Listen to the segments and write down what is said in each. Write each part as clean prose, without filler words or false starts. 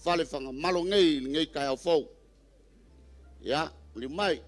Fale Fagamalo nei i lenei taeao fou. Ia, liliu mai.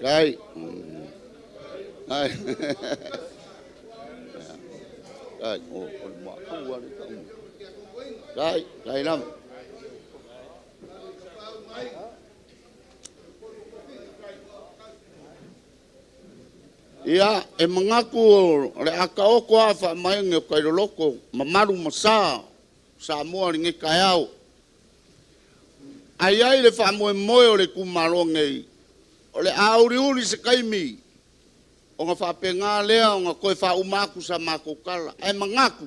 Ai. Ai. Ai, o le matou lava. Ai, ai lava. Ia, e manatu o le a taoto a faamaene o tai loloto mamalu ma sa o Samoa i lenei taeao. Ae i ai le faamoemoe o le itumalo lenei, o le a auliuli se taimi ona faapena lea ona toe faauma atu sa matou tala. Ae manatu,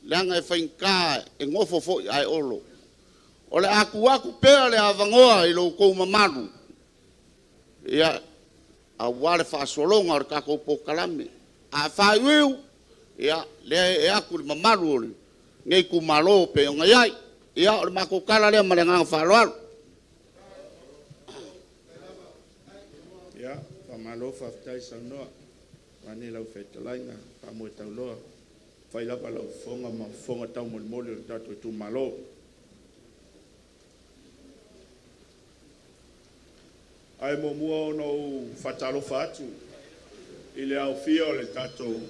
leaga e faigata e nofo foi ae olo. O le a tuu atu pea le avanoa i lo outou mamalu, ia, aua le faasologa o le tatou polokalame. A faaiuiu, ia, lea e ee atu i le mamalu o lenei itumalo pei ona i ai. Ia, o le matou tala lea ma le agaga faaaloalo. Ia, faamalo faafetai saunoa vaeane lau fetalaiga Faamoetauloa, ua fai lava lau fofoga ma fofoga taumolimoli o le tatou itumalo. Ae muamua ona ou faatalofa atu i le aofia o le tatou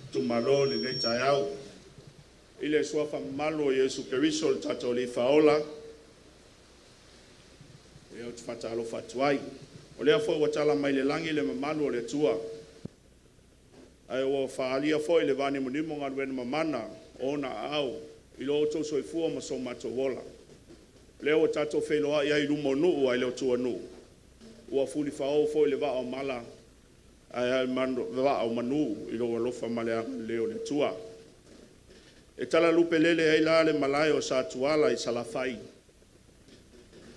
itumalo i lenei taeao, i le suafa mamalu o Iesu Keriso o le tatou Alii Faaola. Ou te faatalofa atu ai. O lea foi ua tala mai le lagi le mamalu o le Atua, ae ua faaalia foi i le vanimonimo galuega mamana o ona aao i lo outou soifua ma so matou ola. O lea ua tatou feiloai ai i luma o nuu ae le o tua o nuu, ua fulifao foi le vaa o mala ae a le vaa o manu i lou alofa ma le agalelei o le Atua. E tala lupe lele ai la le malae o Satuala i Salafai,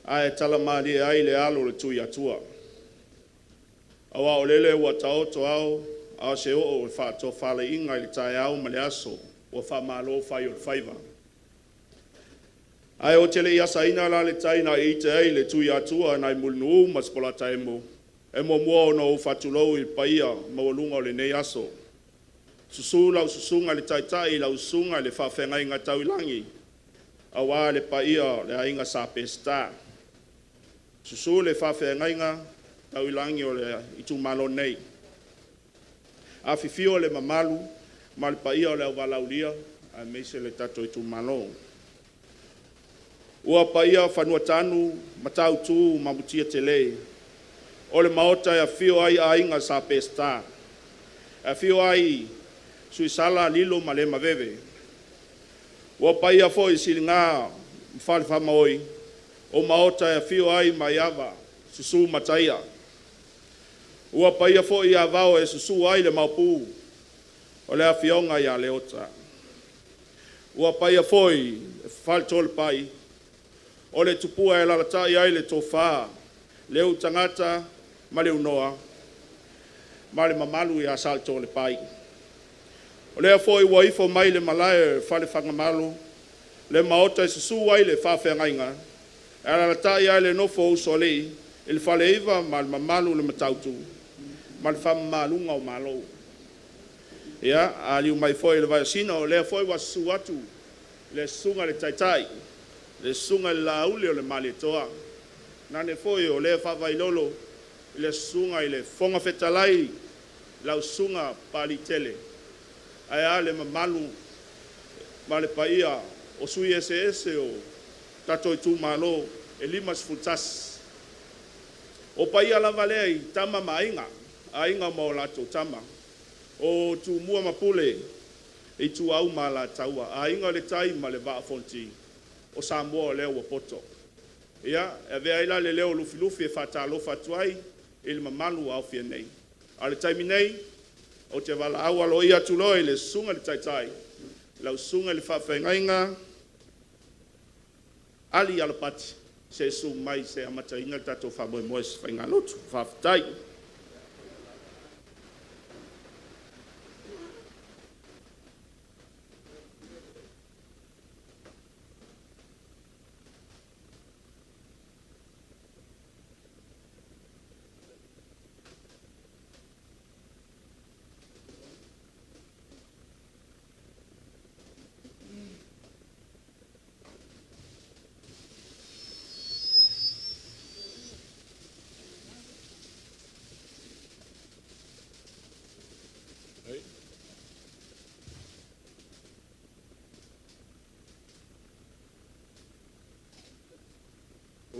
ae tala malie ai le alo o le Tuiatua, aua o lele ua taoto ao a o se oo o le faatofalaiga i le taeao ma le aso, ua faamalo fai o le faiva. Ae ou te le i asaina la le tai na iite ai le Tuiatua nai Mulinuu ma Sipolataemo, e muamua ona ou faatulou i le paia maualuga o lenei aso. Susu lau susuga i le Taitai, lau susuga i le Faafeagaiga tau i lagi aua le paia o le Aiga Sa Peseta. Susu le faafeagaiga tau i lagi o le itumalo nei. Afifio le mamalu ma le paia o le Auvalaaulia aemaise le tatou itumalo. Ua paia fanuatanu Matautu ma Mutiatele, o le maota e afio ai Aiga Sa Peseta, e afio ai Suisala Lilo ma Lémaveve. Ua paia foi Siliga ma Falefaamaoi, o maota e afio ai Maiava, susu Mataia. Ua paia foi Avao e susu ai le Maopu o le afioga ia Leota. Ua paia foi le Fale Toalepai, o le tupua e alalatai ai le tofa Leutagata ma Leunoa ma le mamalu ia Satoalepai. O lea foi ua ifo mai le malae o Fale Fagamalo, le maota e susu ai le faafeagaiga, e alalatai ai le nofo a Usoalii, i le Faleiva ma le mamalu i le Matautu ma le faamamaluga o Malo. Ia, a liliu mai foi i le Vaiosina, o lea foi ua susu atu le susuga i le Taitai, le susuga i le Laauli o le Malietoa, tainane foi o lea faavailolo le susuga i le Fofoga Fetalai, lau Susuga Papaliitele, ae a le mamalu ma le paia o sui eseese o tatou itumalo e 51. O paia lava lea i Tama ma Aiga, Aiga ma latou Tama, o Tumua ma Pule, Ituau ma Alataua, Aiga i le Tai ma le Vaa o Fonoti. O Samoa lea ua poto. Ia, e avea ai la le leo o Lufilufi e faatalofa atu ai i le mamalu ua aofia nei. A o le taimi nei, ou te valaau aloaia atu loa i le Susuga i le Taitai, lau Susuga i le Faafeagaiga Ali Alapati se su mai se amataina le tatou faamoemoe se faigalotu. Faafetai.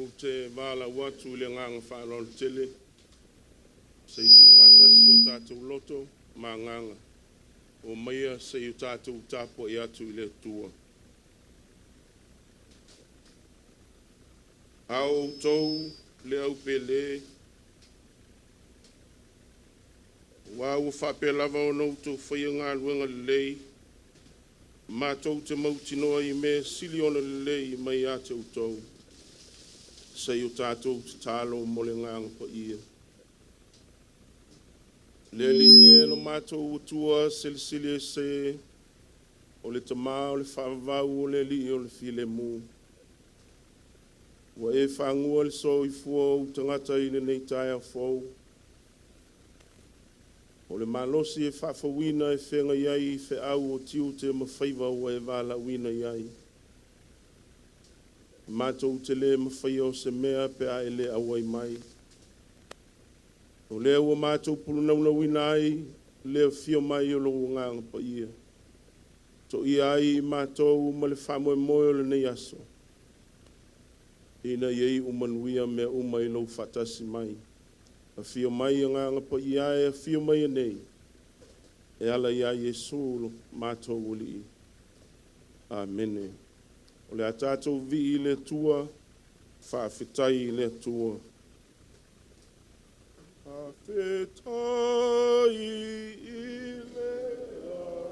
Ou te valaau atu i le agaga faaaloalo tele se i tuufaatasi o tatou loto ma agaga, omaia se i o tatou tapuai atu i le Atua. A o outou le au pele, aua ua faapea lava ona outou faia galuega lelei, matou te mautinoa i mea e sili ona lelei mai ia te outou, se i o tatou tatalo mo le Agaga Paia. Le Alii e lo matou Atua Silisili Ese, o le Tama o le faavavau, o le Alii o le filemu, ua e fagua le soifua o ou tagata i lenei taeao fou, o le malosi e faafouina e feagai ai i feau o tiute ma faiva ua e valaauina i ai. Matou te le mafaia o se mea pe a e le auai mai. O lea ua matou pulunaunauna ai le afio mai o lou Agaga Paia, toia ai i matou ma le faamoemoe o lenei aso, ina ia iu manuia mea uma i lou faatasi mai. Afio mai Agaga Paia e, afio maia nei, e ala ia Iesu lo matou Alii. Amene. O le a tatou vivii i le Atua, faafetai i le Atua. Faafetai i le Atua.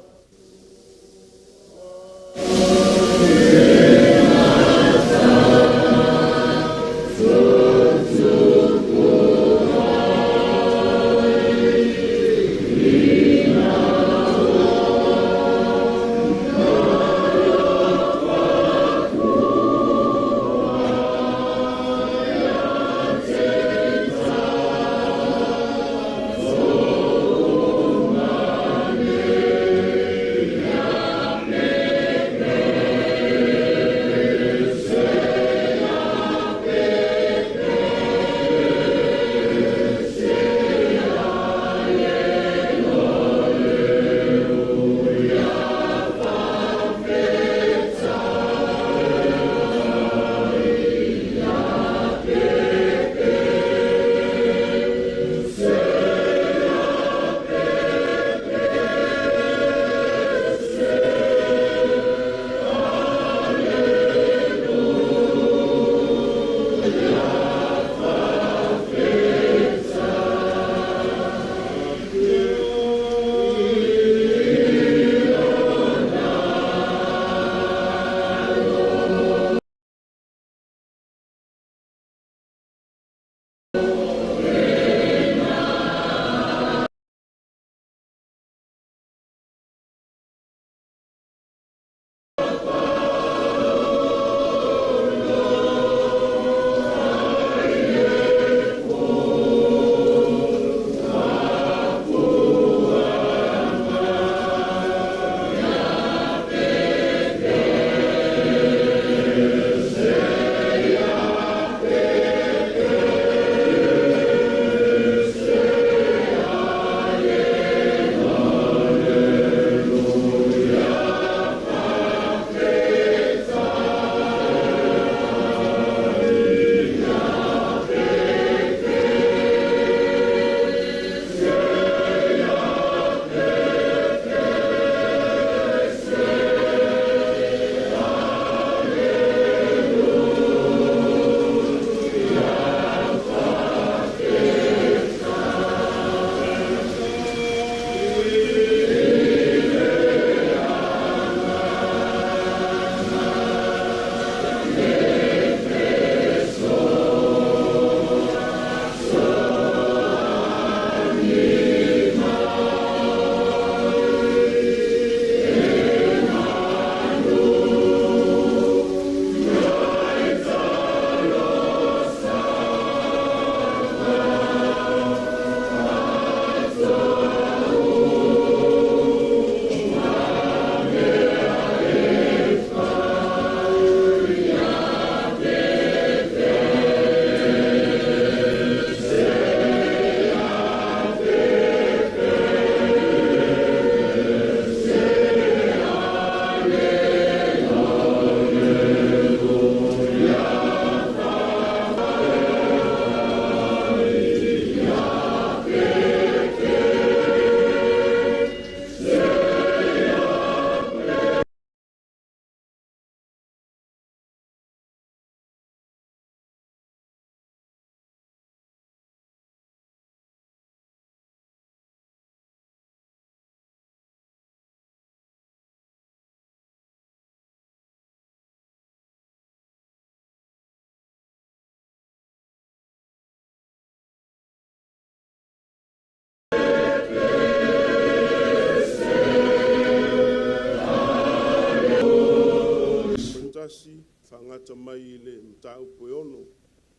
amata mai i le mataupu e 6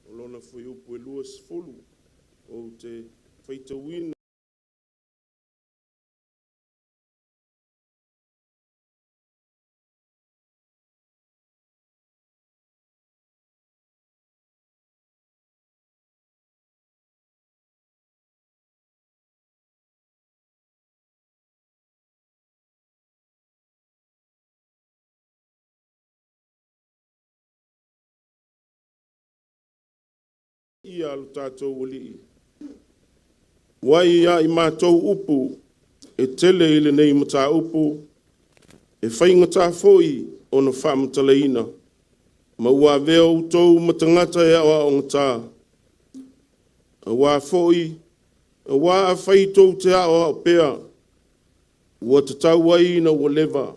o lona fuaiupu e 20. Ou te faitauina ia lo tatou Alii. Ua ia i matou upu e tele i lenei mataupu, e faigata foi ona faamatalaina, ma ua avea outou ma tagata e aoaogata. Aua foi, aua afai tou te aoao pea, ua tatau ai ina ua leva,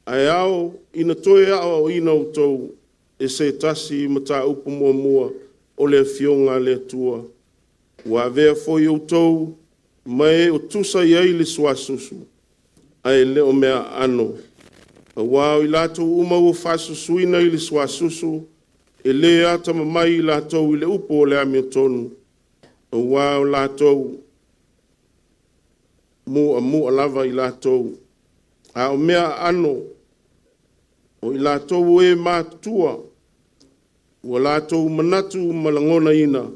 ae ao ina toe aoaoina outou e se tasi i mataupu muamua o le Afioga a le Atua. Ua avea foi outou ma e ua tusa i ai le suasusu, ae le o mea aano. Aua o i latou uma ua faasusuina i le suasusu, e le atamamai i latou i le upu o le amiotonu, aua o latou mu'amu'a lava i latou. A o mea aano, o i latou o e matutua, ua latou manatu ma lagonaina,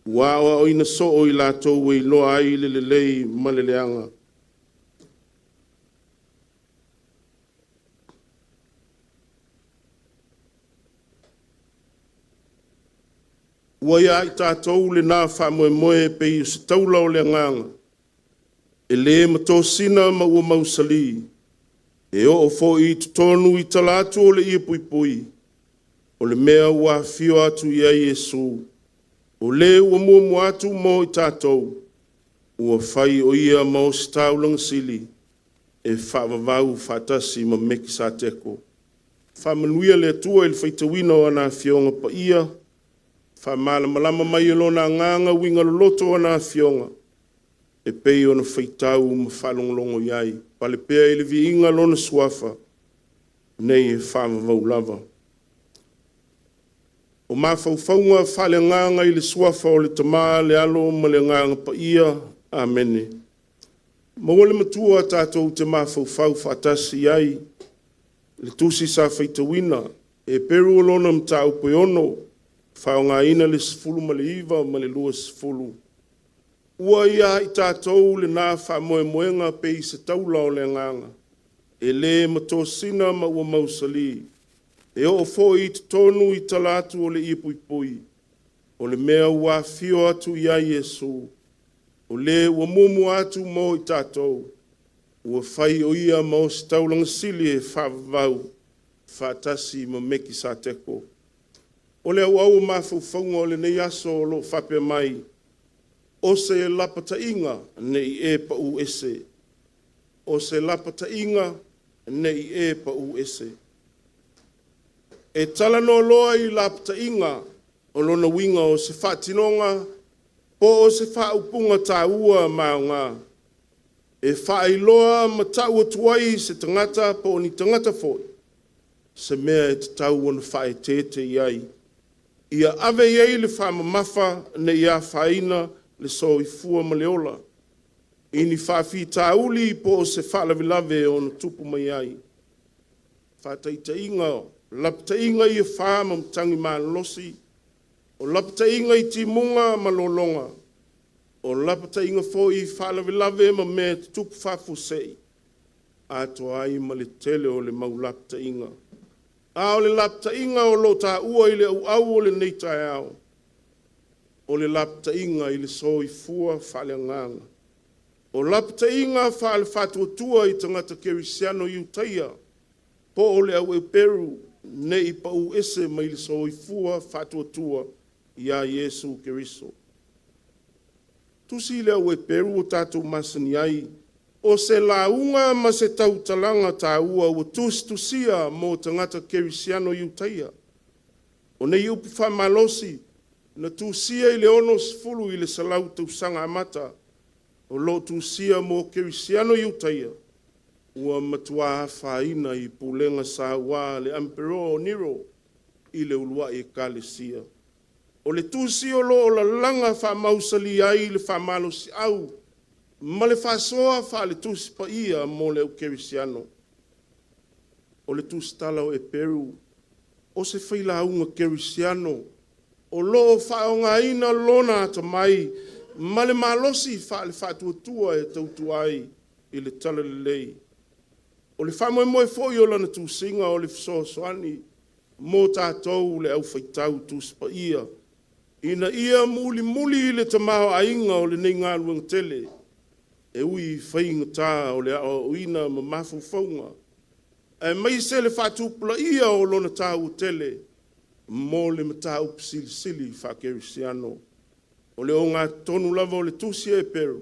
ua aoaoina soo i latou e iloa ai le lelei ma le leaga. Ua ia i tatou lena faamoemoe e pei o se taula o le agaga, e le matosina ma ua mausali, e oo foi i totonu i tala atu o le ie puipui, o le mea ua afio atu i ai Iesu, o le ua muamua atu mo i tatou, ua fai o Ia ma Ositaulaga sili e faavavau faatasi ma Mekisateko. Faamanuia le Atua i le faitauina o ana Afioga Paia, faamalamalama mai e Lona Agaga uiga loloto o ana Afioga, e pei ona faitau ma faalogologo i ai. Pale pea i le viiga Lona Suafa, nei e faavavau lava. O mafaufauga faaleagaga i le Suafa o le Tama, le Alo ma le Agaga Paia. Amene. Maua le matua tatou te mafaufau faatasi ai le tusi sa faitauina, Heperu o lona mataupu e 6, faaaogaina le 19 ma le 20. Ua ia i tatou lena faamoemoega pei se taula o le agaga, e le matosina ma ua mausali, e oo foi i totonu i tala atu o le ie puipui, o le mea ua afio atu i ai Iesu, o le ua muamua atu mo i tatou, ua fai o Ia ma Ositaulaga sili e faavavau faatasi ma Mekisateko. O le auau o mafaufauga o lenei aso o lo o faapea mai, o se lapataiga ne i e pau ese. O se lapataiga ne i e pau ese. E talanoa loa i lapataiga, o lona uiga o se faatinoga po o se faaupuga taua ma aoga e faailoa ma tau atu ai se tagata po o ni tagata foi se mea e tatau ona faaeteete i ai, ia ave i ai le faamamafa ne i afaina le soifua ma le ola i ni faafitauli po o se faalavelave e ono tupu mai ai. Faataitaiga, o lapataiga i afa ma matagi malolosi, o lapataiga i timuga ma lologa, o lapataiga foi i faalavelave ma mea e tutupu faafuasei, atoa ai ma le tele o le mau lapataiga. A o le lapataiga o lo o taua i le auau o lenei taeao, o le lapataiga i le soifua faaleagaga. O lapataiga faale-faatuatua i tagata kerisiano i Iutaia po o le au Eperu ne i pau ese mai le soifua faatuatua ia Iesu Keriso. Tusi le au Eperu ua tatou masani ai, o se lauga ma se tautalaga taua ua tusitusia mo tagata kerisiano i Iutaia. O nei upu faamalosi na tusia i le 60 i le 100 tausaga amata, o lo o tusia mo kerisiano i Iutaia ua matua afaina i pulega saua a le Emperor Nero. i le uluai ekalesia. O le tusi o lo o lalaga faamausali ai le faamalosiau ma le faasoa faale-Tusi Paia mo le au kerisiano. O le tusitala o Eperu, o se failauga kerisiano o lo o faaaogaina lona atamai ma le malosi faale-faatuatua e tautua ai i le Talalelei. O le faamoemoe foi o lana tusiga o le fesoasoani mo tatou le aufaitau Tusi Paia, ina ia mulimuli le tamaoaiga o lenei galuega tele, e ui i faigata o le aoaoina ma mafaufauga, aemaise le faatupulaia o lona taua tele mo le mataupu silisili faakerisiano. O le ogatotonu lava o le Tusi a Eperu,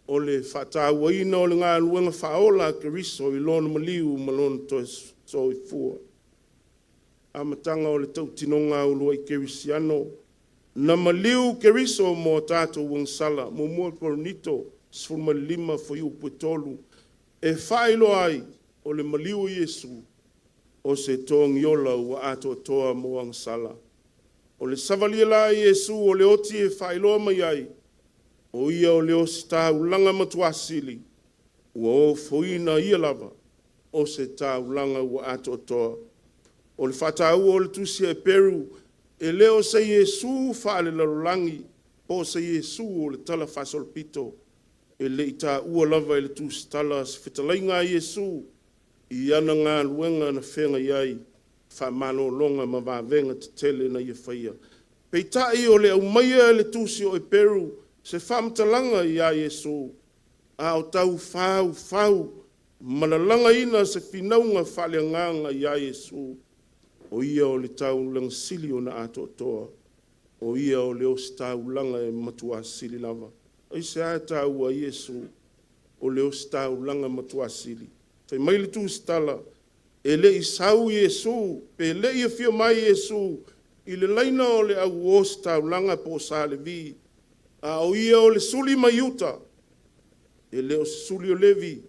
o le faatauaina o le galuega faaola a Keriso i lona maliu ma lona toe soifua. Amataga o le Tautinoga a Uluai Kerisiano, Na maliu Keriso mo a tatou agasala, 1 Korinito 15 fuaiupu 3, e faailoa ai o le maliu o Iesu o se togiola ua atoatoa mo agasala. O le savalia la a Iesu o le oti e faailoa mai ai, o Ia o le ositaulaga matuasili ua ofoina Ia lava o se taulaga ua atoatoa. O le faataua o le Tusi a Eperu, e le o se Iesu faalelalolagi po o se Iesu o le talafaasolopito. E le i taua lava e le tusitala se fetalaiga a Iesu i ana galuega na feagai ai, faamalologa ma vavega tetele na ia faia. Peitai o le aumaia e le tusi o Eperu se faamatalaga ia Iesu a o tau faufau ma lalagaina se finauga faaleagaga ia Iesu, o Ia o le taulaga sili ona atoatoa, o Ia o le ositaulaga e matua sili lava. Aisea e taua ai Iesu o le ositaulaga matua sili? Fai mai le tusitala, e le i sau Iesu pe le i afio mai Iesu i le laina o le au ositaulaga po o sa Levi, a o ia o le suli mai Iuta, e le o se suli o Levi,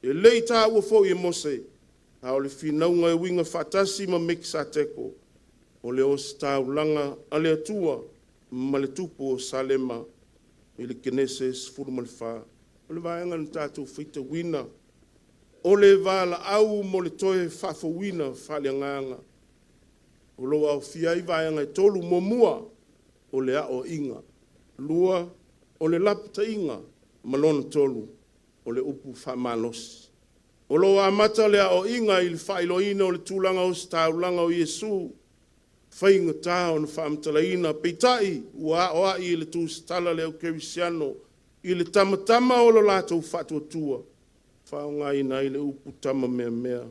e le i taua foi e Mose, a o le finauga e uiga faatasi ma Mekisateko, o le ositaulaga a le Atua ma le tupu o Salema i le Kenese 14. O le vaega na tatou faitauina, o le valaau mo le toe faafouina faaleagaga. O lo o aofia ai vaega e tolu. Muamua, o le aoaiga. Lua, o le lapataiga, ma lona tolu, o le upu faamalosi. O lo o amata le aoaiga i le faailoaina o le tulaga ositaulaga o Iesu, faigata ona faamatalaina, peitai ua aoai e le tusitala le au kerisiano i le tamatama o lo latou faatuatua, faaaogaina ai le upu tama meamea.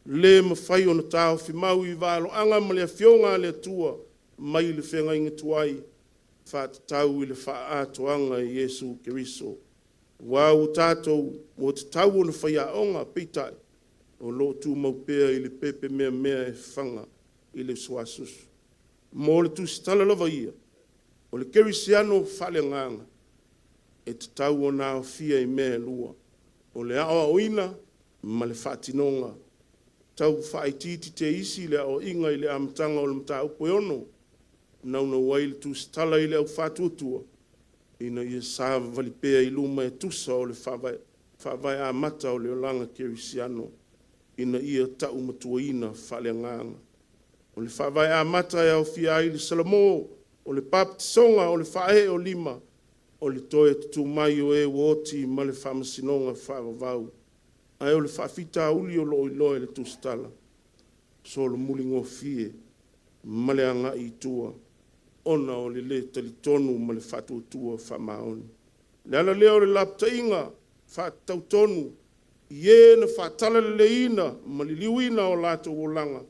Le mafai ona taofi mau i valoaga ma le Afioga a le Atua mai le feagaiga tuai, faatatau i le faaatoaga i Iesu Keriso. Aua ua tatou ua tatau ona faiaoga, peitai o lo o tumau pea i le pepe meamea e fafaga i le suasusu. Mo le tusitala lava ia, o le kerisiano faaleagaga e tatau ona aofia i mea e lua, o le aoaoina ma le faatinoga. Tau faaitiiti teisi le aoaiga i le amataga o le mataupu e 6, naunau ai le tusitala i le au faatuatua ina ia savavali pea i luma e tusa o le faavae amata o le olaga kerisiano ina ia taumatuaina faaleagaga. O le faavae amata e aofia ai le Salamo, o le Papatisoga, o le faaee o lima, o le toe tutu mai o e ua oti ma le faamasinoga faavavau. Ae o le faafitauli o lo o iloa e le tusitala, solomuli gofie ma le agai i tua ona o le le talitonu ma le faatuatua faamaoni. O le ala lea o le lapataiga faatatau tonu i e na faatalaleleiina ma liliuina o latou olaga,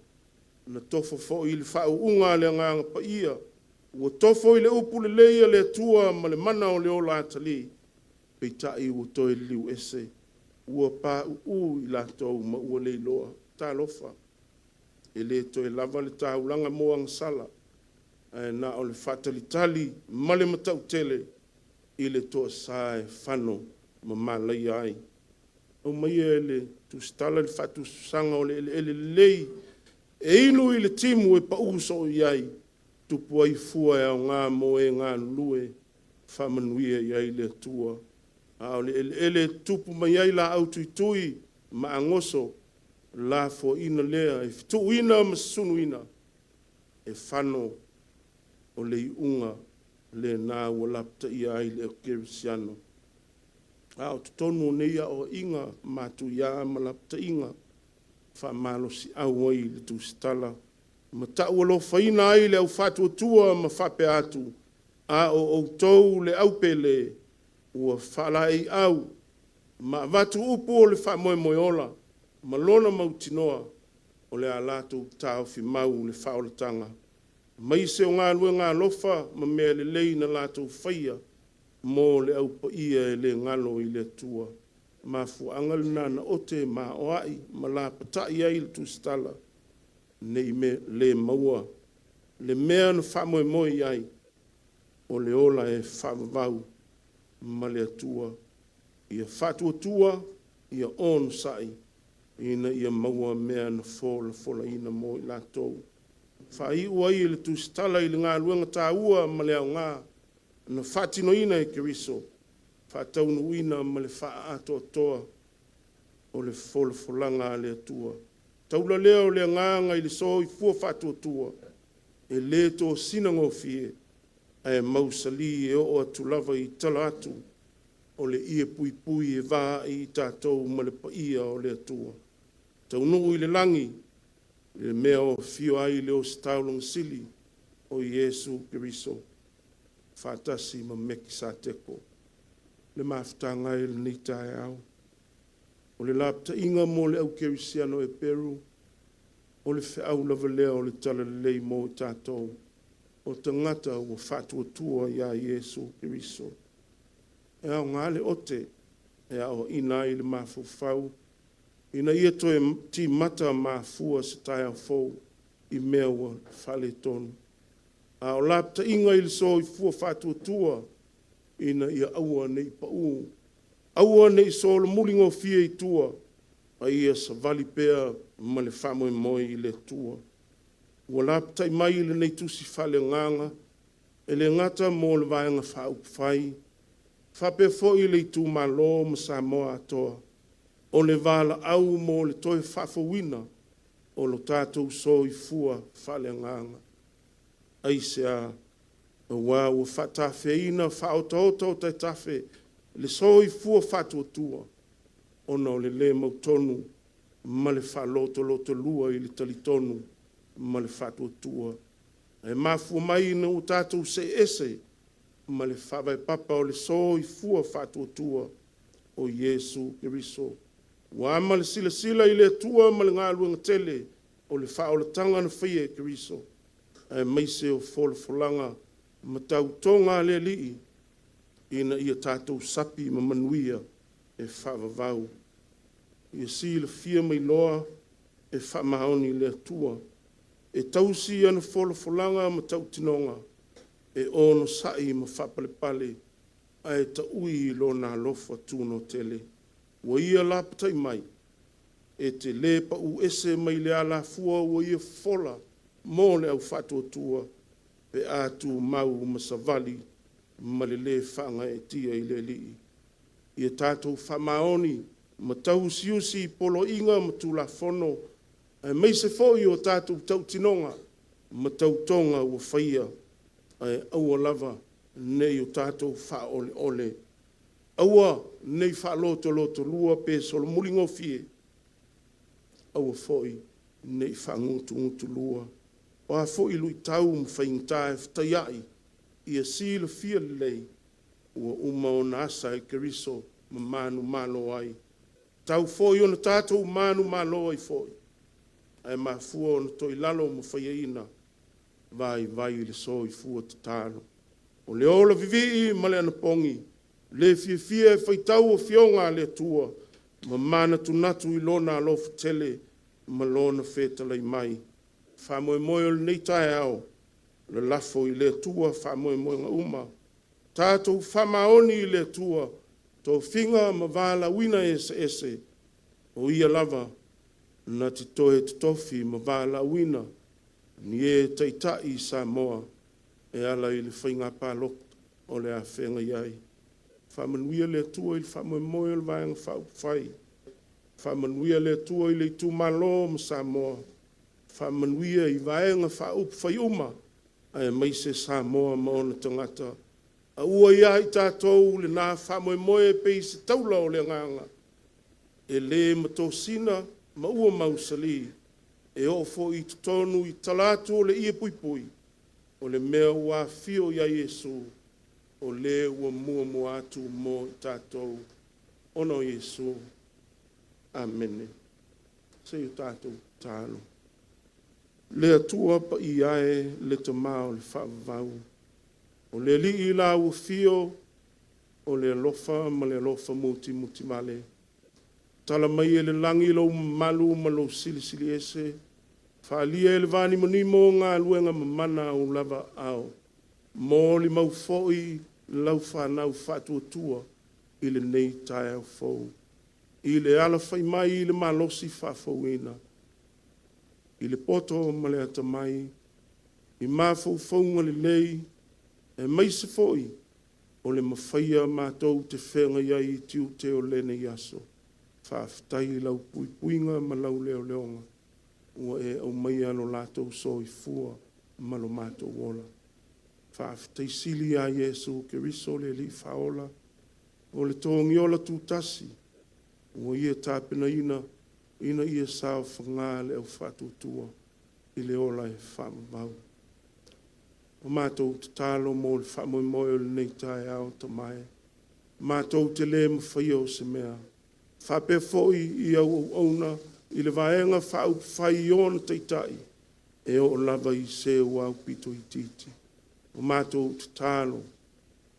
na tofo foi i le faauuga a le Agaga Paia, ua tofo i le upu lelei a le Atua ma le mana o le ola atalii, peitai ua toe liliu ese, ua pauu i latou ma ua leiloa. Talofa, e le toe lava le taulaga mo agasala, ae na o le faatalitali ma le matautele i le toasa e fano ma malaia ai. Aumaia e le tusitala le faatusatusaga o le eleele lelei E inu i le timu e paū soo i ai, tupu ai fua e aogā mo e galulue, faamanuia i ai le Atua. A o le eleele e tutupu mai ai laau tuitui ma agoso, lafoaiina lea e fetuuina ma susunuina, e fano o le iuga lena ua lapataia ai le aukerisiano. A o totonu o nei aoaiga matuia ma lapataiga, faamalosiau ai le tusitala ma taualofaina ai le au faatuatua ma faapea atu, “A o outou le aupele ua faalaeiau ma avatu upu o le faamoemoe ola ma lona mautinoa o le a latou taofi mau le faaolataga, maise o galuega alofa ma mea lelei na latou faia mo le Au Paia e le galo i le Atua.” Mafuaaga lena na ote maoa'i ma lapatai ai le tusitala nei le maua le mea na faamoemoe i ai o le ola e faavavau ma le Atua. Ia faatuatua, ia onosai ina ia maua mea na folafolaina mo i latou. Faaiu ai e le tusitala i le galuega taua ma le aoga na faatinoina e Keriso, faataunuuina ma le faaatoatoa o le folafolaga a le Atua. Taula lea o le agaga i le soifua faatuatua, e le tosina gofie, ae mausali e oo atu lava i tala atu o le ie puipui e va ai i tatou ma le paia o le Atua. Taunuu i le lagi, le mea o afio ai le Ositaulaga Sili o Iesu Keriso faatasi ma Mekisateko. Le mafutaga e i lenei taeao, o le lapataiga mo le au Kerisiano Eperu, o le feau lava lea o le Talalelei mo i tatou, o tagata ua faatuatua ia Iesu Keriso. E aoga le ote e aoaina ai le mafaufau ina ia toe timata mafua se taeao fou i mea ua faaletonu. A o lapataiga i le soifua faatuatua, ina ia aua ne i pau, aua ne i solomuli gofie i tua, a ia savali pea ma le faamoemoe i le Atua. Ua lapatai mai i lenei tusi faaleagaga, e le gata mo le Vaega Faaupufai, faapea foi le Itumalo ma Samoa atoa, o le valaau mo le toe faafouina o lo tatou soifua faaleagaga. Aisea? Aua ua faatafeina faaotaota o taetafe le soifua faatuatua ona o le le mautonu ma le faalotolotolua i le talitonu ma le faatuatua. E mafua mai ina ua tatou see ese ma le faavae papa o le soifua faatuatua o Iesu Keriso. Ua ama le silasila i le Atua ma le galuega tele o le faaolataga na faia e Keriso, aemaise o folafolaga ma tautoga a le Alii ina ia tatou sapi ma manuia e faavavau. Ia silafia ma iloa e faamaoni i le Atua, e tausi ana folafolaga ma tautinoga, e onosai ma faapalepale, ae taui i Lona alofa tunoa tele. Ua ia lapatai mai, e te le pau ese mai le alafua ua Ia fofola mo le au faatuatua pe a tumau ma savali ma le le faagaeetia i le Alii. Ia tatou faamaoni ma tauusiusi i poloaiga ma Tulafono aemaise foi o tatou tautinoga ma tautoga ua faia, ae aua lava ne i o tatou faaoleole. Aua ne i faalotolotolua pe solomuli gofie, aua foi ne i faagutugutulua. O a foi luitau ma faigata e fetaiai, ia silafia lelei, ua uma ona asa e Keriso ma manumalo ai. E tatau foi ona tatou manumalo ai foi. Ae mafua ona toilalo ma faiaina? Vaivai le soifua tatalo. O le ola vivii ma le anapogi, le fiafia e faitau afioga a le Atua ma manatunatu i Lona alofa tele ma Lona fetalai mai. Faamoemoe o lenei taeao, lalafo i le Atua faamoemoega uma, tatou faamaoni i le Atua tofiga ma valaauina eseese, o Ia lava. na te toe totofi ma valaauina ni e taitai i Samoa e ala i le faiga palota o le a feagai ai. Faamanuia le Atua i le faamoemoe o le Vaega Faaupufai. Faamanuia le Atua i le itumalo ma Samoa. Faamanuia i Vaega Faaupufai uma aemaise Samoa ma ona tagata. Aua ia i tatou lena faamoemoe pei se taula o le agaga, e le matosina ma ua mausali, e oo foi i totonu i tala atu o le ie puipui, o le mea ua afio i ai Iesu, o le ua muamua atu mo i tatou ona o Iesu. Amene. Se i o tatou tatalo. Le Atua Paia e, le Tama o le faavavau, o le Alii i lau afio o le alofa ma le alofa mutimutivale, tala mai e le lagi lou mamalu ma lou silisili ese, faaalia e le vanimonimo galuega mamana a ou lava aao, molimau foi lau fanau faatuatua i lenei taeao fou, i le alafai mai i le malosi faafouina, i le poto ma le atamai, i mafaufauga lelei, aemaise foi o le mafaia matou te feagai ai i tiute o lenei aso. Faafetai i lau puipuiga ma lau leoleoga ua e aumaia lo latou soifua ma lo matou ola. Faafetai sili ia Iesu Keriso le Alii Faaola o le togiola tutasi ua Ia tapenaina ina ia saofaga le au faatuatua i le ola e faavavau. O matou tatalo mo le faamoemoe o lenei taeao, Tama e, matou te le mafaia o se mea, faapea foi i au auauna i le Vaega Faaupufai i ona Taitai, e oo lava i se ua aupito itiiti. O matou tatalo,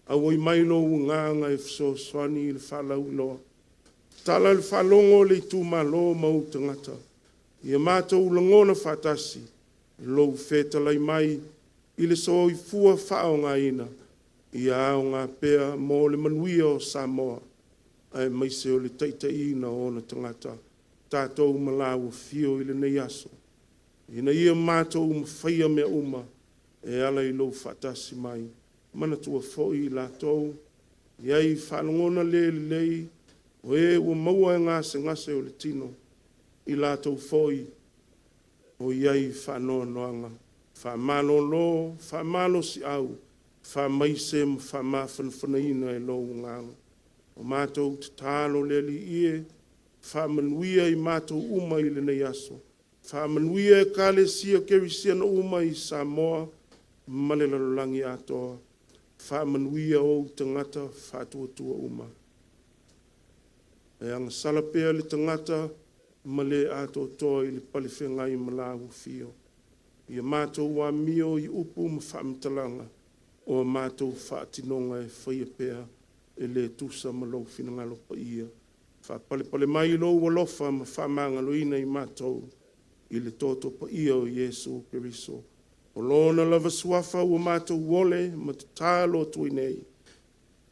auai mai lou Agaga e fesoasoani i le faalauiloa, tatala le faalogo a le itumalo ma ou tagata, ia matou lagona faatasi lou fetalai mai i le soifua faaaogaina, ia aoga pea mo le manuia o Samoa aemaise o le taitaiina o ona tagata. Tatou ma lau afio i lenei aso, ina ia matou mafaia mea uma e ala i lou faatasi mai. Manatua foi i latou e i ai faalogo le lelei, o e ua maua e gasegase o le tino, i latou foi o i ai faanoanoaga, faamalolo, faamalosiau, faamaise ma faamafanafanaina e lou Agaga. O matou tatalo le Alii e, faamanuia i matou uma i lenei aso, faamanuia Ekalesia Kerisiano uma i Samoa ma le lalolagi atoa, faamanuia ou tagata faatuatua uma. E agasala pea le tagata ma le atoatoa i le palefeagai ma lau afio. Ia matou amio i upu ma faamatalaga o a matou faatinoga e faia pea e le tusa ma lou finagalo paia. Faapalepale mai lou alofa ma faamagaloina i matou i le toto paia o Iesu Keriso. O lona lava suafa ua matou ole ma tatalo atu ai nei,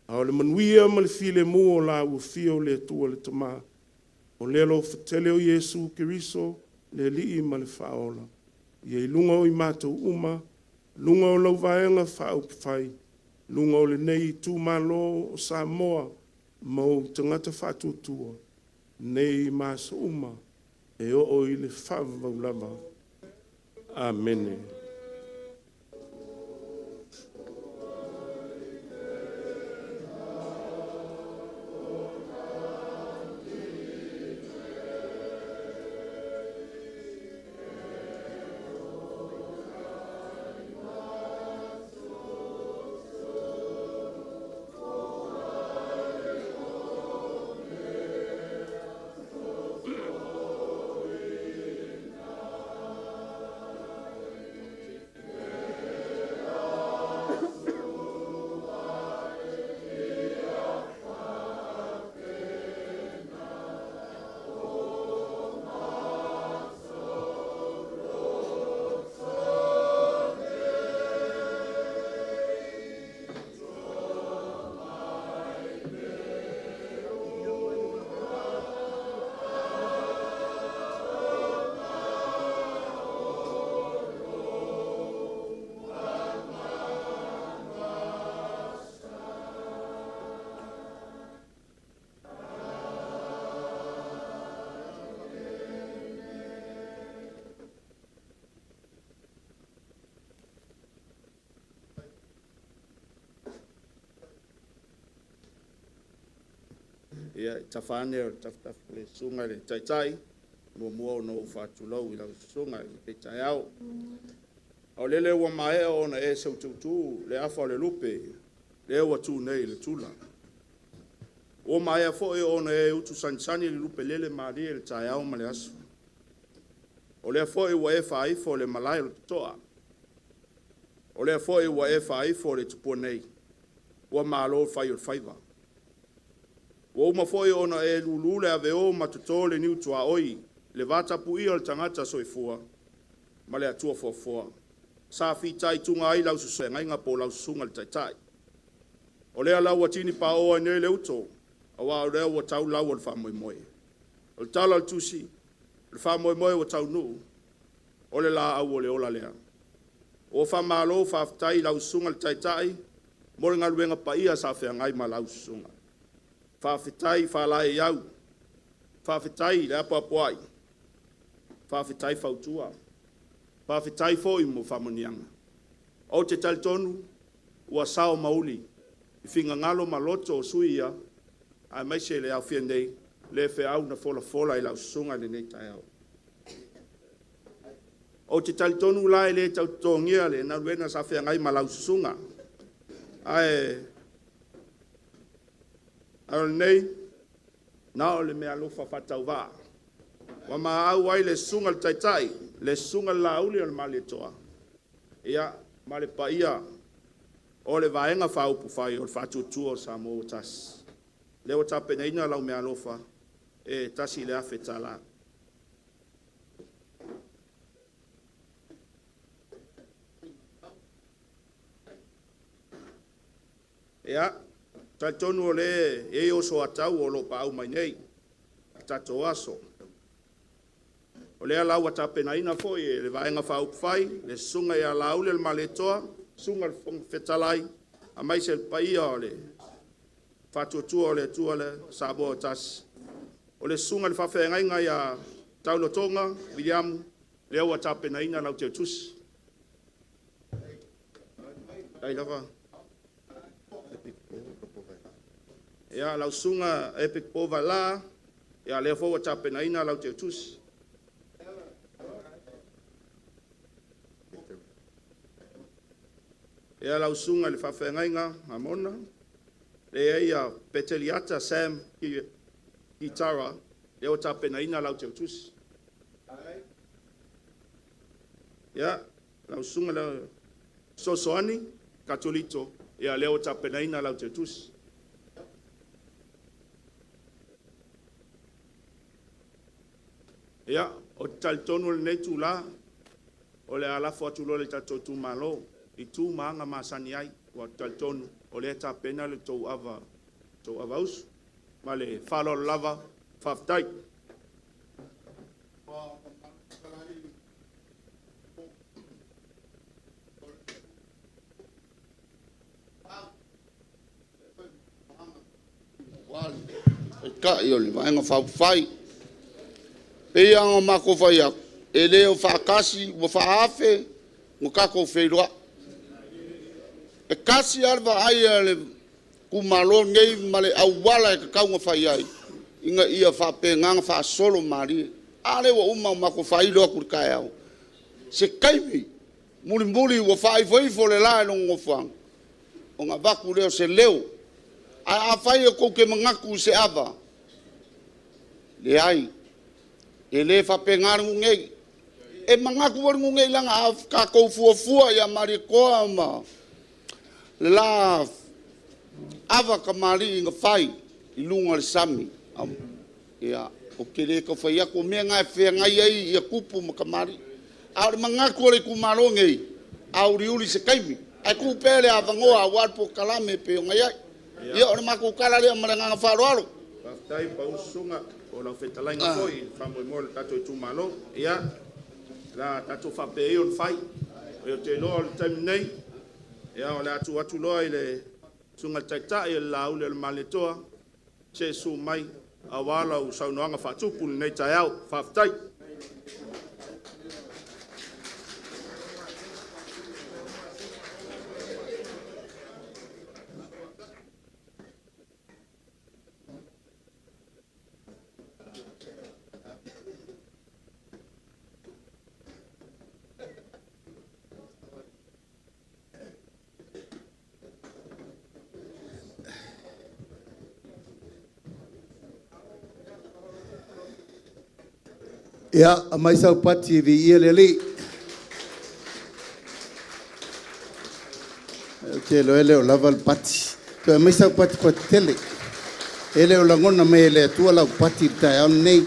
a o le manuia ma le filemu o lau afio le Atua le Tama, o le alofa tele o Iesu Keriso le Alii ma le Faaola, ia i luga o i matou uma, luga o lau Vaega Faaupufai, luga o lenei itumalo o Samoa ma ou tagata faatuatua, nei ma aso uma e oo i le faavavau lava. Amene. Ia, i tafa ane o le tafatafa o le susuga i le Taitai, muamua ona ou faatulou i lau susuga i lenei taeao. O lele ua maea ona e seututu le afa o le lupe, lea ua tu nei i le tula. Ua maea foi ona e utusagisagi le lupe lele malie i le taeao ma le aso. O lea foi ua e faaifo le malae o le totoa. O lea foi ua e faaifo le tupua nei, ua malo fai o le faiva. Ua uma foi ona e lulu le aveo ma toto le niu tuaoi i le vatapuia o le tagata soifua ma le Atua foafoa. Sa fitaituga ai lau feagaiga po o lau susuga i le Taitai. O lea la ua tini paoa ai nei le uto, aua o lea ua tau lau o le faamoemoe. O le tala o le Tusi, o le faamoemoe ua taunuu, o le laau o le ola lea. Ua faamalo faafetai i lau Susuga i le Taitai mo le galuega paia sa feagai ma lau susuga. Faafetai faalaeiau, faafetai le apoapoai, faafetai fautua, faafetai foi mo faamanuiaga. Ou te talitonu ua sao ma uli i finagalo ma loto o sui usufono ia aemaise le aofia nei le feau na folafola e lau susuga i lenei taeao. Ou te talitonu la e le tau totogia le galuega sa feagai ma lau susuga, ae o lenei, na o le meaalofa faatauvaa ua ma auai le susuga i le Taitai, le susuga i le Lauli o le Malietoa, ia ma le paia o le Vaega Faaupufai o le Faatuatua i Samoa ua Tasi. O lea ua tapenaina lau meaalofa e $1,000. Ia, e talitonu o lea e i ai osowatau o lo o paau mai nei i le tatou aso. O lea la ua tapenaina foi e le Vaega Faaupufai le Susuga ia Laaulialemalietoa, susuga i le Fofoga Fetalai aemaise le paia o le Faatuatua i le Atua Samoa ua Tasi, o le susuga i le faafeagaiga ia Tauletoga Viliamu, lea ua tapenaina lau teutusi. Ia, lau Susuga Epic Paul Valaa, ia lea foi ua tapenaina lau teutusi. Ia, lau susuga i le faafeagaiga Amona, lea e i ai ia Peteliata Sam Gitara, lea ua tapenaina lau teutusi. Ia, lau susuga i le Fesoasoani Katoliko, ia lea ua tapenaina lau teutusi. Ia, ou te talitonu o lenei itula, o le a lafo atu loa i le tatou itumalo i tu ma aga masani ai, aua ou te talitonu o lea e tapena le tou avausu. Ma le faaaloalo lava, faafetai. Taitai o le Vaega Faaupufai. E pei lava ona matou fai atu, e le o faatasi ua faaafe ona tatou feiloai. E tasi lava le vaai a le itumalo lenei ma le auala e tatau ona fai ai ina ia faapena ona faasolo malie. A lea ua uma ona matou faailo atu i le taeao, se taimi mulimuli ua faaifoifo le la i lona nofoaga ona avatu lea o se leo. Ae afai tou te manatu i se ava, leai, e le faapena le nuu nei. E manatu foi le nuu nei leaga a tatou fuafua ia Malietoa ma le la ava tamalii na fai i luga o le sami, ia, ou te le tau fai atu, o mea na e feagai ai tupu ma tamalii. A o le manatu o le itumalo lenei, auliuli i se taimi, ae tuu pea le avanoa aua le polokalame e pei ona i ai. Ia o le matou tala lea ma le agaga faaaloalo. Faafetai pau Susuga po o lau fetalaiga foi i le faamoemoe o le tatou itumalo. Ia, o le a tatou faapea ia ona fai. Ou te iloa o le taimi nei, ia o le a tuu atu loa i le Susuga i le Taitai le Lauli o le Malietoa, se i susu mai aua lau saunoaga faatupu i lenei taeao. Faafetai. Ia, aumai sau pati e viia le Alii. Ou te iloa e le o lava le pati. Toe aumai sau patipati tele. E le o lagona mai e le Atua lau pati i le taeao lenei.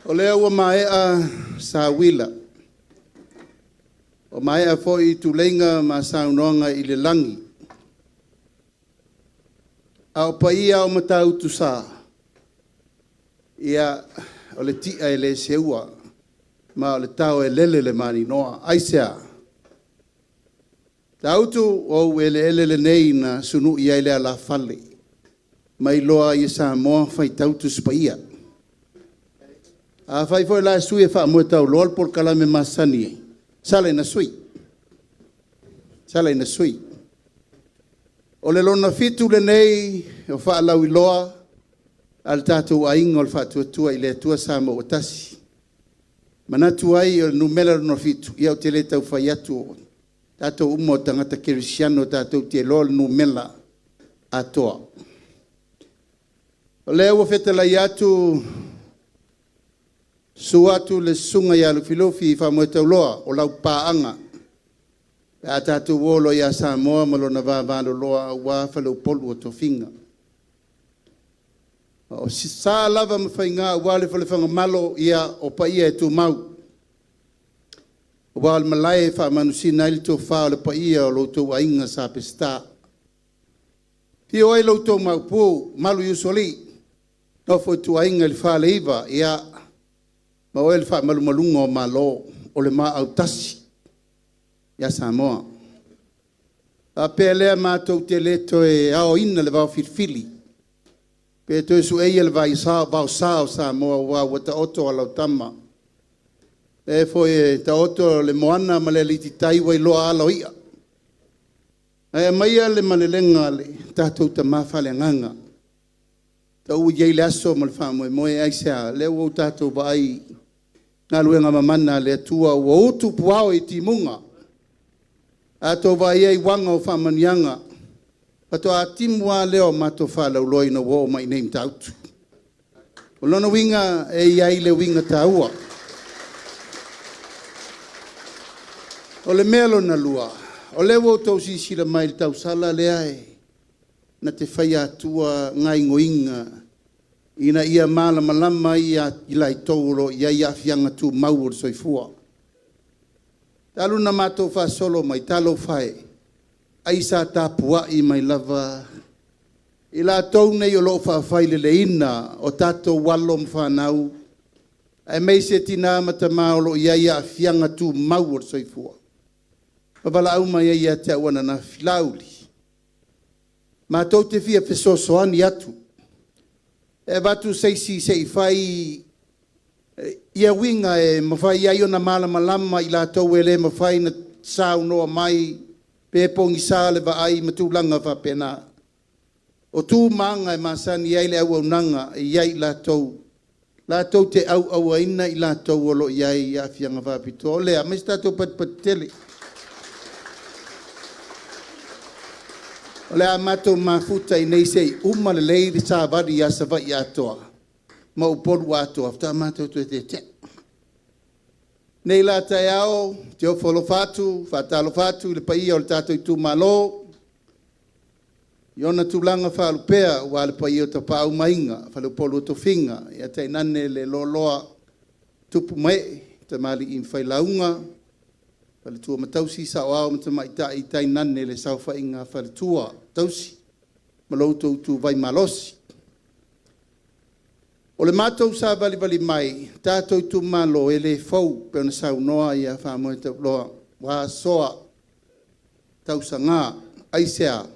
O lea ua maea sauila, ua maea foi tuleiga ma saunoaga i le lagi, a o paia o Matautusa, ia, o le ti'a e le seua, ma o le tao e lele le maninoa. Aisea? Matautu o ou eleele nei na sunui ai le alafale ma iloa ai e Samoa faitau Tusi Paia. Afai foi la e sui e faamoetauloa le polokalame masani ai, sala ina sui, sala ina sui. O le lona fitu lenei o faalauiloa a le tatou Aiga o le Faatuatua i le Atua Samoa ua Tasi. E manatu ai o le numera lona fitu, ia ou te le tau fai atu, o tatou uma o tagata kerisiano tatou te iloa le numera atoa. O lea ua fetalai atu, susu atu le Susuga ia Lufilufi Faamoetauloa o Laupaaga pe a tatou o loa ia Samoa ma lona vavaloloa aua faleupolu o tofiga. O sa lava ma faiga aua le Falefagamalo, ia o paia e tumau, aua o le malae e faamanusina ai le tofa o le paia o lo outou aiga Sa Peseta. Afio ai lo outou Maopu mamalu i Usoalii, nofo a ituaiga i le Faleiva, ia, ma oe le faamalumaluga o Malo, o le maa autasi ia Samoa. Ona faapea lea, matou te le toe aoina le vaofilifili pe toe sueia le vaosa o Samoa aua ua taoto alaotama. O lea foi e taoto le moana ma le alititai ua iloa ala o i'a. Ae aumaia le malelega a le tatou tama faaleagaga, taua e i ai le aso ma le faamoemoe. Aisea? O lea ua tatou vaai i galuega mamana a le Atua ua utu puao i timuga. A outou vaai i ai i uaga o faamanuiaga, faatoa timu lava lea o matou faalauiloa ina ua oo mai i inei i Matautu. O lona uiga e i ai le uiga taua. O le mea lona lua, o lea ua outou silasila mai i le tausala lea na te faia atua gaoioiga ina ia malamalama ai i latou o lo o i ai aafiaga tumau o le soifua. Talu ona matou faasolo mai, talofa e, ai sa tapuai mai lava i latou nei o lo o faafaileleina o tatou alo ma fanau, aemaise tina ma tama o lo o i ai aafiaga tumau o le soifua. Na valaau mai ai ia te au ananafi, Laauli, matou te fia fesoasoani atu e avatu se isi se i fai ia uiga e mafai ai ona malamalama i latou e le mafai ona saunoa mai pe pogisa le vaai ma tulaga faapena. O tu ma aga e masani ai le auaunaga e i ai i latou latou te auauaina i latou o lo o i ai aafiaga faapitoa. O lea, aumai se tatou patipati tele. O le a matou mafuta i inei se i uma lelei le savali ia Savaii atoa ma Upolu atoa faatoa matou toe tetea. Nei la taeao, ou te ofo alofa atu ma faatalofa atu i le paia o le tatou itumalo i ona tulaga faalupea aua le paia o Tapaau ma Aiga, Faleupolu o Tofiga, ae tainane le loaloa o tupu ma ee, tamalii ma failauga, faletua ma tausi, saoao ma tamaitai, tainane le saofaiga a faletua tausi ma lo outou ituvai malosi. O le matou savalivali mai tatou itumalo, e le fou pei ona saunoa Faamamoetauloa ua asoa tausaga. Aisea?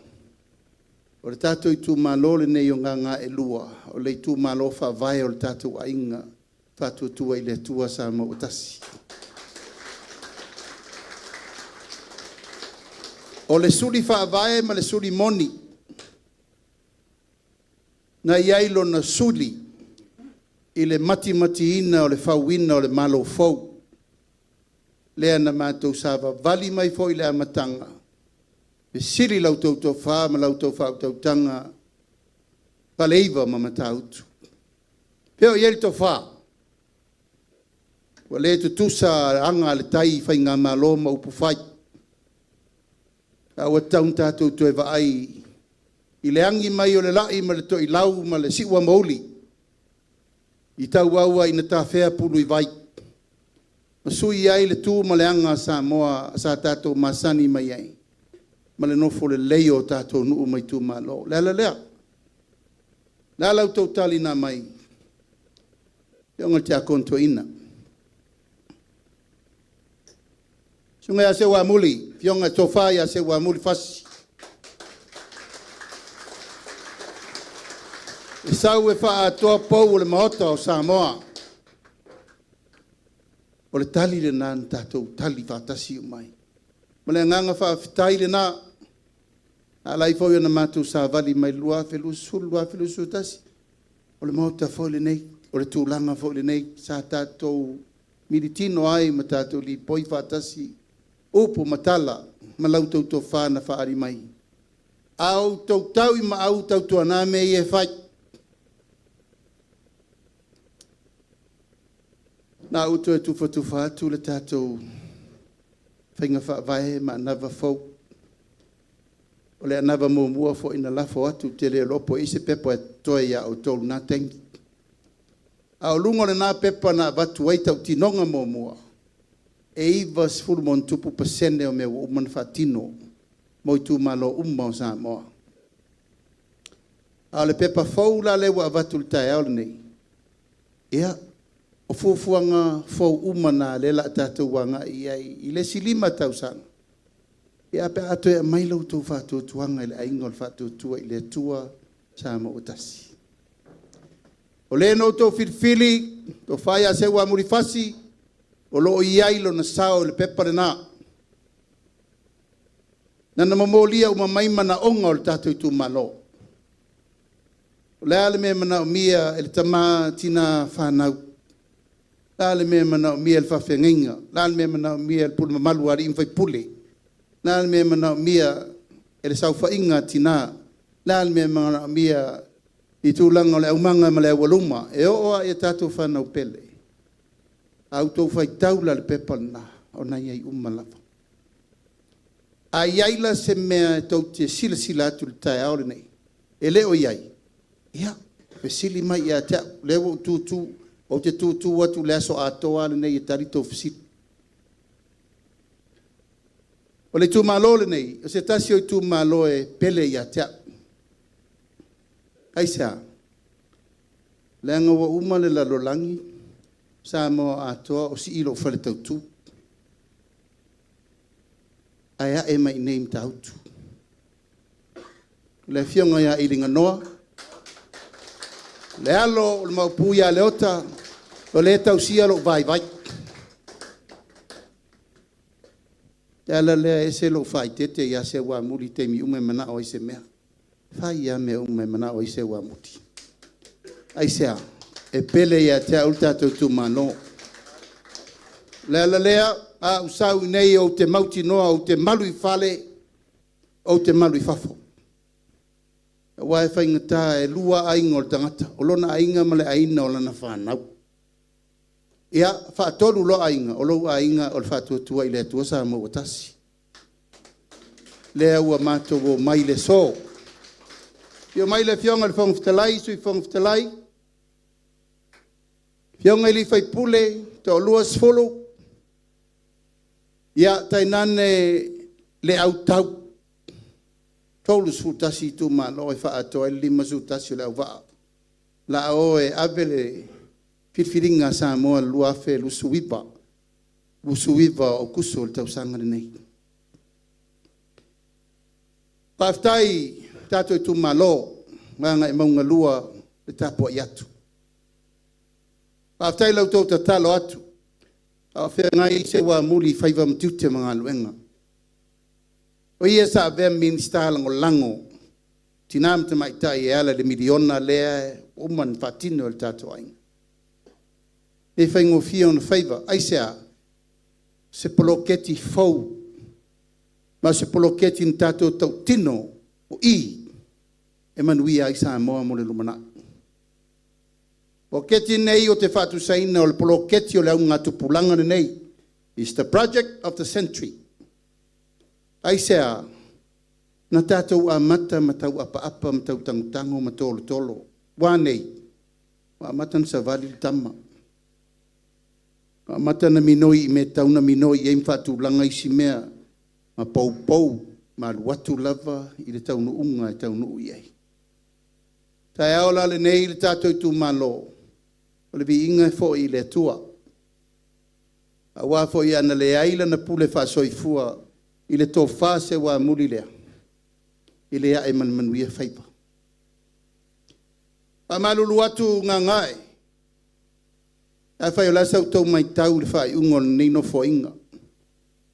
O le tatou itumalo lenei o Gagaelua o le itumalo faavae o le tatou Aiga Faatuatua i le Atua Samoa ua Tasi. O le suli faavae ma le suli moni na i ai lona suli i le matimatiina o le fauina o le Malo fou lea na matou savavali mai foi i le amataga, fesili la outou tofa ma la outou faautautaga, Faleiva ma Matautu. Fea o i ai le tofa? Ua le tutusa aga a le tai i faigamalo ma upufai. A ua tatau ona tatou toe vaai i le agi mai o le lai ma le to'ilau ma le siuamouli i tauau ina tafea pulu i vai ma sui ai le tu ma le aga a Samoa sa tatou masani mai ai ma le nofo lelei o tatou nuu ma itumalo. O le ala lea. O le a la outou tali na aumai? Afioga i le Tiakono Toeaina, Susuga ia Seuamuli, Afioga le Tofa ia Seuamuli Fasi, e sau e faaatoa pou o le Maota o Samoa. O le tali lena na tatou tali faatasi uma ai. Ma le agaga faafetai lena, na ala ai foi ona matou savali mai le 2020, 2021, o le Maota foi lenei, o le tulaga foi lenei sa tatou militino ai ma tatou lipoi faatasi upu ma tala ma la outou tofa na faaali mai. A outou tau i maau, tautuana mea ia e fai. O lena ua toe tufatufa atu le tatou faiga faavae ma anava fou. O le anava muamua foi na lafo atu, ou te le iloa po o i ai se pepa o totoe ia outou i lena taimi. A o luga o lena pepa na avatu ai tautinoga muamua, e 90+% o mea ua uma ona faatino mo itumalo uma o Samoa. A o le pepa fou la lea ua avatu i le taeao lenei, ia, o fuafuaga fou uma na o lea o le a tatou agai i ai i le isi 5 tausaga, pe a toe aumai lo outou faatuatuaga i le Aiga o le Faatuatua i le Atua Samoa ua Tasi. O le na outou filifili, le Tofa ia Seuamuli Fasi, o lo o i ai lona sao i le pepa lena. Na ia momolia uma mai manaoga o le tatou itumalo. O le a le mea e manaomia e le tama, tina, fanau, o le a le mea e manaomia e le faafeagaiga, o le a le mea e manaomia e le pule mamalu a alii ma faipule, o le a le mea e manaomia e le saofaiga a tina, o le a le mea e manaomia i tulaga o le aumaga ma le aualuma, e oo lava i a tatou fanau pele. A outou faitau la i le pepa lena, o lena e i ai uma lava. A i ai la se mea tou te silasila atu i le taeao lenei e le o i ai, ia, fesili mai ia te au, o lea ua ou tu tu, ou te tu tu atu i le aso atoa lava lenei e tali tou fesili. O le itumalo lenei, o se tasi o itumalo e pele ia te au. Aisea? Leaga ua uma le lalolagi, Samoa atoa o sii lou faletautu ae ae mai i inei i Matautu. Le Afioga ia Iliganoa, le alo o le Maopu ia Leota, o lea e tausia lou vaivai. O le ala lea e ese lou faaeteete ia Seuamuli i taimi uma e manao ai i se mea. E fai lava mea uma e manao ai Seuamuli. Aisea? E pele ia te au le tatou itumalo. O le ala lea, a ou sau i inei ou te mautinoa ou te malu i fale, ou te malu i fafo. Aua e faigata e lua lava aiga o le tagata, o lona aiga ma le aiga o lana fanau. Ia, faatolu loa aiga, o lou aiga o le Faatuatua i le Atua Samoa ua Tasi. Lea ua matou omai i le aso. Afio mai le Afioga i le Fofoga Fetalai, Sui Fofoga Fetalai, afioga i sui usufono e toa-20, ia, tainane le autau, 31 itumalo e faaatoa ai le 51 o le auvaa o le a o e ave le filifiliga a Samoa i le 2029, 29 o Aokuso o le tausaga lenei. Faafetai i tatou itumalo o Gagaemauga 2 le tapuai atu. Faafetai i la outou tatalo atu a o feagai Seuamuli i faiva ma tiute ma galuega. O ia sa avea ma Minisita Lagolago o Tina ma Tamaitai e ala i le miliona lea ua uma ona faatino e le tatou aiga. E le faigofie ona faiva. Aisea? O se poloketi fou, ma o se poloketi na tatou tautino o i e manuia ai Samoa mo le lumanai. Poloketi nei o te faatusaina o le poloketi o le augatupulaga lenei is the project of the century. Aisea? Na tatou amata ma tauapaapa ma tautagutago ma tolotolo. Ua a nei? Ua amata ona savali le tama. Ua amata ona minoi i mea e tatau ona minoi i ai ma faatulaga isi mea ma poupou ma alu atu lava i le taunuuga e taunuu i ai. O le taeao la lenei le tatou itumalo, o le viiga e foi i le Atua, aua foi ana leai Lana pule faasoifua i le tofa seuamuli lea, e le ae ma le manuia faiva. E faamalulu atu Gagaa'e, afai o le a sa outou matau i le faaiuga o lenei Nofoaiga,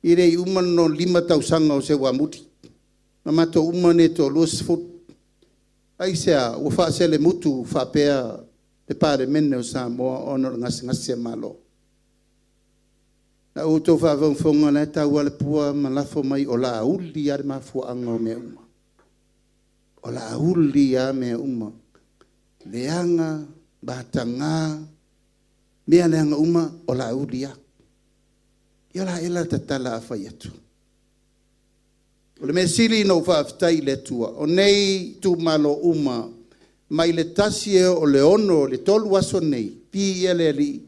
e le i uma le lona 5 tausaga o Seuamuli ma matou uma nei e toa-20. Aisea? Ua faaselemutu faapea le Palemene o Samoa ona o le gasegase malo. A ua outou faafogafoga o la e tau lava le pua ma lafo mai o Laauli lava le mafuaaga o mea uma. O Laauli lava mea uma, leaga, mataga, mea leaga uma, o Laauli lava. Ia o le a ea la le tatala a fai atu? O le mea sili ona ou faafetai i le Atua, o nei itumalo uma mai le 1 e oo i le 6 i le 3 aso nei, viia le Alii,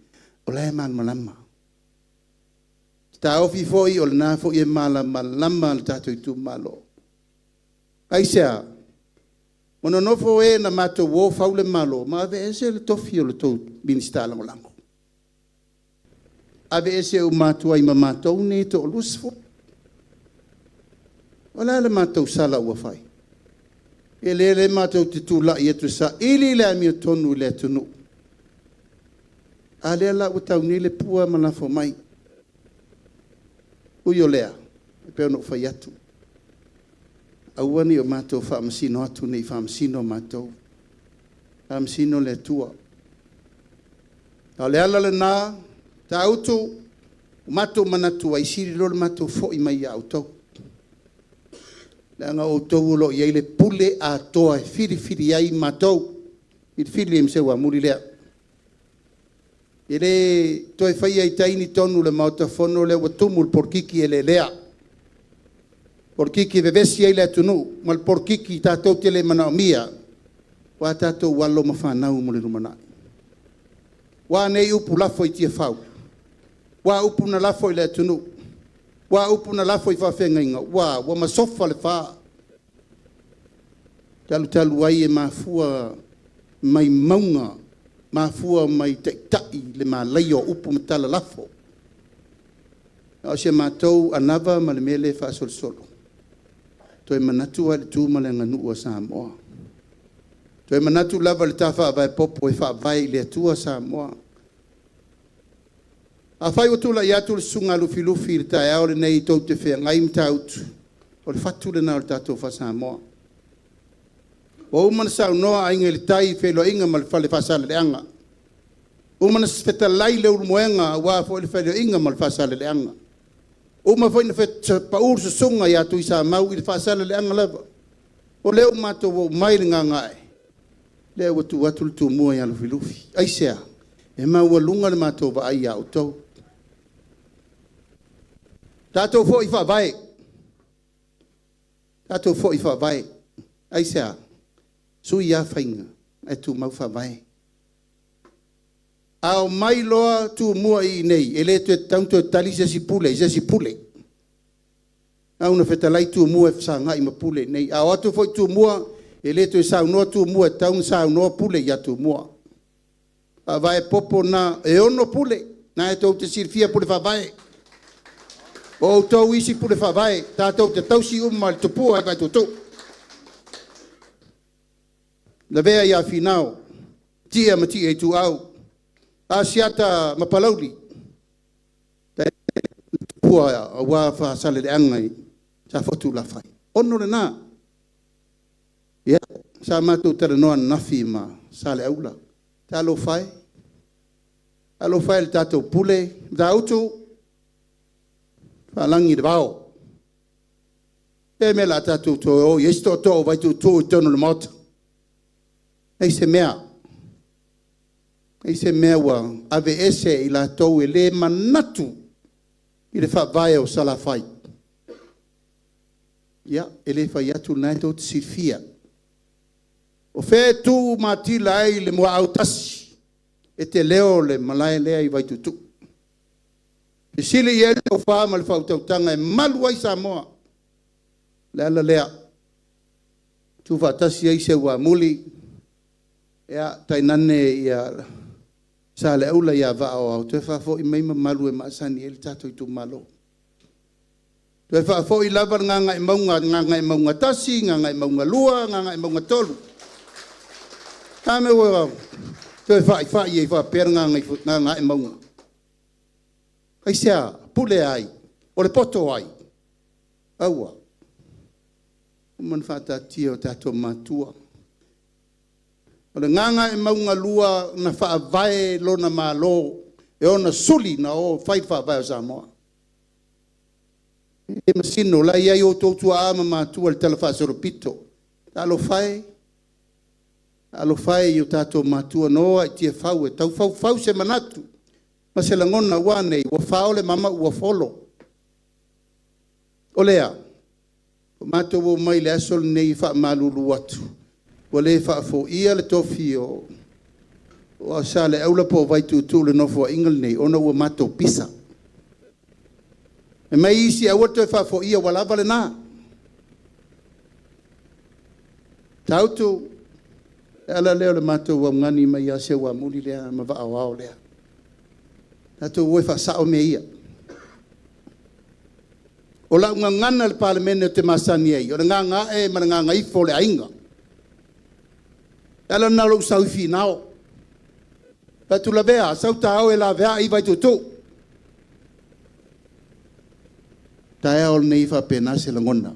o la e malamalama. Ou te taofi foi o lena foi e malamalama le tatou itumalo. Aisea? Ua nonofo e na matou o fau le Malo ma aveese le tofi o le tou Minisita Lagolago, aveese uma atu ai ma matou nei e toa-20. O le a le matou sala ua fai? Ia lea la matou te tulai atu e saili le amiotonu i le atunuu, a lea la ua tau nei le pua ma lafo mai. Ui o lea, e pei ona ou fai atu, aua ne i o matou faamasino atu ne i faamasino matou, faamasino le Atua. A o le ala lena Matautu ua matou manatu ai, sili loa le matou foi mai ia outou, leaga o outou o lo o i ai le pule atoa e filifili ai matou, filifili ai ma Seuamuli lea. E le toe faia i tai ni tonu i le Maota Fono lea ua tumu le polokiki e lelea, polokiki e vevesi ai le atunuu ma le polokiki tatou te le manaomia, o a tatou alo ma fanau mo le lumanai. Ua a nei upu lafo i Tiafau? O a upu na lafo i le atunuu? O a upu na lafo i faafeagaiga? Ua a? Ua masofa le fa, talu talu ai e mafua mai mauga, mafua mai taitai le malaia o upu ma tala lafo. A o si a matou anava ma le mea lea e faasolosolo, toe manatu lava i le tu ma le aganuu a Samoa. Toe manatu lava i le ta faavae popo e faavae i le Atua Samoa. Afai ua tulai atu le Susuga ia Lufilufi i le taeao lenei tou te feagai Matautu, o le fatu lena o le tatou faa-Samoa. Ua uma ona saunoa Aiga i le Tai i feiloaiga ma le Fale Faasaleleaga, ua uma ona fetalai Leulumoega aua foi le feiloaiga ma le Faasaleleaga, ua uma foi ona pau le Susuga ia Tuisamau i le Faasaleleaga lava. O lea ua matou oo mai le gaga'e, lea ua tuu atu le Tumua ia Lufilufi. Aisea? E maualuga le matou vaai ia outou. Tatou foi i faavae, tatou foi i faavae. Aisea? Sui lava faiga ae tumau faavae. A omai loa Tumua iinei, e le toe tatau ona toe tali se isi Pule i se isi Pule. Na ona fetalai Tumua e fesagai ma Pule iinei. A o atu foi Tumua, e le toe saunoa Tumua e tatau ona saunoa Pule ia Tumua. Faavae popo na e 6 Pule, lena tou te silafia Pule Faavae. O outou isi Pule Faavae, tatou te tausi uma i le Tupua i Vaituutuu. Lavea ia Finao, Tia ma Tia Ituau, Asiata ma Palauli, le Tupua aua Faasaleleaga i Safotu ma Salafai. 6 lena. Ia, sa matou talanoa ananafi ma Saleaula, talofa e, talofa e i le tatou Pule, Matautu, faalagi i le vao. O le mea o le a tatou toe o i ai se tootoo o Vaituutuu i totonu o le Maota? E leai se mea. Ai se mea ua aveese i latou e le manatu i le faavae o Salafai. Ia, e le fai atu o lena tou te silafia. O fea e tu matila ai le muaau tasi, e te leo le malae lea i Vaituutuu. Fesili i ai le tofa ma le faautautaga e malu ai Samoa. O le ala lea, tuufaatasi ai Seuamuli, ia, tainane Saleaula ia Vaa o Ao, toe faafoi mai mamalu e masani ai le tatou itumalo. Toe faafoi lava le Gagaemauga, Gagaemauga 1, Gagaemauga 2, Gagaemauga 3. A mea ua toe faifai ai faapea le Gagaemauga? Aisea? Pule ai? O le poto o ai? Aua. Ua uma ona faataatia e o tatou matua. O le Gagaemauga 2 na faavae lona Malo e ona suli na o e fai le faavae o Samoa. E le masino, o la e i ai outou tuaa ma matua i le talafaasolopito. Talofa e, talofa e i o tatou matua na o lava i Tiafau e tau faufau se manatu ma se lagona, ua a nei? Ua fao le mama ua folo. O lea, ua matou omai i le aso lenei e faamalulu atu, ua le faafoia le tofi o Saleaula po o Vaituutuu i le Nofoaiga lenei, ona ua matou pisa. Fai mai isi aua le toe faafoia ua lava lena. Matautu, o le ala lea o le matou augani mai ia Seuamuli lea ma vaa o ao lea. Tatou o e faasao mea ia. O lau gagana i le Palemene ou te masani ai, o le gagaae ma le gagaifo o le aiga. O le ala lena o lou sau i Finao. Ou fai atu, Lavea, sau ta o e laveai i Vaituutuu. O le taeao lenei e faapena se lagona.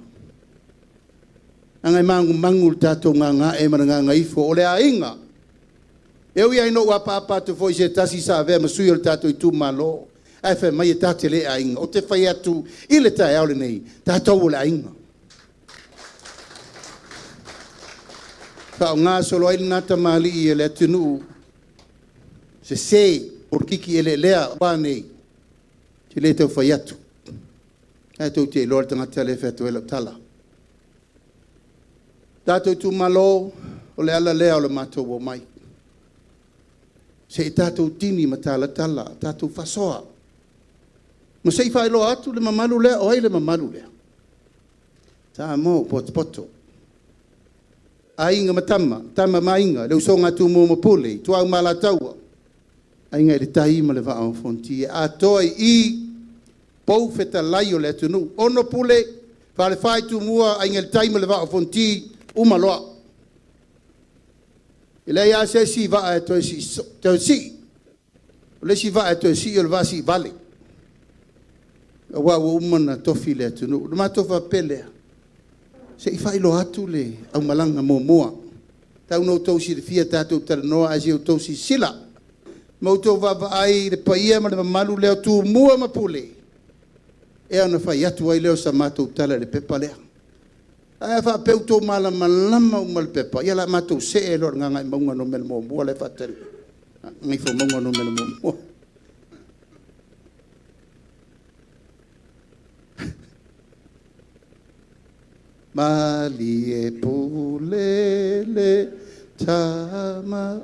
Leaga e manumanu i le tatou gagaae ma le gagaifo, o le aiga. E ui lava ina ou apaapa atu foi i se tasi sa avea ma sui o le tatou itumalo, ae fai mai ta te le aiga. Ou te fai atu i le taeao lenei, tatou o le aiga. Faaaoga solo ai lena tamalii e le atunuu, sese, polokiki eleelea. Ua a nei? Ou te le tau fai atu, o lena tou te iloa le tagata lea e fai atu ai lau tala. Tatou itumalo, o le ala lea o le matou omai, se i tatou tini matalatala, tatou faasoa, ma se i faailoa atu le mamalu lea. O ai le mamalu lea? Samoa ua potopoto, Aiga ma Tama, Tama ma Aiga, le usoga a Tumua ma Pule, Ituau ma Alataua, Aiga i le Tai ma le Vaa o Fonoti. E atoa i i pou fetalai o le atunuu, 6 Pule, Falefa i Tumua, Aiga i le Tai ma le Vaa o Fonoti, uma loa. E leai lava se isi vaa e toe sii, o le isi vaa e toe sii o le vaa siivale, aua ua uma ona tofi le atunuu. Ona matou faapea lea, se i faailoa atu le aumalaga muamua. Tau ina outou silafia tatou talanoa, ae se i outou silasila ma outou vaavaai i le paia ma le mamalu lea o Tumua ma Pule, ia ona fai atu ai lea o sa matou tala i le pepa lea. Ae a faapea ua outou malamalama uma i le pepa, ia o le a matou see loa i le Gagaemauga 1 la e faatali mai, Gagaifomauga 1. Malie pule le tama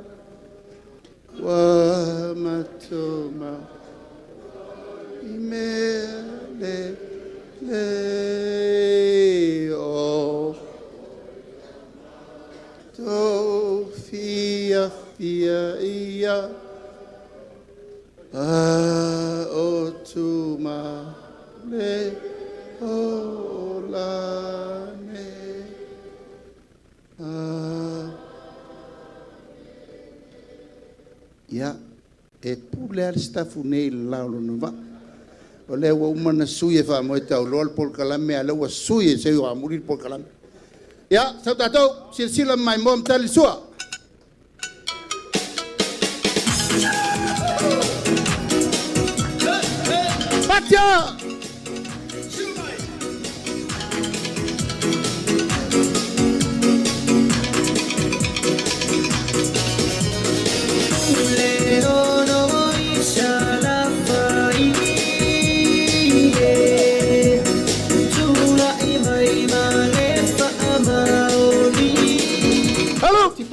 ua matou i mea lelei o tou fiafia ia a o ola nei. Ia, e pule lava le Sitafune i le la o lona vaa. O lea ua uma ona sui e faamoe tauloa le polokalame, a o lea ua sui e Seuamuli le polokalame. Ia, sau tatou, silasila ma maimoa ma tali le sua. Patia!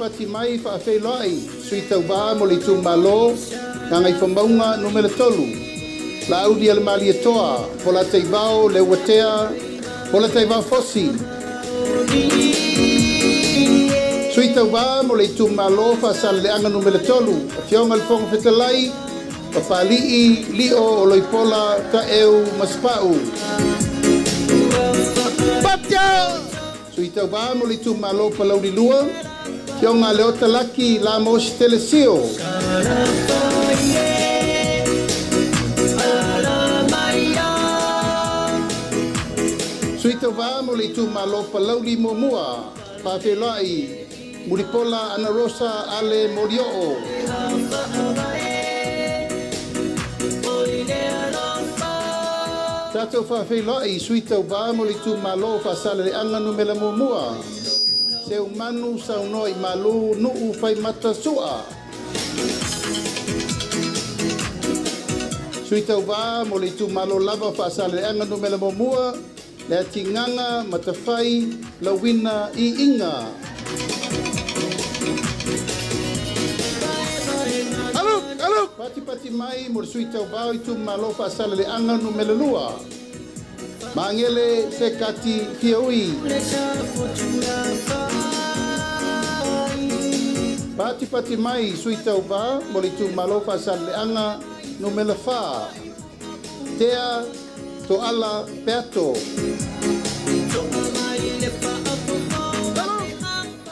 Patipati mai faafeiloai sui tauvā mo le itumalo Gagaifomauga Nu.3, Laaulialemalietoa Polataivao Leuatea Polataivao Fosi. Sui tauvā mo le itumalo Faasaleleaga Nu.3, Afioga i le Fofoga Fetalai, Papali'i Lio Oloipola Taeu Masepau. Patia! Sui tauvā mo le itumalo Palauli 2, Afioga Leota Laki Lamos Telesio. Sui tauvā mo le itumalo Palauli 1, Faafeiloai Mulipola Ana Rosa Ale Molioo. Tatou faafeiloai sui tauvā mo le itumalo Faasaleleaga Nu.1, Seumanu Saunoa i Malu Nuu Faimata Sua. Sui tauvā mo le itumalo lava Faasaleleaga Nu.1, Le Atigaga Matafai Lauina Iiga. Alu, alu! Patipati mai mo le sui tauvā o itumalo Faasaleleaga Nu.2, Magele Sekati Fiaui. Patipati mai sui tauvā mo le itumalo Faasaleleaga Nu.4, Tea Toala Peato.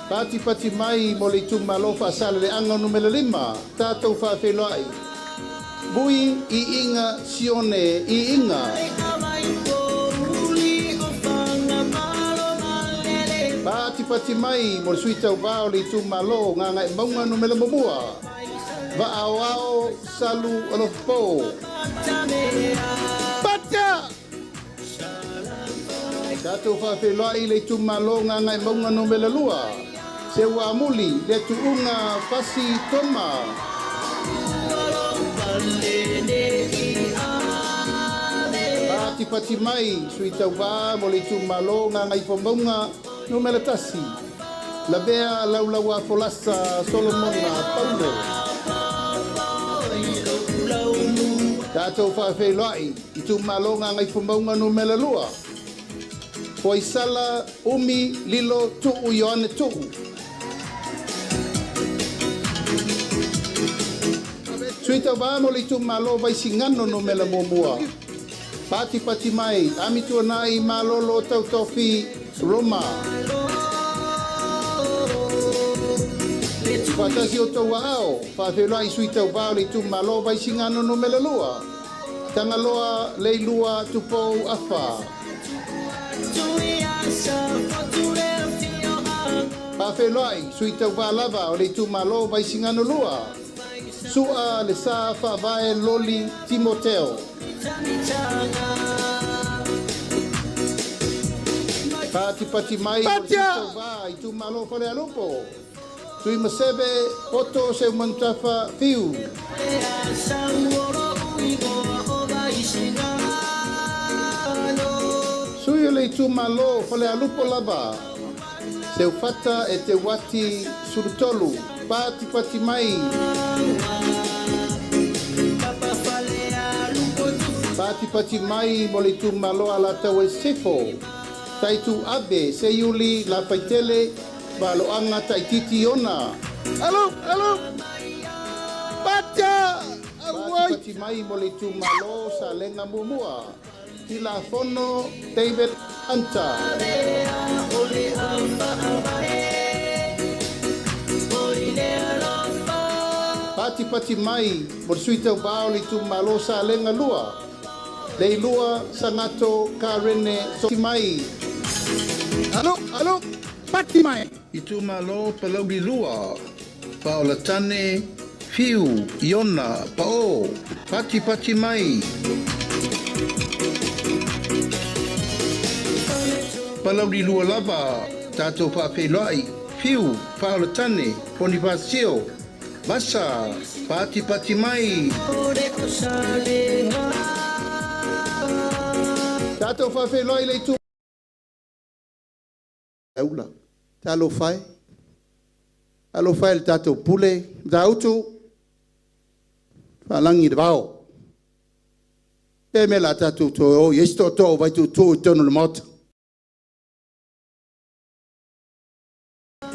Patipati mai mo le itumalo Faasaleleaga Nu.5, tatou faafeiloai Bui Iiga Sione Iiga. Patipati mai mo le sui tauvā o le itumalo Gagaemauga Nu.1, Vaaoao Salu Alofopo. Patia! Tatou faafeiloai le itumalo Gagaemauga Nu.2, Seuamuli le Tuuga Fasi Toma. Patipati mai sui tauvā mo le itumalo Gagaifomauga Nu.1, Lavea Laulaua Folasa Solomona Paulo. Tatou faafeiloai itumalo Gagaifomauga Nu.2, Foaisala Umi Lilo Tuu Ioane Tuu. Sui tauvā mo le itumalo Vaisigano Nu.1, Patipati mai Amituanai Malolo Tautofi Roma. Faatasi o tou aao, faafeiloai sui tauvā o le itumalo Vaisigano Nu.2, Tagaloa Leilua Tupou Afa. Faafeiloai sui tauvā lava o le itumalo Vaisigano 2, Sua Le Sa Faavae Loli Timoteo. Patipati mai mo le sui Patia! tauvā itumalo Falealupo, Tuimaseve Poto Seumanutafa Fiu. Sui o le itumalo Falealupo lava, Seufata e Te Wati Sulutolu. Patipati mai. Patipati mai mo le itumalo Alataua i Sisifo, Taitu Ave Seiuli Lafaitele Valoaga Taititi Ona. Alu, alu! Patia! Auai! Patipati mai mo le itumalo Salega 1, Tilafono David Hunter. Patipati mai mo le sui tauvā o le itumalo Salega 2, Leilua Sagato Karene Mai. Alu, alu! Pati mai! Itumalo Palauli 2, Paolatane Fiu Iona Pao. Patipati mai. Palauli 2 lava, tatou faafeiloai Fiu Paolatane Ponifasio Vasa. Patipati mai. Tatou faafeiloai le itu aula. Talofa e. Alofa e le tatou pule, Matautu, faalagi i le vao. E mea la tatou toe o i ai se tootoo o Vaituutuu i totonu o le Maota.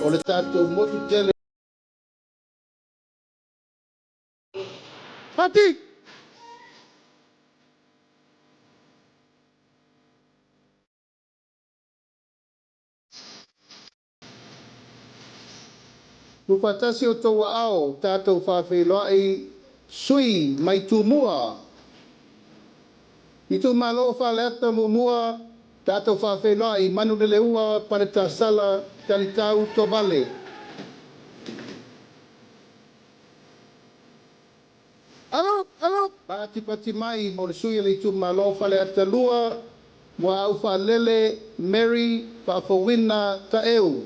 O le tatou motu tele. Pati! Tuufaatasi o outou aao, tatou faafeiloai sui mai Tumua. Itumalo o Faleata 1, tatou faafeiloai Manuleleua Paletasala Talitau Tovale. Alo, alo! Patipati mai mo le sui o le itumalo Faleata 2, Muaau Faalele Mary Faafouina Taeu.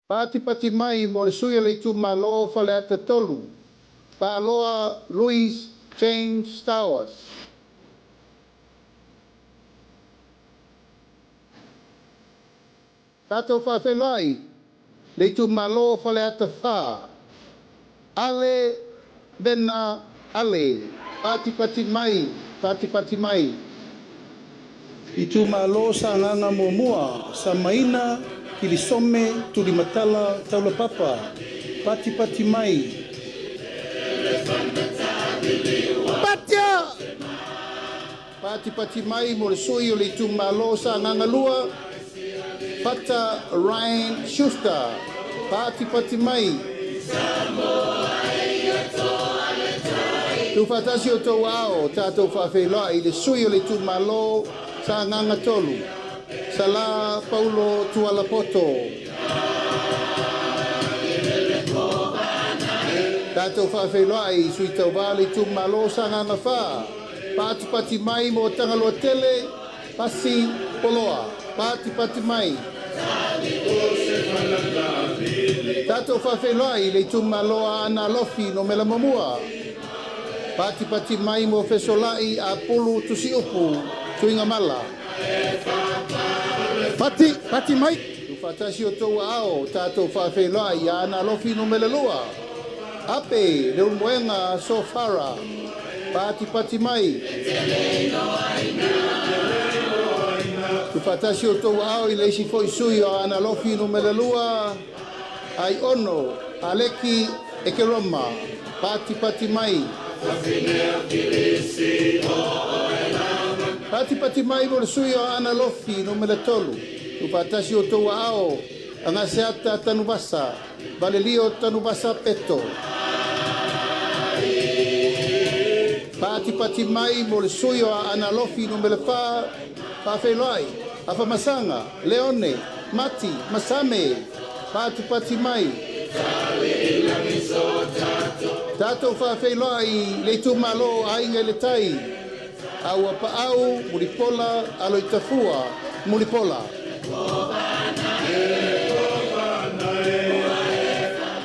Patipati mai mo le sui o le itumalo Faleata 3, Faaloa Louis James Stowers. Tatou faafeiloai le itumalo Faleata 4, Ale Vena Ale. Patipati mai, patipati mai. Itumalo Sagaga 1, Samaina, Kilisome, Tulimatala, Taulapapa. Patipati mai. Patia! Patipati mai mo le sui o le itumalo Sagaga 2, Pata Ryan Schuster. Patipati mai. Tuufaatasi o outou aao, tatou faafeiloai le sui o le itumalo Sagaga 3, Sala Paulo Tualapoto. Tatou faafeiloai sui tauvā le itumalo Sagaga 4, patipati mai mo Tagaloa Tele, Pasi Poloa. Patipati mai. Tatou faafeiloai le itumalo Aana Alofi numera 1. Patipati mai mo Fesolai Apulu Tusiupu Tuigamala. Pati, pati mai. Tuufaatasi o outou aao, tatou faafeiloai Aana Alofi numera 2. Ape Leulumoega Sofara. Patipati mai. Tuufaatasi o outou aao i le isi foi sui o Aana Alofi numera 2. Ai Ono Aleki Ekeroma. Patipati mai. Patipati mai mo le sui o Aana Alofi numera 3. Tuufaatasi o outou aao Agaseata Tanuvasa, Valelio Tanuvasa Peto. Patipati mai mo le sui o Aana Alofi numera 4, Faafeiloai, Afamasaga, Leone, Mati, Masame. Patipati mai. Tatou faafeiloai le itumalo Aiga i le Tai, Aua Paau, Mulipola, Aloitafua, Mulipola.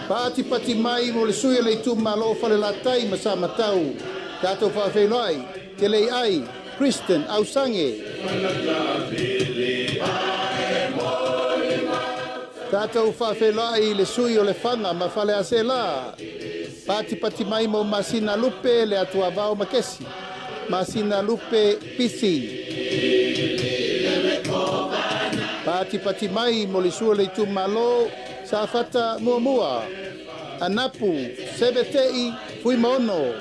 Patipati mai mo le sui o le itumalo Falelatai ma Samatau, tatou faafeiloai, Telei Ai, Kristen Ausange. Tatou faafeiloai le sui o Lefaga ma Faleaseela. Patipati mai mo Masina Lupe le Atuavao Makesi. Masina Lupe Pisi. Patipati mai mo le sui o le itumalo Safata 1. Anapu Sebetei Fuimaono.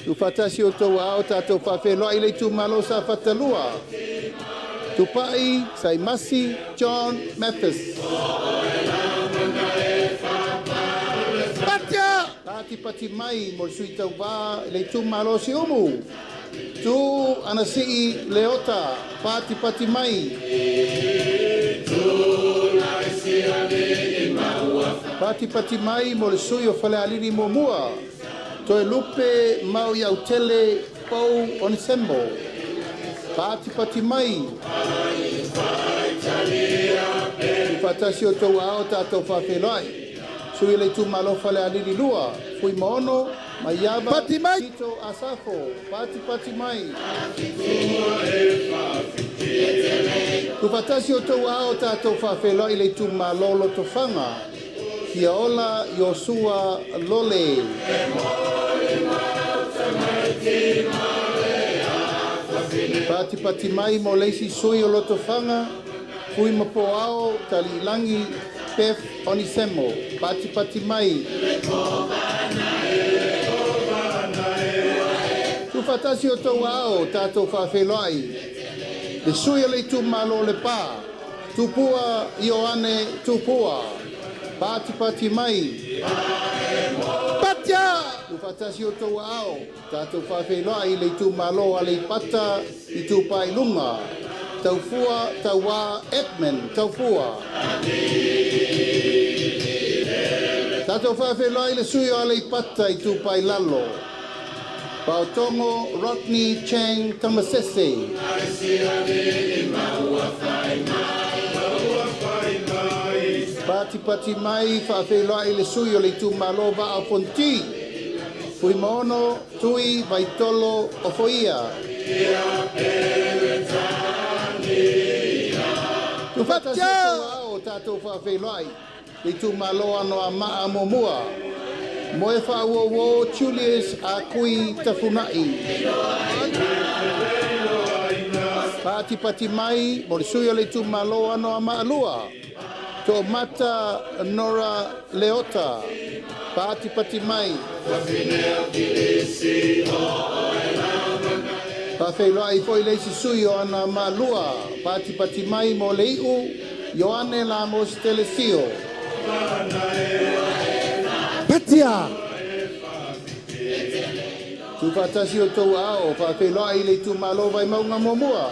Tuufaatasi o outou aao, tatou faafeiloai le itumalo Safata 2. Tupai Saimasi John Mathis. Patia! Patipati mai mo le sui tauvā le itumalo Siumu. Tu Anasii Leota. Patipati mai. Patipati mai mo le sui o Falealili 1. Toe Lupe Mau Iautele Pau Onesemo. Patipati mai. Tuufaatasi o outou aao, tatou faafeiloai. Sui le itumalo Falealili 2, Fuimaono Maiava Pati mai. Tito Asafo, pati pati mai. Tufatasi o tou ao tātou whawheloi le tu malolo tofaga. Fia Iosua Lole. Pati pati mai mo leisi sui o Lotofaga, Fui Mapoao, Talilangi, Pef Onisemo. Pati pati mai. Tufatasi o tou ao, tātou whawheloi. Le sui o le tu malo le pā. Tupua Ioane Tupua. Pati pati mai. Patia! Tufatasi o tou ao, tātou whawheloi le tu malo a le pata i tu pai lunga. Taufua Taua Edmund, Taufua. Tātou whawheloi le sui o le pata i tu pai lalo. Paotongo Rodney Chang Tamasese. Pati pati mai whawheloi le sui o le tu malo va a fonti. Fui maono tui vaitolo o foia. Tufatasi o tātou whawheloi le tu malo ano a maa momua. Moe whaauo Julius a kui tafunai. Pati pati mai, mo le sui o le tu malo ano a maalua. Tō mata Nora Leota. Pati pati mai. Pawheiloa i foi leisi sui o ana malua. Pati pati mai mo le iu, Ioane Lamos Telesio. Patia! Tūwhātasi o tau ao, whawheiloa i le tu malo vai maunga muamua.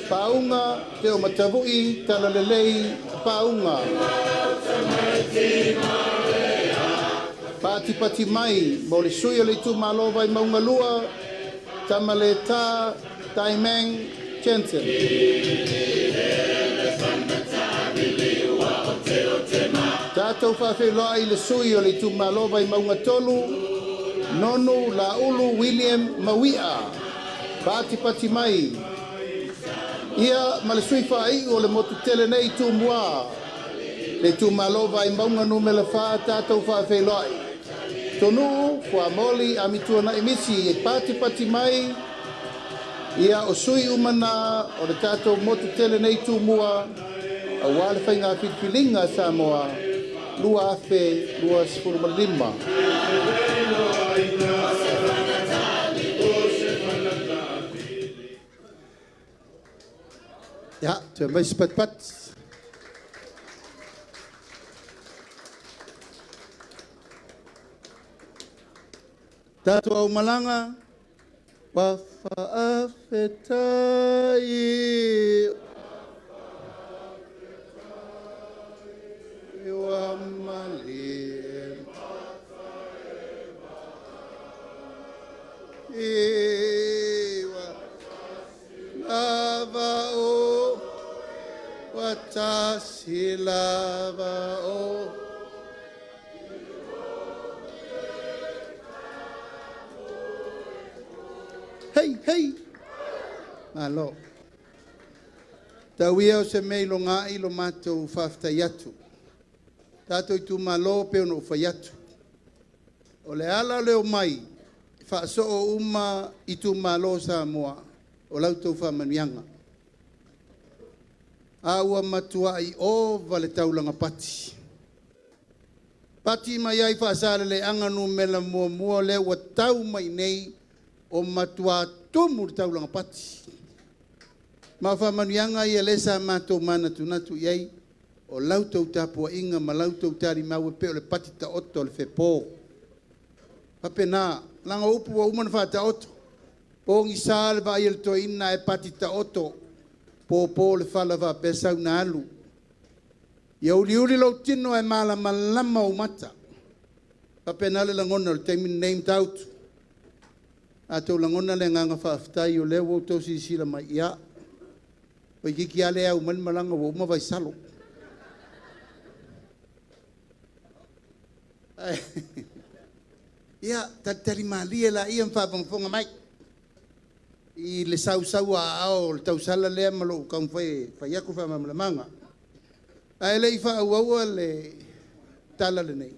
Paunga, te o matavui, talalelei, paunga. Pati pati mai, mo le sui o le tu malo vai maunga lua, tamale tā, taimeng, Jensen. Tātou whawheloa i le sui o le tu malo vai maunga tolu, Nonu Laulu William Mawia. Pati pati mai. Ia ma le sui whaai o le motu tele nei tu mua. Le tu malo vai maunga numela wha tātou whawheloa. Tonu, fuamoli, amitua na imisi, e pati pati mai. Ia o sui umana o le tātou motu tele nei tu mua. A wale whainga whitwilinga Samoa. 2025. Ia, tu mai se pat pat. Tātou au malanga, wa whaafetai. Wa mali. Iwa. Lava o. Watasi lava o. Hei, hei. Malo. Tau ia o se mei lo ngā i lo mātou whawhitai atu. Tātou i tū malo pe ono whai atu. O le ala leo mai, wha so uma i tū malo sa moa, o lautou wha manuianga. A ua matua i o vale taulanga pati. Pati mai ai whaasale le anga nu mela mua mua le ua tau mai nei o matua tumu le taulanga pati. Ma wha manuianga i le sa mātou mana tunatu i ai, o lautou tāpua inga ma lautou tāri maue pe o le pati ta oto le whepō. Pape nā, langa upu wa umana wha ta oto. Pōngi sā le vai le toina e pati ta oto. Pō pō le whala wha pesau na alu. Ia uli uli lau tino e mala malama o mata. Pape nā le langona o le taimi name tautu. A tau langona le nganga whaaftai o leo o tau sisila mai ia. Wai kiki ale au mani malanga wa uma vai salo. Ia, talitalimalie laia ma faafogafoga mai i le sausauaao o le tausala lea ma lou taumafai e fai atu faamalamalamaga. Ae le i faaauaua le tala lenei,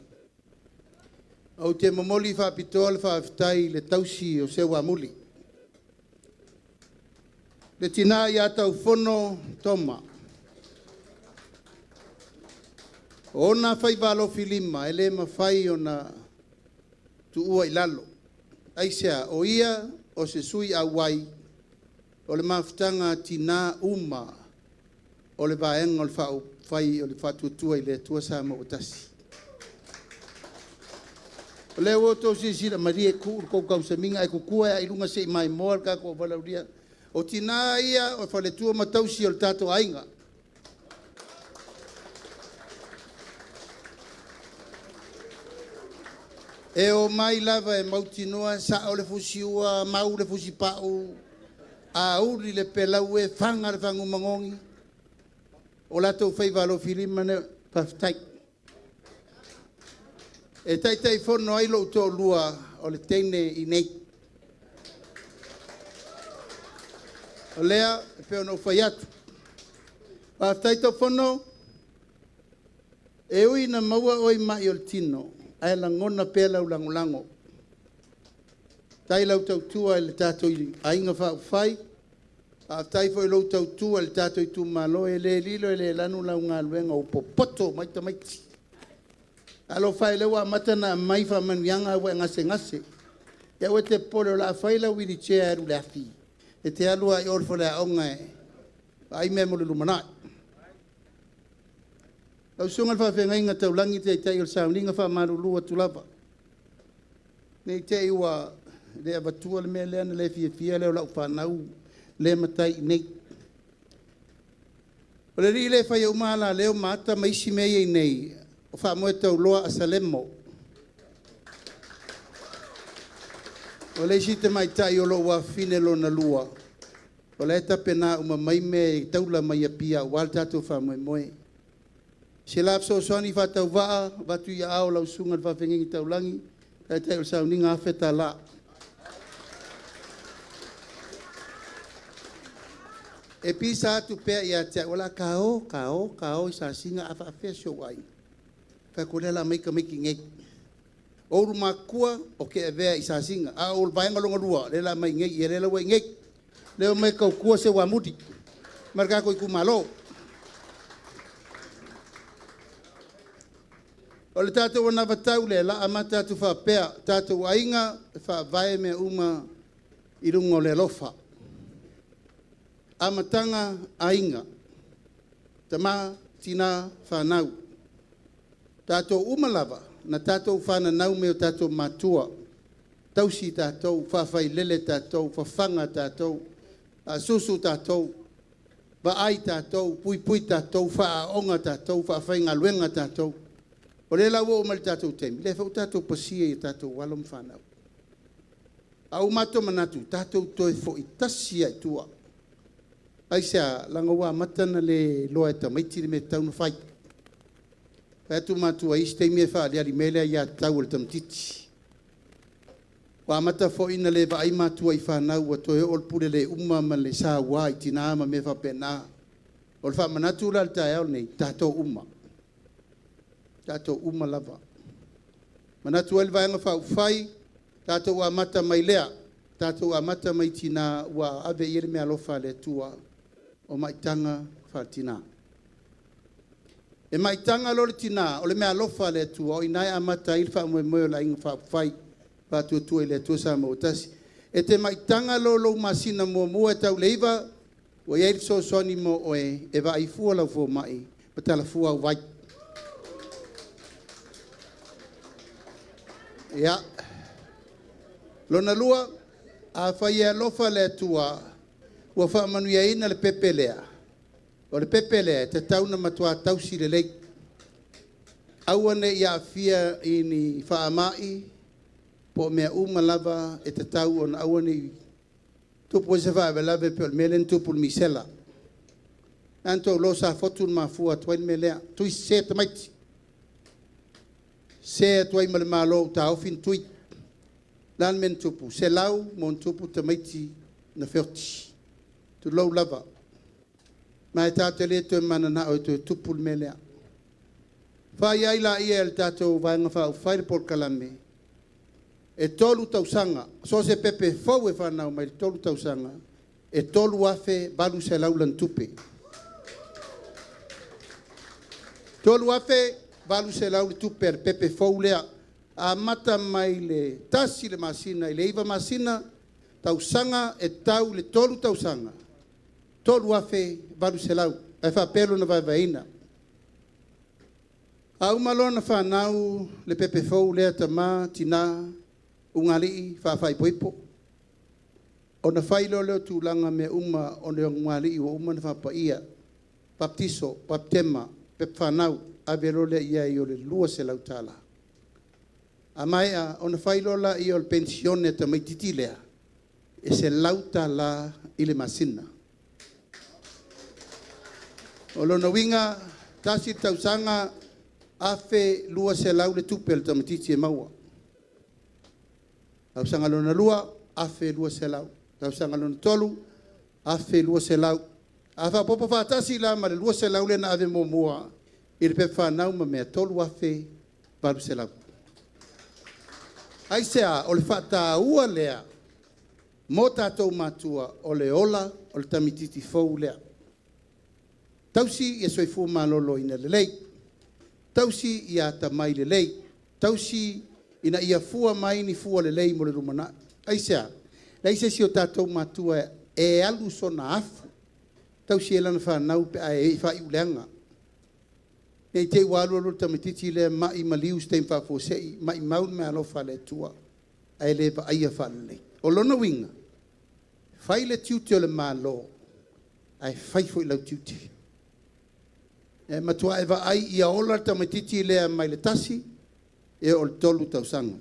ou te momoli faapitoa le faafetai i le tausi o Seuamuli, le tina ia Taufono Toma. O ona faiva alofilima e le mafai ona tuua i lalo. Aisea? O ia o se sui auai o le Mafutaga a Tina uma o le Vaega Faaupufai o le Faatuatua i le Atua Samoa ua Tasi. O lea ua outou silasila, malie tuu le tou tausamiga ae tutu a'e lava i luga se i maimoa le tatou valaaulia. O Tina ia o faletua ma tausi o le tatou aiga. E omai lava e mautinoa e sao le fusiua, mau le fusipau, a uli le pelaue, faga le fagu manogi, o latou faiva alofilima lea. Faafetai. E Taitaifono ai lou toalua, o le teine i inei. O lea e pei ona ou fai atu, faafetai Taufono, e ui ina maua oe i mai o le tino, ae lagona pea lau lagolago. Faafetai lau tautua i le tatou Aiga Faaupufai, faafetai foi i lau tautua i le tatou itumalo, e le lilo e le lanu lau galuega ua popoto mai tamaiti. Talofa e, o lea ua amata ona aumai faamanuiaga ae ua e gasegase. Ia aua e te popole o le a fai lau wheelchair e alu i le afi e te alu ai i o i le faleaoga e vaai mea mo le lumanai. Lau susuga i le faafeagaiga taulagi le taitai o le sauniga, e faamalulu atu lava, ne i te i ua le avatua le mea lea ona le fiafia lea o lau fanau lea e matai i inei. O le alii lea e faia uma alaleo ma ata ma isi mea ia e i inei, o Faamoe Tauloa Asalemo. O le isi tamaitai o lou afafine lona lua, o la e tapena uma mai mea e taula mai i Apia aua le tatou faamoemoe. O se la fesoasoani faatauvaa, avatu i aao o lau susuga i le faafeagaiga taulagi, le taitai o le sauniga, $1,000. E pisa atu pea ia te au, o le a ta o, ta o, ta o i Sasiga a faapefea si ou aiga? Ou fai atu, o lea o le a aumai tamaiti i inei. O ulu matutua ou te avea i Sasiga, a o le vaega lona lua, lea o le a aumai i inei, ia o lea la ua i inei. O lea e omai e tautua Seuamuli ma le tatou itumalo. O le tatou anavatau lea, o le a amata atu faapea, tatou aiga e faavae mea uma i luga o le alofa. Amataga, aiga, tama, tina, fanau. O tatou uma lava, na tatou fananau mai o tatou matua, tausi tatou, faafailele tatou, fafaga tatou, susu tatou, vaai tatou, puipui tatou, faaaooga tatou, faafaigaluega tatou. O lea la ua oo mai i le tatou taimi, o lea foi ua tatou pasia i tatou alo ma fanau. Ae ua matou manatu, tatou toe foi tasi lava i tua. Aisea? Leaga ua amata ona le iloa e tamaiti le mea e tatau ona fai. Fai atu matua i isi taimi e faaaliali mai le aiatatau a le tamaitiiti. Ua amata foi ona le vaai matua i fanau ua toe oo le pule le uma ma le saua i tina ma mea faapena. O le faamanatu la i le taeao lenei, tatou uma, tatou uma lava. E manatu ai le Vaega Faaupufai, tatou amata mai lea, tatou amata mai i tina ua ave i ai le meaalofa a le Atua, o maitaga faatina. E maitaga loa le tina, o le meaalofa a le Atua, o i ina e amata ai le faamoemoe o le Aiga Faaupufai Faatuatua i le Atua Samoa ua Tasi. E te maitaga loa i lou masina muamua e tau i le 9, ua i ai le fesoasoani mo oe e vaai fua lau fomai ma tala fua au vai. Ia. Lona lua, afai e alofa le Atua ua faamanuiaina le pepe lea, o le pepe lea e tatau ona matua tausi lelei, aua ne i aafia i ni faamai po o mea uma lava e tatau ona aua ne i tupu ai se faalavelave pei o le mea lea na tupu i le misela. Na ona tou iloa sa fotu na mafua atu ai le mea lea, tui sese tamaiti, sese atu ai ma le Malo ua taofi ona tui. Le a le mea na tupu? 100+ tamaiti na feoti. Tulou lava. Ma e tatou te le toe mananao e toe tupu le mea lea. Fai ai laia e le tatou Vaega Faaupufai le polokalame, e 3 tausaga, so o se pepe fou e fanau mai i le 3 tausaga, e $3,800 lana tupe. $3,800 le tupe a le pepe fou lea, amata mai le 1 le masina i le 9 masina, tausaga e tau i le 3 tausaga, $3,800 ae faapea lona vaevaeina. A uma loa ona fanau le pepe fou lea tama, tina, ulugalii, faafaipoipo, ona fai loa lea o tulaga o mea uma o le ulugalii ua uma ona faapaia, papatiso, patema, pepa fanau, ave loa lea i ai o le $200. A maea ona fai loa lea o le penisione a le tamaitiiti lea, e $100 i le masina. O lona uiga, tasi le tausaga, $1,200 le tupe a le tamaitiiti e maua. Tausaga lona lua, $1,200. Tausaga lona tolu, $1,200. A faaopoopo faatasi la ma le $200 lea na ave muamua i le pepa fanau ma mea, e $3,800. Aisea? O le faataua lea mo tatou matua o le ola o le tamaitiiti fou lea. Tausi ia soifua maloloina lelei, tausi ia atamai lelei, tausi ina ia fua mai ni fua lelei mo le lumanai. Aisea? Leai se isi o tatou matua e alu sona afu e tausi ai lana fanau pe a faaiu leaga. Ne i te i ua alu alu le tamaitiiti lea mai maliu i se taimi faafuasei, maumau le meaalofa a le Atua ae le vaaia faalelei. O lona uiga, fai le tiute o le Malo, ae fai foi lou tiute. E matua e vaai ia ola le tamaitiiti lea mai le 1 e oo i le 3 tausaga.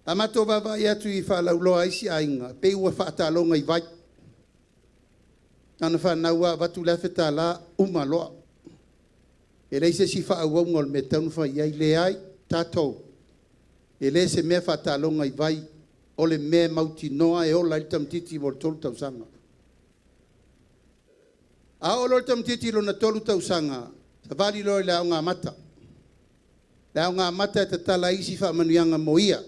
A matou vaavaai atu i faalauiloa a isi aiga, e pei ua faataaloga i vai. Na ona fanau lava avatu le $1,000 uma loa. E leai se isi faaauauga o le mea e tatau ona fai i ai. Leai, tatou, e le o se mea faataaloga i vai, o le mea e mautinoa e ola ai le tamaitiiti mo le 3 tausaga. A oo loa le tamaitiiti i lona 3 tausaga, savali loa i le Aoga Amata. O le Aoga Amata e tatala ai isi faamanuiaga mo ia.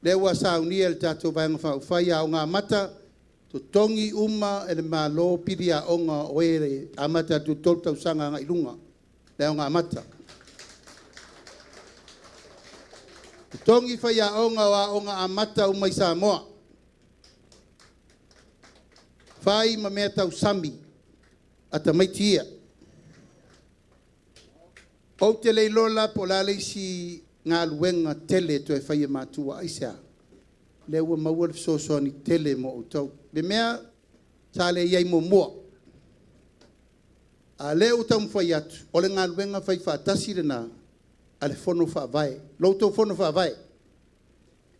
Lea ua saunia e le tatou Vaega Faaupufai Aoga Amata, totogi uma e le Malo pili aoga o e amata atu i le 3 tausaga agai i luga, le Aoga Amata. Totogi faiaoga o Aoga Amata uma i Samoa. Fai ma mea tausami a tamaiti ia. Ou te le iloa la po o le a le isi galuega tele e toe fai e matua. Aisea? Lea ua maua le fesoasoani tele mo outou. Le mea sa le i ai muamua, a o lea ua taumafai atu, o le galuega faifaatasi lena a le Fono Faavae, la outou Fono Faavae,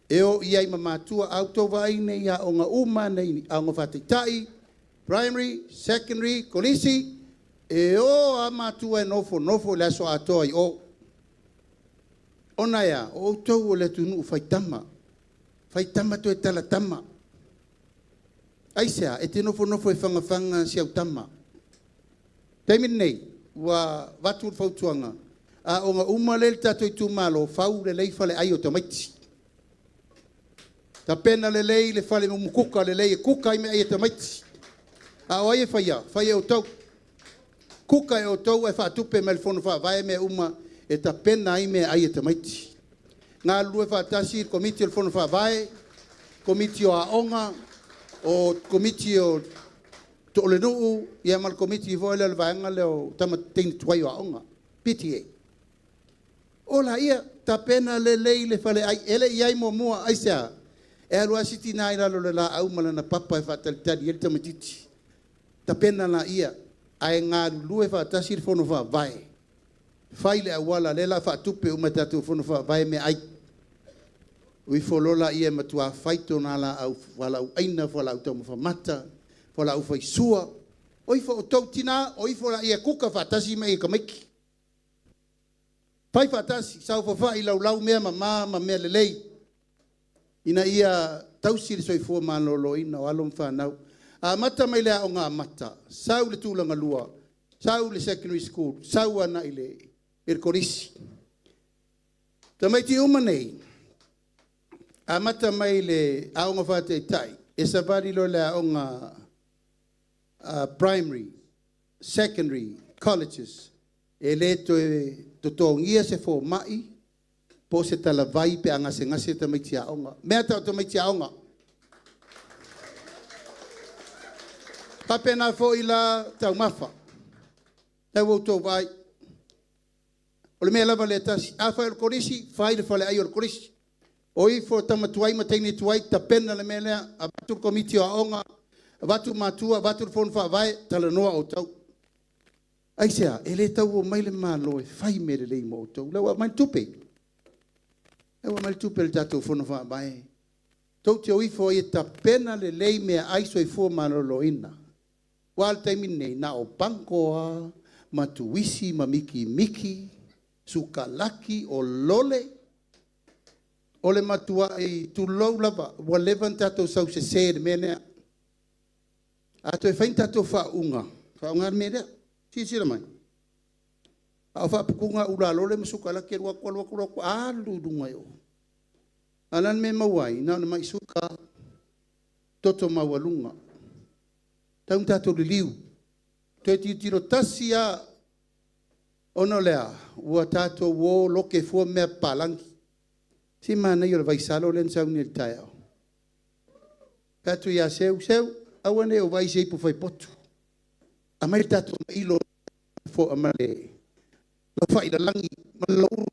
e o i ai ma matua. A outou vaai nei i aoga uma lava nei, aoga faataitai, primary, secondary, kolisi, e o lava matua e nofonofo i le aso atoa i o. Ona e a? O outou o le atunuu faitama, faitama toe talatama. Aisea? E te nofonofo e fagafaga si au tama. O le taimi lenei, ua avatu le fautuaga, aoga uma lea e i le tatou itumalo, fau lelei faleai o tamaiti. Tapena lelei le fale umukuka lelei e kuka ai meaai a tamaiti. A o ai e faia? Fai e outou. Kuka e outou ae faatupe mai e le Fono Faavae mea uma e tapena ai meaai a tamaiti. Galulue faatasi le Komiti o le Fono Faavae, Komiti o Aoga, o Komiti o le nuu, ia ma le Komiti foi lea o le vaega lea o teine tuai o aoga, PTA. O laia, tapena lelei le faleai. E le i i ai muamua. Aisea? E alu lava si tina i lalo o le laau ma lana papa e faatalitali ai le tamaitiiti. Tapena laia, ae galulue faatasi le Fono Faavae, fai le auala lea o le a faatupe uma e le tatou Fono Faavae meaai. O ifo loa lea e matua fai fualaau aina, fualaau taumafa mata, fualaau faisua. O ifo outou tina, o ifo laia e kuka faatasi meaai a tamaiti. Fai faatasi, saofafai laulau mea mama ma mea lelei, ina ia tausi le soifua maloloina o alo ma fanau. Amata mai le aoga amata, sau le tulaga lua, sau le secondary school, sau agai i le kolisi. Tamaiti uma nei, amata mai le aoga faataitai, e savali loa i le aoga primary, secondary, colleges, e le toe totogia se fomai po o se talavai pe a gasegase tamaiti aoga. O mea tau o tamaiti aoga. E faapena foi la taumafa. Lena ua outou vaai, o le mea lava lea e tasi. Afai o le kolisi, fai le faleai o le kolisi. O ifo tama tuai ma teine tuai tapena le mea lea, avatu le komiti o aoga, avatu matua, avatu le fono faavae, talanoa outou. Aisea? E le tau omai le Malo e fai mea lelei mo outou. O lea ua aumai le tupe. O lea ua aumai le tupe a le tatou fono faavae. Tou te o ifo ai e tapena lelei meaai soifua maloloina. Aua o le taimi lenei, na o pango lava ma tuisi ma mikimiki, sukalaki, o lole. O le matuai tulou lava, ua leva ona tatou sau sese i le mea lea. A toe fai ni tatou faauuga, faaaoga le mea lea. Silasila mai, a o faaputuga ula lole ma sukalaki, e alu atu, alu atu, alu i luga i o. A o le a le mea e maua ai? Na o le mai suka, toto maualuga. E tatau ona tatou liliu, toe tilotilo tasi lava, ona o le a? Ua tatou o loke fua mea papalagi. Se manaia o le vaisalo lea na sau nei i le taeao. Ou fai atu ia Seu, Seu, aua ne i ou vaai i se ipu fai potu, aumai le tatou mailo ma le laufailalagi ma le ulu.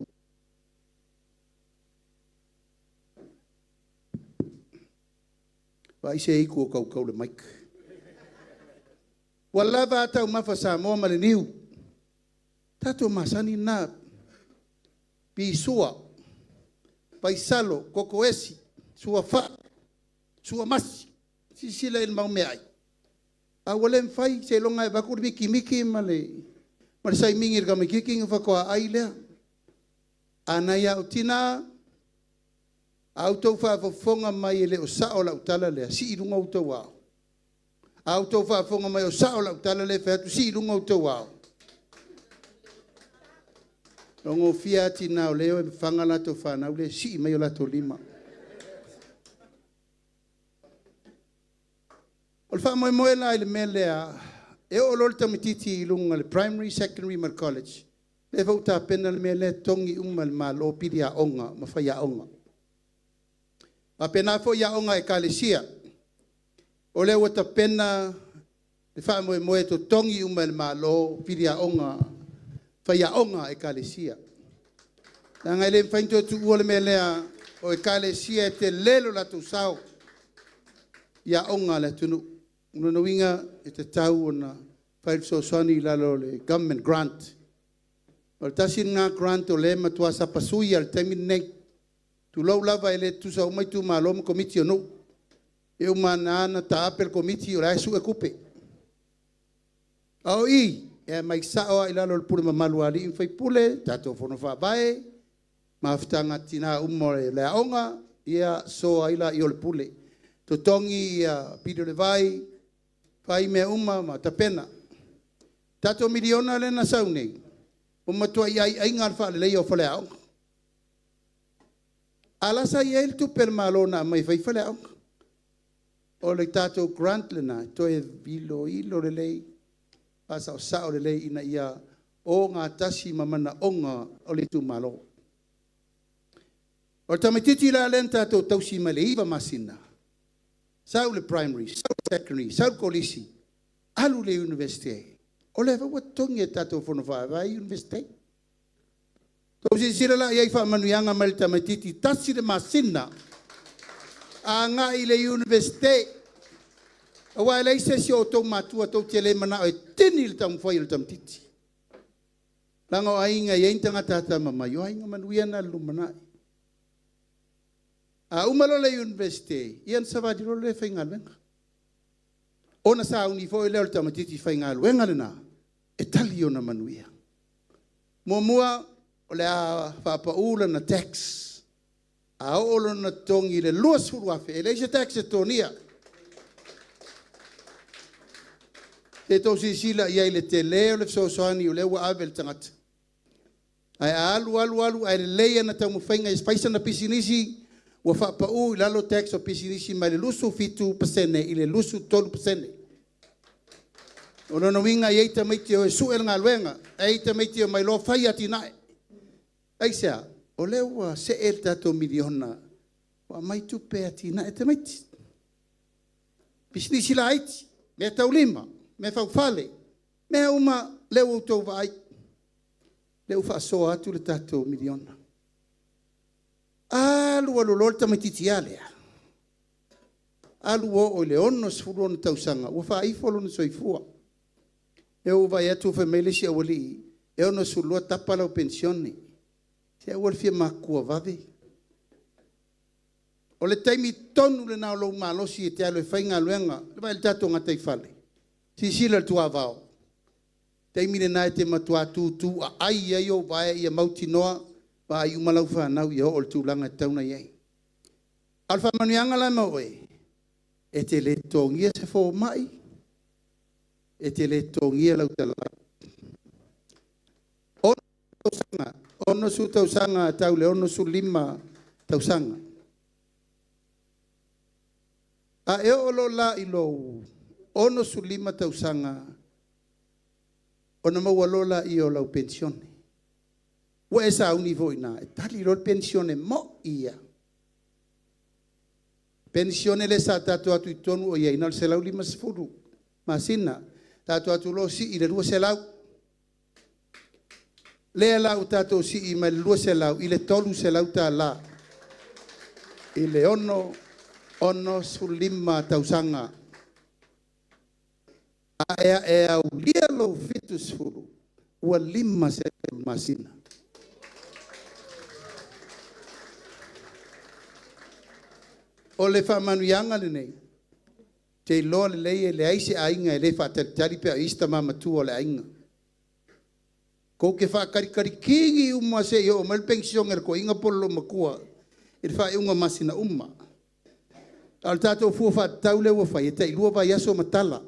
Vaai se itu o tautau i le mic. Ua lava a taumafa Samoa ma le niu. Tatou masani na, pisua, vaisalo, kokoesi, suafaa, suamasi. Silasila i le mau meaai, ae ua le mafai seiloga e avatu le mikimiki ma le saimini i le tamaitiiti ona faatoa ai lea. A nai a'u tina, a outou faafofoga mai e le o sao lau tala lea, sii i luga outou ao. A outou faafofoga mai o sao lau tala lea e fai atu, sii i luga outou ao. E gofie lava tina o lea e o e fafaga a latou fanau le sii mai o latou lima. O le faamoemoe la i le mea lea, e oo loa le tamaitiiti i luga i le primary, secondary ma le college, o lea foi ua tapena le mea lea e totogi uma e le Malo pili aoga ma faiaoga. E faapena foi aoga a Ekalesia, o lea ua tapena le faamoemoe e totogi uma e le Malo pili aoga, faiaoga a Ekalesia. Leaga e le mafai ona toe tuua le mea lea, o Ekalesia e tele lo latou sao i aoga a le atunuu. O lona uiga e tatau ona fai le fesoasoani i lalo o le government grant. O le tasi lena grant o lea e matua sapasui lava i le taimi lenei. Tulou lava, e le tutusa uma itumalo ma komiti o nuu. E uma ane lava ona taape le komiti o la e sue tupe. A o i, e aumai sao lava i lalo o le pule mamalu a alii ma faipule, tatou fono faavae, mafutaga a tina uma o le aoga, ia soa ai laia o le pule, totogi pili o le vai, fai mea uma ma tapena. O le tatou miliona lea na sau nei, ua matuai aiaiga lava o le faaleleia o faleaoga. A o la e sa i ai le tupe a le Malo na aumai e fai ai faleaoga. O le tatou grant lena e toe iloilo lelei, faasaosao lelei ina ia ogatasi ma manaoga o le itumalo. O le tamaitiiti la lea na tatou tausi mai le 9 masina, sau i le primary, sau i le secondary, sau i le kolisi, alu i le Iunivesite, o lea foi ua totogi e le tatou Fono Faavae le Iunivesite. Tou silasila la i ai i faamanuiaga mai le tamaitiiti tasi le masina agai i le Iunivesite, aua e leai se isi o outou matua tou te le manao e tini le taumafai o le tamaitiiti. Leaga o aiga e i ai ni tagata atamamai, o aiga manuia na i le lumanai. A uma loa le Iunivesite, ia ona savali loa lea e faigaluega. Ona sauni foi lea o le tamaitiiti faigaluega lena e tali ona manuia. Muamua, O le a faapau lana tax. A oo lona totogi i le $20,000, e leai se tax e totogia. Se i tou silasila i ai i le tele o le fesoasoani o lea ua ave i le tagata. Ae a alu alu alu ae lelei ana taumafaiga e fai sana pisinisi, ua faapau i lalo tax o pisinisi mai le 27% i le 23%. O lona uiga e i ai tamaiti e o e sue le galuega, e i ai tamaiti e omai loa fai atinae. Aisea? O lea ua see le tatou miliona ua aumai tupe e atinae tamaiti. Pisinisi laiti, meataulima, meafaufale, mea uma lea ua outou vaai, lea ua faasoa atu le tatou miliona. Alu alu loa le tamaitiiti a lea, alu ua oo i le 60 ona tausaga ua faaifo lona soifua. Lea ua ou vaai atu fai mai le isi aualii e 62 tapa lau penisione. Se aua le fia matutua vave. O le taimi tonu lena o lou malosi e te alu e faigaluega. Vaai i le tatou gataifale, silasila i le tuavao. O le taimi lena e te matua tutuaai ai ou vae ia mautinoa vaai uma lau fanau ia oo i le tulaga e tatau ona i ai. A o le faamanuiaga la mo oe, e te le totogia se fomai, e te le totogia lau talavaou. 60 tausaga e tau i le 65 tausaga. A e oo loa la i lou 65 tausaga ona maua loa lea o lau penisione. Ua e sauni foi i ina e tali loa le penisione moni ia. Penisione lea sa tatou o atu i totonu o i ai, na o le $150 masina, tatou o atu loa sii i le $200. Lea la ua tatou sii mai le $200 i le $300 i le 65 tausaga. A e aulia lou 70, ua $500 i le masina. O le faamanuiaga lenei, ou te iloa lelei e leai se aiga e le faatalitali pe a o i ai se tama matua o le aiga. Tou te faatalitali uma se i oo mai le penisione a le toeaina po o le olomatua i le faaiuga o masina uma. A o le tatou fua faatatau lea ua fai, e tai lua vaiaso ma tala.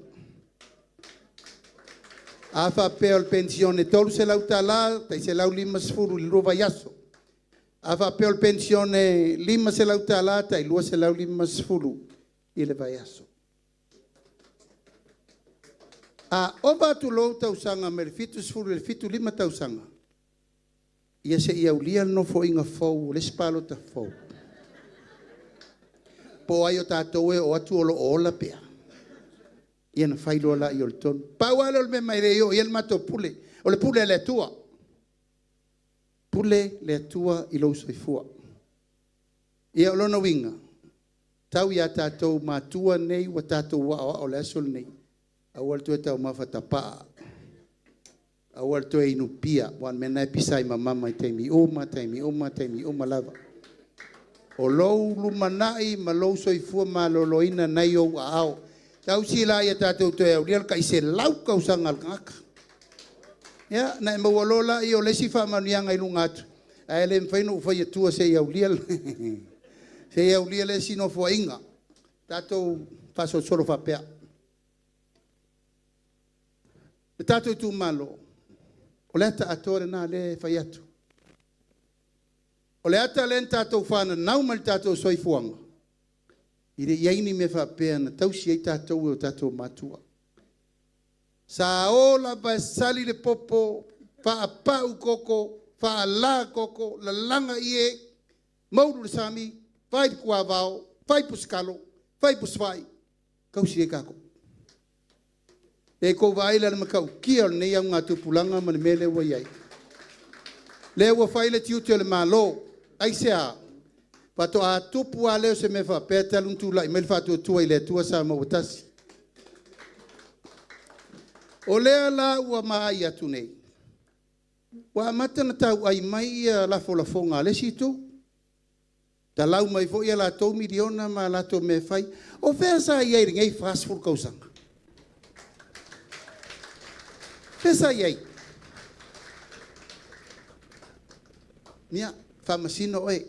A faapea o le penisione e $300, tai $150 i le lua vaiaso. A faapea o le penisione e $500, tai $250 i le vaiaso. A ova atu loa ou tausaga mai le 70 i le 75 tausaga, ia se i aulia le Nofoaiga fou o le isi palota fou, po o ai o tatou e oo atu o lo o ola pea, ia ona fai loa lea o le tonu. Pau lava lea o le mea e le oo i ai le matou pule, o le pule a le Atua. Pule le Atua i lou soifua. Ia o lona uiga, tau ia tatou matua nei ua tatou aoao i le aso lenei, aua le toe taumafa tapaa, aua le toe inu pia, aua o le mea lena e pisa ai ma mama i taimi uma, taimi uma, taimi uma lava. O lou lumanai ma lou soifua maloloina o lena e i ou aao. Tausi la ia tatou toe aulia le tai 100 tausaga o le tagata. Ia, ona e maua loa lea o le isi faamanuiaga i luga atu, ae le mafai ona ou fai atua se i aulia le isi Nofoaiga. Tatou faasolosolo faapea. Le tatou itumalo, o le ata atoa lena lea e fai atu. O le ata lea na tatou fananau mai i le tatou soifuaga, e le i i ai ni mea faapea na tausi ai tatou e o tatou matua. Sa o lava e sali le popo, faapau koko, faala koko, lalaga ie, moulu i le sami, fai le tuavao, fai pusikalo, fai pusivai, tausi ai tatou. E tou te vaai la i le matautia o lenei augatupulaga ma le mea lea ua i ai? Lea ua fai le tiute o le Malo. Aisea? Faatoa tupu lava lea o se mea faapea talu ona tulai mai le Faatuatua i le Atua Samoa ua Tasi. O lea la ua maai atu nei, ua amata ona tauai mai lafolafoga a le isi itu, talau mai foi a latou miliona ma a latou mea e fai. O fea sa i ai i lenei 40 tausaga? O fea sa i ai? Ia, faamasino oe.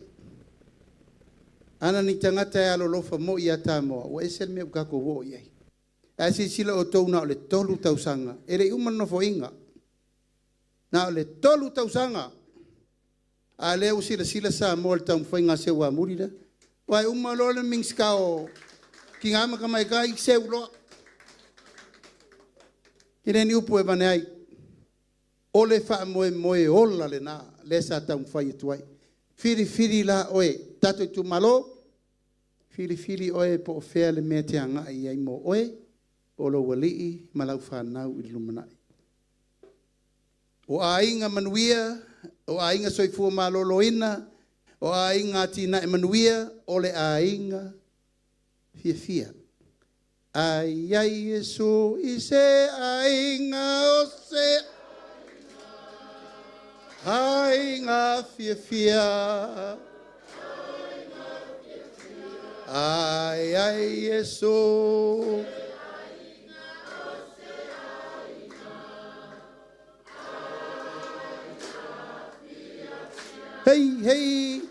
Ana ni tagata e alolofa moi ia Samoa, ua ese le mea ua tatou oo i ai. Ae silasila outou na o le 3 tausaga, e le i uma le Nofoaiga, na o le 3 tausaga, a o lea ua silasila Samoa i le taumafaiga a Seuamuli lea. Aua e uma loa le Minisita o Tina ma Tamaitai seu loa. E le o ni upu e avane ai. O le faamoemoe ola lena lea sa taumafai atu ai. Filifili la oe, tatou itumalo, filifili oe po o fea le mea e te agai i ai mo oe, o lou alii ma lau fanau i le lumanai. O aiga manuia, o aiga soifua maloloina, o aiga atinae manuia, o le aiga fiafia. Ai ai Iesu i se aiga o se aiga fiafia. Ai ai Iesu. Hei, hei.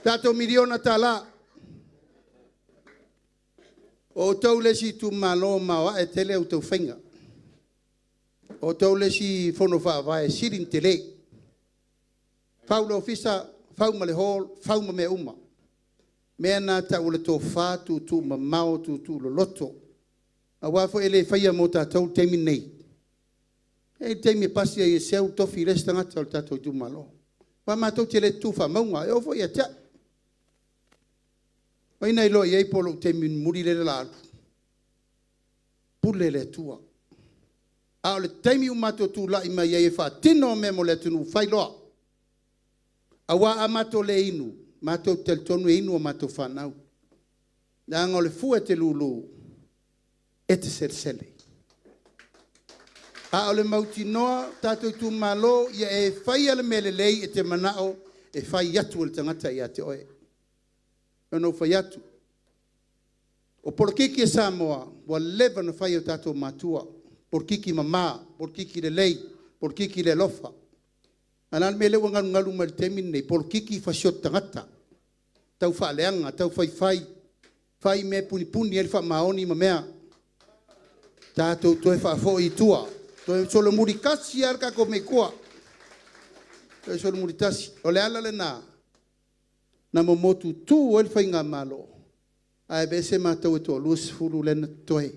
Tatou miliona tala. O outou le isi itumalo maoae tele a outou faiga. O outou le isi fono faavae sili ona tele. Fau le ofisa, fau ma le hall, fau ma mea uma. Mea na e tau o le tofa tuutuumamao tuutuuloloto. Aua foi e le faia mo tatou le taimi lenei. E i ai le taimi e pasi ai e Seu le tofi i le isi tagata o le tatou itumalo. Aua matou te le tutu faamauga, e oo foi ia te au. O ai na iloa i ai po o lou taimi mulimuli lea o le a alu? Pule le Atua. A o le taimi ua matou tulai mai ai e faatino mea mo le atunuu, fai loa. Aua a matou le inu, matou te talitonu e inu a matou fanau. Leaga o le fua e te lulu, e te selesele. A o le mautinoa tatou itumalo, ia e faia le mea lelei e te manao e fai atu e le tagata ia te oe. E pei ona ou fai atu, o polokiki a Samoa, ua leva ona fai e o tatou matua, polokiki mama, polokiki lelei, polokiki i le alofa. A o le a le mea lea ua galugalu mai i le taimi lenei? Polokiki fasioti tagata, taufaaleaga, taufaifai, fai mea e punipuni ai le faamaoni ma mea. Tatou toe faafoi i tua, toe solomuli tasi lava le tatou mea i tua, toe solomuli tasi. O le ala lena na momotutu ai le faigamalo ae aveese matou e toa-20 lea na totoe,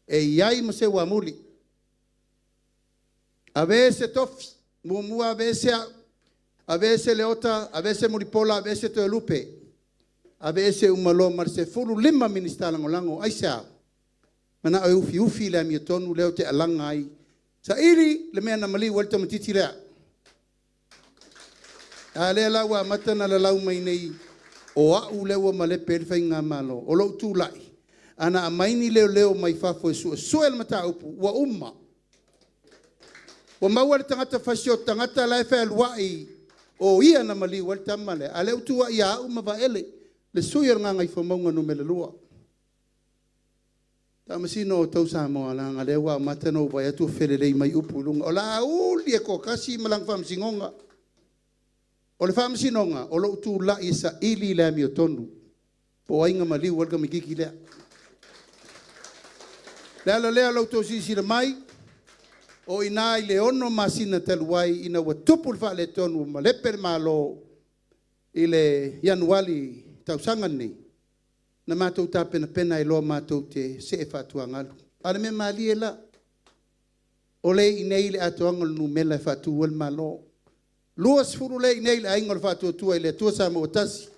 e i ai ma Seuamuli. Aveese tofi, muamua aveese au, aveese Leota, aveese Mulipola, aveese Toelupe, aveese uma loa ma le 15 Minisita Lagolago. Aisea? Manao e ufiufi le amiotonu lea ou te alaga ai, saili le mea na maliu ai le tamaitiiti lea. A lea la ua amata ona lalau mai nei o au lea ua malepe ai le faigamalo. O lou tulai, ana aumai ni leoleo mai fafo e suesue le mataupu, ua uma. Ua maua le tagata fasioti tagata la e fealuai o ia na maliu ai le tama lea, a o lea ua tuuai ia au ma Vaele, le sui usufono o le Gagaifomauga 2. Faamasino outou Samoa, leaga o lea ua amata ona ou vaai atu ua felelei mai upu i luga. O Laauli e toatasi ma lana faamasinoga. O le faamasinoga, o lou tulai e saili le amiotonu, po o ai na maliu ai le tamaitiiti lea. O le ala lea o lo outou silasila mai, o i ina i le 6 masina talu ai ina ua tupu le faaletonu ua malepe le Malo i le Ianuari tausaga lenei, na matou tapenapena ai loa matou te see faatuagalu. A o le mea malie la, o lea e i inei le atoaga o le numera e faatu ai le Malo. 20 lea e i inei i le Aiga o le Faatuatua i le Atua Samoa ua Tasi,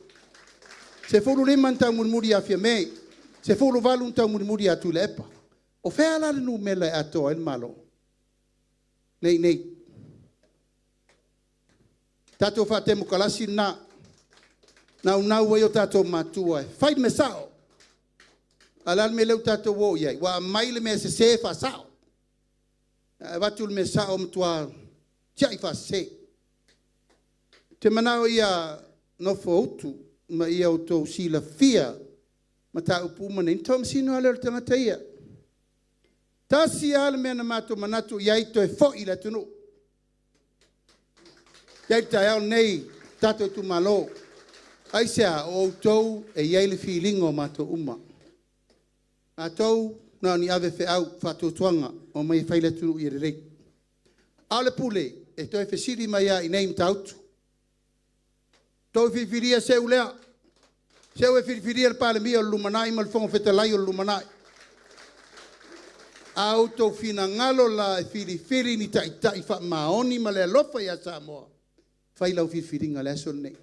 15 na taumulimuli ia Fiame, 18 na taumulimuli ia Tuilaepa. O fea la le numera e atoa ai le Malo? Lea e i inei. Tatou faatemokarasi lena, naunau ai o tatou matua e fai le mea sao. A o le a le mea lea ua tatou oo i ai? Ua aumai le mea sese faasao, ae avatu le mea sao ua matua tiai faasese. Ou te manao ia nofoutu ma ia outou silafia mataupu uma nei, ona faamasino lava lea o le tagata ia. Tasi lava le mea na matou manatu i ai, toe foi i le atunuu. Iai le taeao lenei tatou itumalo. Aisea? O outou e i ai le filiga o matou uma. Matou na o ni ave feau faatuatuaga omai e fai le atunuu ia lelei. A o le pule e toe fesili mai lava i inei i Matautu. Tou filifilia Seu lea, Seu e filifilia le Palemia o le lumanai ma le Fofoga Fetalai o le lumanai. A outou finagalo la e filifili ni taitai faamaoni ma le alofa ia Samoa, fai lau filifiliga i le aso lenei.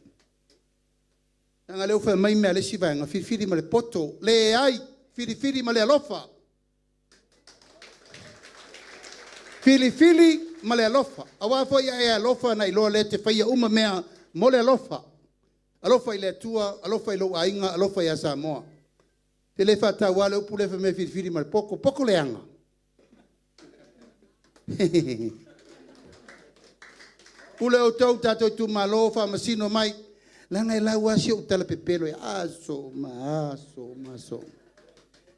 Leaga o lea ua fai mai mea a le isi vaega, filifili ma le poto. Leai, filifili ma le alofa. Filifili ma le alofa. Aua foi a e alofa ona e iloa lea e te faia uma mea mo le alofa. Alofa i le Atua, alofa i lou aiga, alofa ia Samoa. Ou te le faataua le upu lea fai mai e filifili ma le poto. Poto leaga. Pule outou tatou itumalo, faamasino mai, leaga e lau lava si ou tala pepelo e aso ma aso ma aso.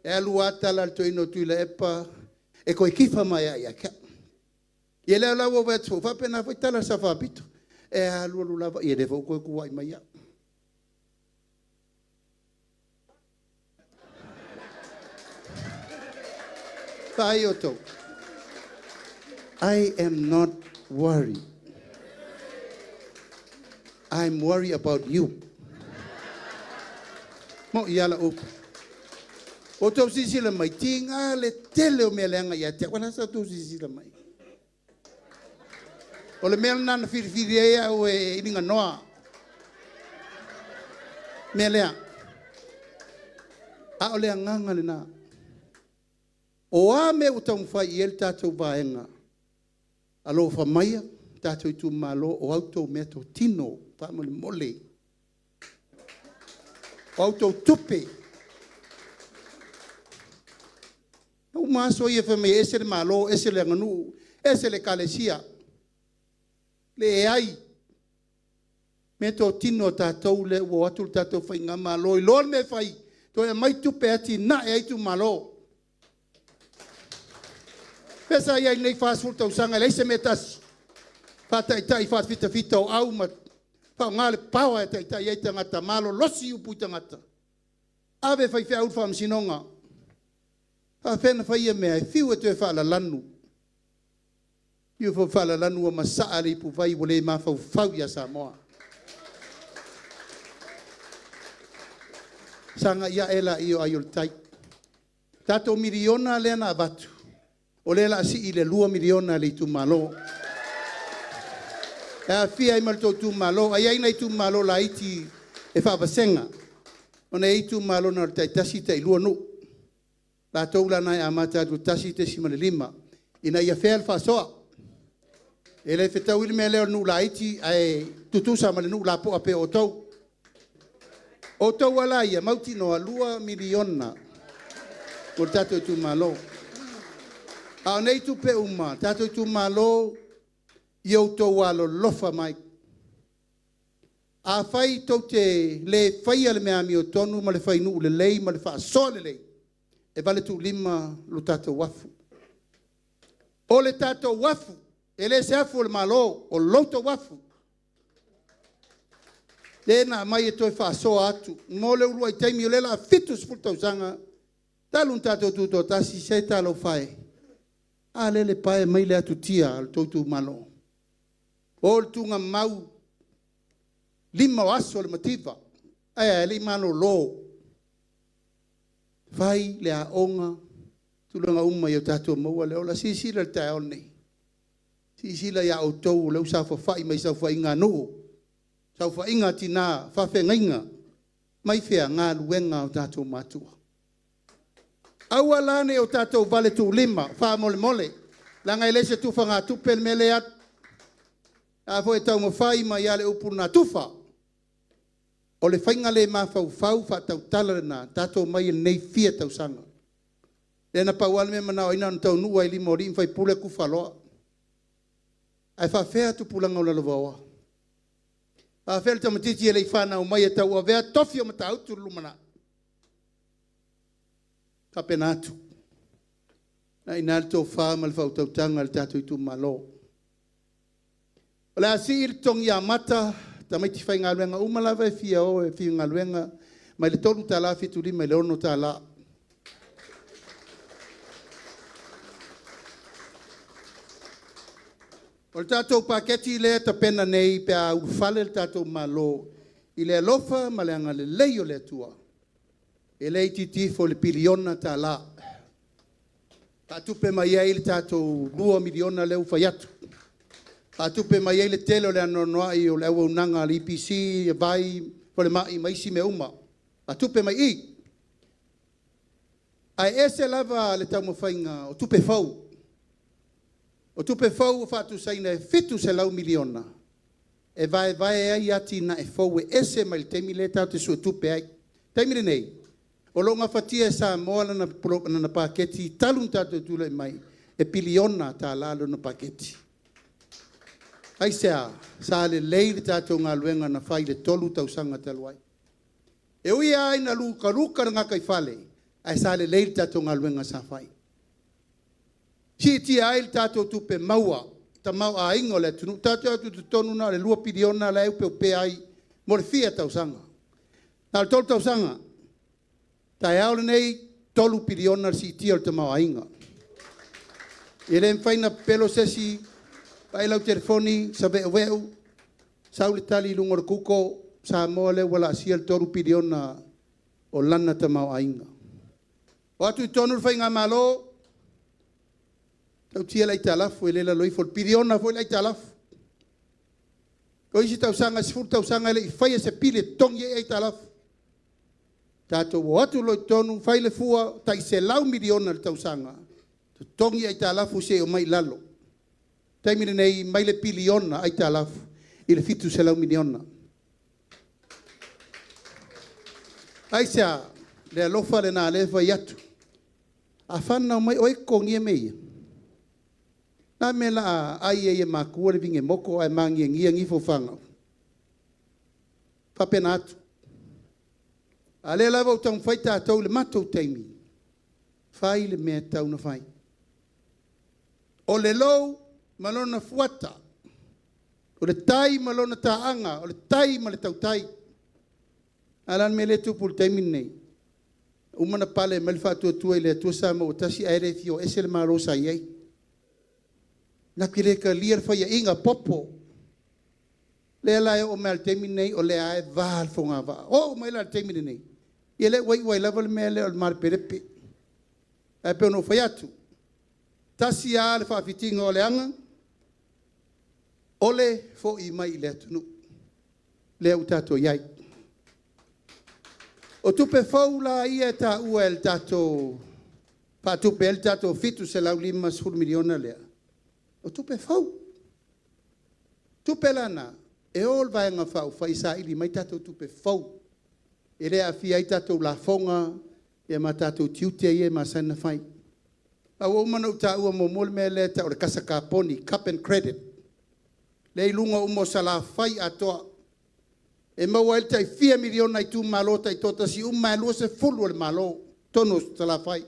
E alu lava tala a le toeaina o Tuilaepa, e toe tifa mai lava ia te au. Ia lea la ua ou vaai atu foi, e faapena foi tala a le Sao Faapito, e alu alu lava, ia lea foi ua toe tuuai mai au. Vaai outou. I am not worried. I'm worried about you. Mo'i lava lau upu. Ua outou silasila mai, tiga le tele o mea leaga ia te au. O le a sa outou silasila mai? O le mea lena na filifili ai au e Niganoa. Mea lea. A o le agaga lena. O a mea ua taumafai i ai le tatou vaega, alofa maia tatou itumalo, o a outou meatotino, faamolemole. O a outou tupe. E uma aso ia fai mai e ese le Malo, ese le aganuu, ese le Ekalesia. Leai. Meatotino a tatou lea ua o atu le tatou faigamalo iloa le mea e fai, toe aumai tupe e atinae ai itumalo. Lea sa i ai nei 40 tausaga e leai se mea e tasi. Faataitai faafitafita o au ma faaaoga le power e taitai ai tagata, malolosi upu i tagata. Ave faifeau i le faamasinoga. Faafefea ona fai ia mea? E fiu e toe faalalanu. Fiu foi e faalalanu ua masaa le ipuvai ua le mafaufau ia Samoa. Sagai ae laia o ai o le tai. Tatou miliona lea na avatu, o lea o le a sii i le $2 miliona a le itumalo. E aofia ai ma le tou itumalo. Ae i ai nai itumalo laiti e faavasega, ona e i ai itumalo na o le taitasi, tailua nuu. O latou la na e amata atu i le 1.5 ina ia fair le faasoa. E le fetaui le mea lea o le nuu laiti ae tutusa ma le nuu lapoa pei o outou. O outou lava la ia, mautinoa e $2 miliona mo le tatou itumalo. A o nei tupe uma, tatou itumalo, ia outou alolofa mai. Afai tou te le faia le mea amiotonu ma le fainuu lelei ma le faasoa lelei, e valetuulima le tatou afu. O le tatou afu, e le o se afu a le Malo, o lo outou afu. Lea na aumai e toe faasoa atu mo le uluai taimi o lea o le a 70 tausaga talu ona tatou tutoatasi, se talofa e, a lea e pae mai le atutia a le tou itumalo. O le tuugamau lima o aso o le mativa, ae a, e le i malolo. Fai le aoga, tulaga uma ia tatou maua le ola. Silasila i le taeao lenei, silasila ia outou o lea ua saofafai mai saofaiga a nuu, saofaiga a tina, faafeagaiga, mai fea? Galuega a o tatou matua. Aua la ne i o tatou valetuulima, faamolemole, leaga e le o se tufagatupe le mea lea e alu. A foi e taumafai mai lava le upu na tufa, o le faiga le mafaufau faatautala lena, tatou omai i lenei fia tausaga. Lea na pau lava le mea e manao ai na ona taunuu lava i lima o alii ma faipule tufa loa. Ae faafefea tupulaga o lalovaoa? Faafefea le tamaitiiti e le i fanau mai e tauavea tofi o Matautu i le lumanai? E faapena atu. O lena e i ina le tofa ma le faautautaga a le tatou itumalo. O le a sii le totogi amata tamaiti faigaluega uma lava e fia o e fia galuega mai le $3.75 i le $6. O le tatou paketi lea e tapena nei pe a ulufale le tatou Malo i le alofa ma le agalelei o le Atua, e le itiiti ifo i le piliona tala faatupe mai ai le tatou $2 miliona lea ua fai atu, faatupe mai ai le tele o le anoanoai o le auaunaga a le EPC, vai, falemai ma isi mea uma, faatupe mai i i. Ae ese lava le taumafaiga o tupe fou. O tupe fou ua faatusaina e $700 miliona e vaevae ai atinae fou e ese mai le taimi lea tatou te suetupe ai. O le taimi lenei, o lo o gafatia e Samoa lana paketi talu ona tatou tulai mai, e piliona tala lona paketi. Aisea? Sa lelei le tatou galuega na fai i le 3 tausaga talu ai. E ui lava ina lukaluka le gataifale, ae sa lelei le tatou galuega sa fai. Siitia ai le tatou tupe maua, tamaoaiga o le atunuu. Tatou te o atu i totonu na o le $2 piliona la e opeopea ai mo le fia tausaga. Na o le 3 tausaga. O le taeao lenei, $3 piliona le siitia o le tamaoaiga. E le mafai ona pepelo se isi, vaai lau telefoni, saveuveu, sau le tali i luga o le google, Samoa lea ua laasia le $3 piliona o lana tamaoaiga. O atu i totonu le faigamalo, e matautia le aitalafu e le i lalo ifo o le piliona foi le aitalafu. O isi tausaga e 10 tausaga e le i faia se pili e totogi ai aitalafu. Tatou o atu loa i totonu fai le fua tai $100 miliona i le tausaga, totogi aitalafu seia omai i lalo. O le taimi lenei mai le piliona aitalafu i le $700 miliona. Aisea? Le alofa lena o lea e fai atu. A fanau mai, o ai e totogia mea ia? O le a le mea o le a ai ai e matua le vigemoto ae magiagia gifo fanau? E faapena atu. A o lea lava ua taumafai tatou i le matou taimi, fai le mea e tatau ona fai. O le lou ma lona fuata, o le tai ma lona taaga, o le tai ma le tautai. A o le a le mea lea e tupu i le taimi lenei? Ua uma ona pale mai le Faatuatua i le Atua Samoa ua Tasi ae le fia o ese le Malo sa i ai. Na te le talia le faiaiga popo. Lea la e oo mai lava i le taimi lenei o lea lava e va le fogavaa. Oo mai la i le taimi lenei, ia lea ua iu ai lava le mea lea o le malepelepe. Ae pei ona ou fai atu, tasi lava le faafitiga o leaga, o le foi mai i le atunuu lea ua tatou i ai. O tupe fou la ia e taua e le tatou… faatupe ai le tatou $750 miliona lea, o tupe fou. O tupe la na, e o le Vaega Faaupufai e saili mai tatou tupe fou, e le aafia ai tatou lafoga ma tatou tiute ia e masani ona fai. Ae ua uma ona ou taua muamua le mea lea e tau o le kasa kaponi, carbon credit, lea e i luga uma o Salafai atoa, e maua ai le tai fia miliona a itumalo taitoatasi uma lava e 20 o le Malo i totonu o Salafai.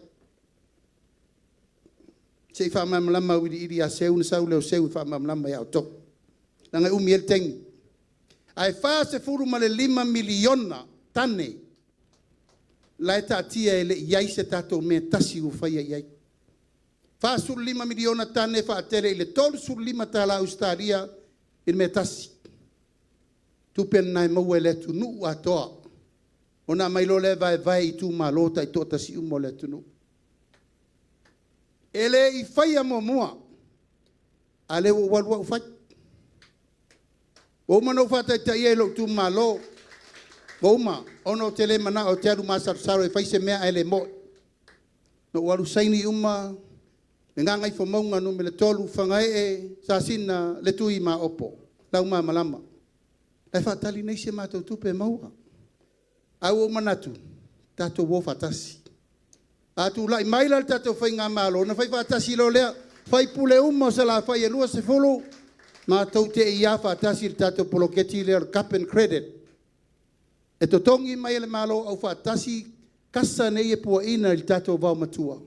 Se i faamalamalama auiliili ia Seu ona sau lea o Seu e faamalamalama ia outou, leaga e umi ai le taimi. Ae $45 miliona tane la e taatia e le i i ai se tatou mea e tasi o faia i ai. E $45 miliona tane faatele i le $35 Ausetalia i le mea e tasi. O le tupe lena e maua e le atunuu atoa ona aumai loa lea vaevae i itumalo taitoatasi uma o le atunuu. E le i faia muamua, a o lea ua ou alu au fai. Ua uma ona ou faataitaia i lou itumalo, ua uma, ona ou te le manao ou te alu masalosalo e fai se mea ae le moni. Na ou alu saini uma le Gagaifomauga Nu.3, Fagaee, Sasina, Letui ma Aopo, Laumamalama, la e faatali nei si a matou tupe e maua. Ae ua ou manatu, tatou o faatasi. A tulai mai la le tatou faigamalo, ona faifaatasi loa lea. Sui usufono uma o Salafai e 20, matou te iā faatasi i le tatou poloketi lea o le carbon credit e totogi mai e le Malo aufaatasi kasa nei e puaina i le tatou vaomatua,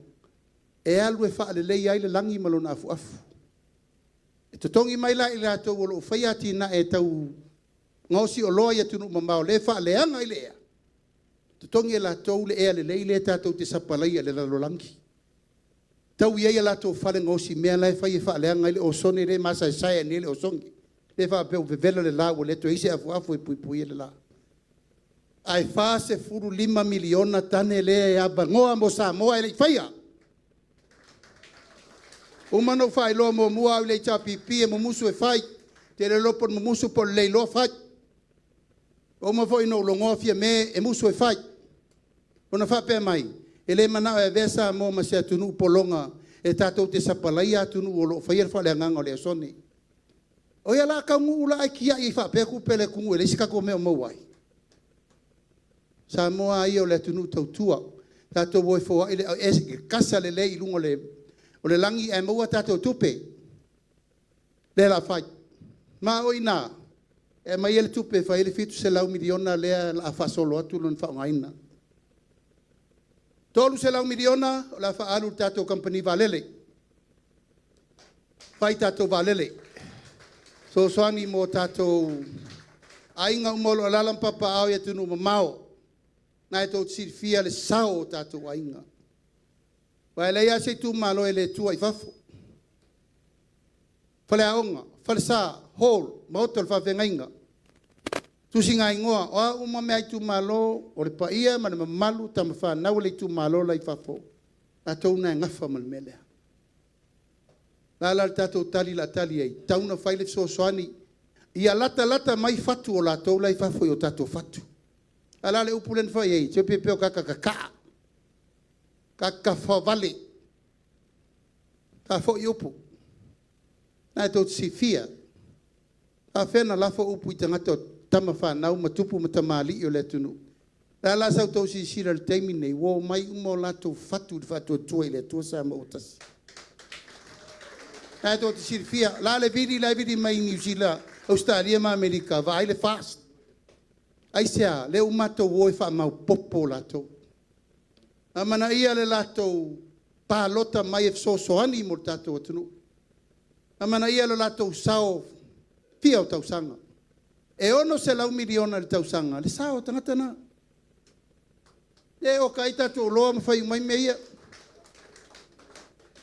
e alu e faaleleia ai le lagi ma lona afuafu. E totogi mai la i latou o loo faia atinae tau gaosi oloa i atunuu mamao lea e faaleaga ai le ea, totogi e latou le ea lelei lea tatou te sapalaia i le lalolagi. Tau ai a latou fale gaosi mea la e fai e faaleaga ai le osone lea e masaesae ai nei le osone, lea faapea ua vevela le la ua le toe i ai se afuafu e puipuia ai le la. Ae $45 miliona tane lea e avanoa mo Samoa e le i faia. Ua uma ona ou faailoa muamua au i le HRPP e mumusu e fai, ou te le iloa pe o le mumusu pe o le le iloa fai. Ua uma foi ona ou logoa Fiame e musu e fai. Ona faapea mai, e le manao e avea Samoa ma se atunuu pologa e tatou te sapalaia atunuu o lo o faia le faaleagaga o le osone. O ai o le a taunuu la ae tiai ai faapea tupe a le atunuu e leai se tatou mea o maua ai? O Samoa lava ia o le atunuu tautua, tatou o e foai le kasa lelei i luga o le lagi ae maua a tatou tupe lea o le a fai. Ma o i ina e aumai ai le tupe e fai ai le $700 miliona lea o le a faasolo atu lona faaaogaina. E $300 miliona o le a faaalu i le tatou Kamupani Vaalele, fai tatou vaalele, fesoasoani mo tatou aiga uma o lo o alaala ma papaaao i atunuu mamao. O lena e tou te silafia le sao o tatou aiga, aua e leai lava se itumalo e le tua i fafo. Faleaoga, falesa, hall, maota o le faafeagaiga, tusigaigoa, o a uma mea a itumalo, o le paia ma le mamalu o tama fanau a le itumalo la e i fafo, o latou na e nafa ma le mea lea. O le a la le tatou tali o le a tali ai? E tatau ona fai le fesoasoani ia latalata mai fatu o latou la e i fafo i o tatou fatu. A o le a le upu lea na fai ai? Tupe pei o tagata tataa, tagata tafaovale, faafoi upu. O lena tou te silafia, e faapefea ona lafo upu i tagata o tama fanau ma tupu ma tamalii o le atunuu. O le a la sa outou silasila i le taimi lenei, ua omai uma o latou fatu i le Faatuatua i le Atua Samoa ua Tasi. O lena tou te silafia, o le a le vili la e vili mai Niu Sila, Ausetalia ma Amerika, vaai le FAST. Aisea? Lea ua matou o e faamaopoopo latou. Amanaia le latou palota mai e fesoasoani mo le tatou atunuu. Amanaia le latou sao fia o tausaga. E $600 miliona i le tausaga le sao o tagata na. Lea e oka ai tatou oloa ma fai uma ai mea ia.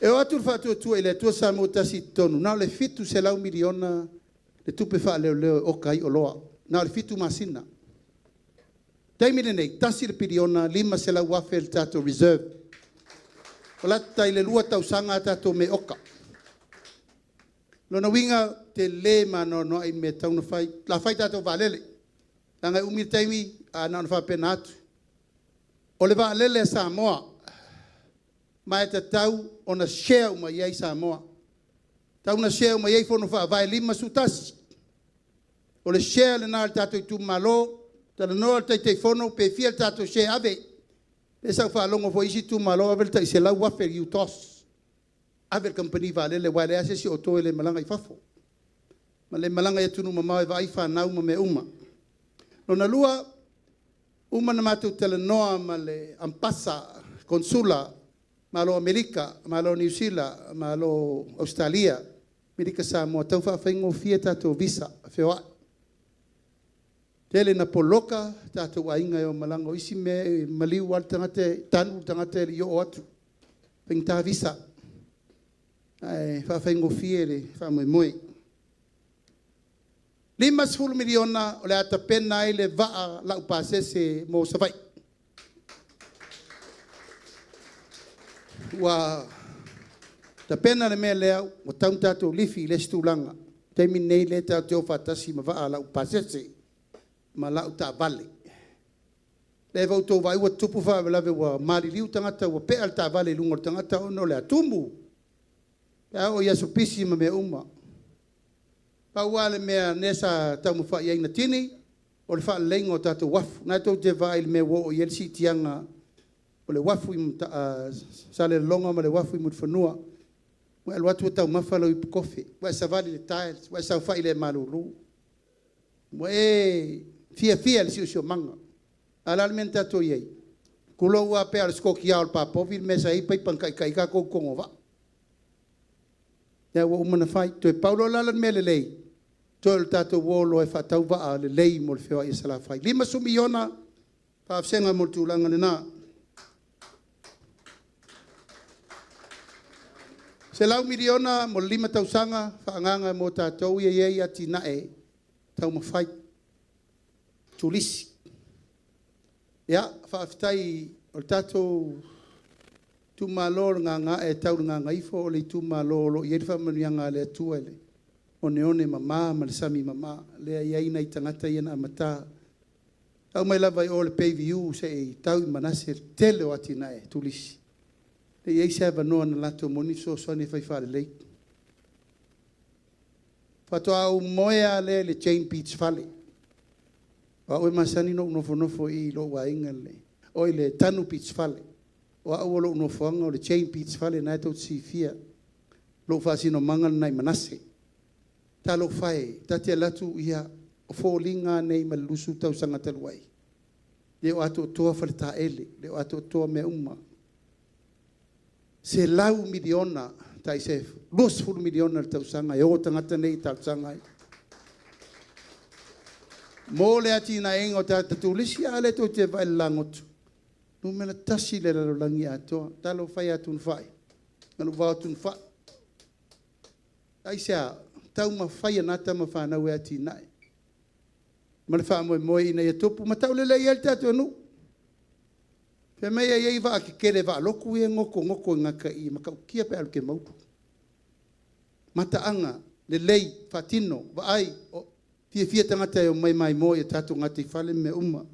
E o atu le Faatuatua i le Atua Samoa ua Tasi i totonu, na o le $700 miliona le tupe faaleoleo e oka ai oloa, na o le 7 masina. O le taimi lenei, $1 piliona, $500,000 le tatou reserve. Ua lata i le 2 tausaga a tatou meaoka. O lona uiga, e tele ma anoanoai mea e tatau ona fai. O le a fai tatou vaalele, leaga e umi le taimi, ae na ona faapena atu. O le vaalele a Samoa, ma e tatau ona share uma i ai Samoa. E tatau ona share uma i ai Fono Faavae 51. O le share lena a le tatou itumalo, talanoa le Taitaifono pe fia le tatou share e ave. Lea sa ou faalogo foi i isi itumalo ave le tai $100,000 i le UTOS, ave i le kamupani vaalele aua e leai lava se isi o outou e le malaga i fafo ma le malaga i atunuu mamao e vaai fanau ma mea uma. Lona lua, ua uma ona matou talanoa ma le Amepasa, Konesula, Malo o Amerika, Malo o Niu Sila, Malo o Ausetalia, Amerika Samoa, e tau faafaigofie tatou visa feoai. Tele ina poloka tatou aiga e o malaga. O isi mea e maliu lava le tagata, e tanu le tagata e le i oo atu, e faigata visa, ae faafaigofie le faamoemoe. E $50 miliona o le a tapena ai le vaa laupasese mo Savaii. Ua tapena le mea lea ua tatau ona tatou lifi i le isi tulaga. O le taimi lenei o lea tatou te o faatasi ma vaa laupasese ma lau taavale. Lea foi ua outou vaai ua tutupu faalavelave ua maliliu tagata ua pea le taavale i luga o le tagata ona o le a? Tumu pe a oo i aso pisi ma mea uma. Pau lava le mea lea sa taumafai i ai na tini, o le faaleleiga o tatou uafu. O lena tou te vaai i le mea ua oo i ai le siitiaga o le uafu i Salelologa ma le uafu i Mulifanua. Ua e alu atu ua taumafa lau ipu kofe, ua e savali i le tiles, ua e saofai i le ea malulu, ua e fiafia i le siosiomaga. A o le a le mea na tatou i ai? Tulou lava, pei lava o le sikoti o le papovi le mea sa i ai paipa na taitai ai tatou i totonu o vaa. Lea ua uma ona fai. Toe pau loa la le mea lelei, toe o le tatou o loa e faatau vaa lelei mo le feoai a Salafai. $50 miliona faavasega mo le tulaga lena. $100 miliona mo le 5 tausaga faaagaaga mo tatou ia e i ai atinae taumafai, turisi. Ia, faafetai o le tatou itumalo o le Gagaa'e Tau i le Gagaifo o le itumalo o lo o i ai le faamanuiaga a le Atua i le oneone mama ma le sami mama, lea e i ai nai tagata ia na amata. E tau mai lava i o i le Bay View seia tau i Manase i le tele o atinae turisi, e le i i ai se avanoa na latou maua ai ni fesoasoani e fai faalelei. Faatoa ou moe lava lea i le Chain Beach Fale. O au e masani ona ou nofonofo i lou aiga i le Tanu Beach Fale. O au o lou nofoaga o le Chain Beach Fale, o lena tou te silafia. O lou faasinomaga lena i Manase. Talofa e, ta te alu atu, ia, o foliga lava nei mai le 20 tausaga talu ai, e le o atoatoa faletaele, e le o atoatoa mea uma. $100 miliona, tai $20 miliona i le tausaga e o tagata nei e talosaga ai mo le atinaeina o tagata turisi. A lea tou te vaai i le lagoto, numera tasi i le lalolagi atoa. Talofa e ia Tunuufai, manuvao Tunuufai. Aisea? Taumafai e na tama fanau e atinae ma le faamoemoe ina ia tupu ma taulelei ai le tatou nuu. Fai mai e i ai vaa tetele vaa lotu ia e gotogoto i gatai e matautia pe a alu e te maua. Mataaga lelei faatino, vaai, fiafia tagata e omai e maimoa i o tatou gataifale ma mea uma.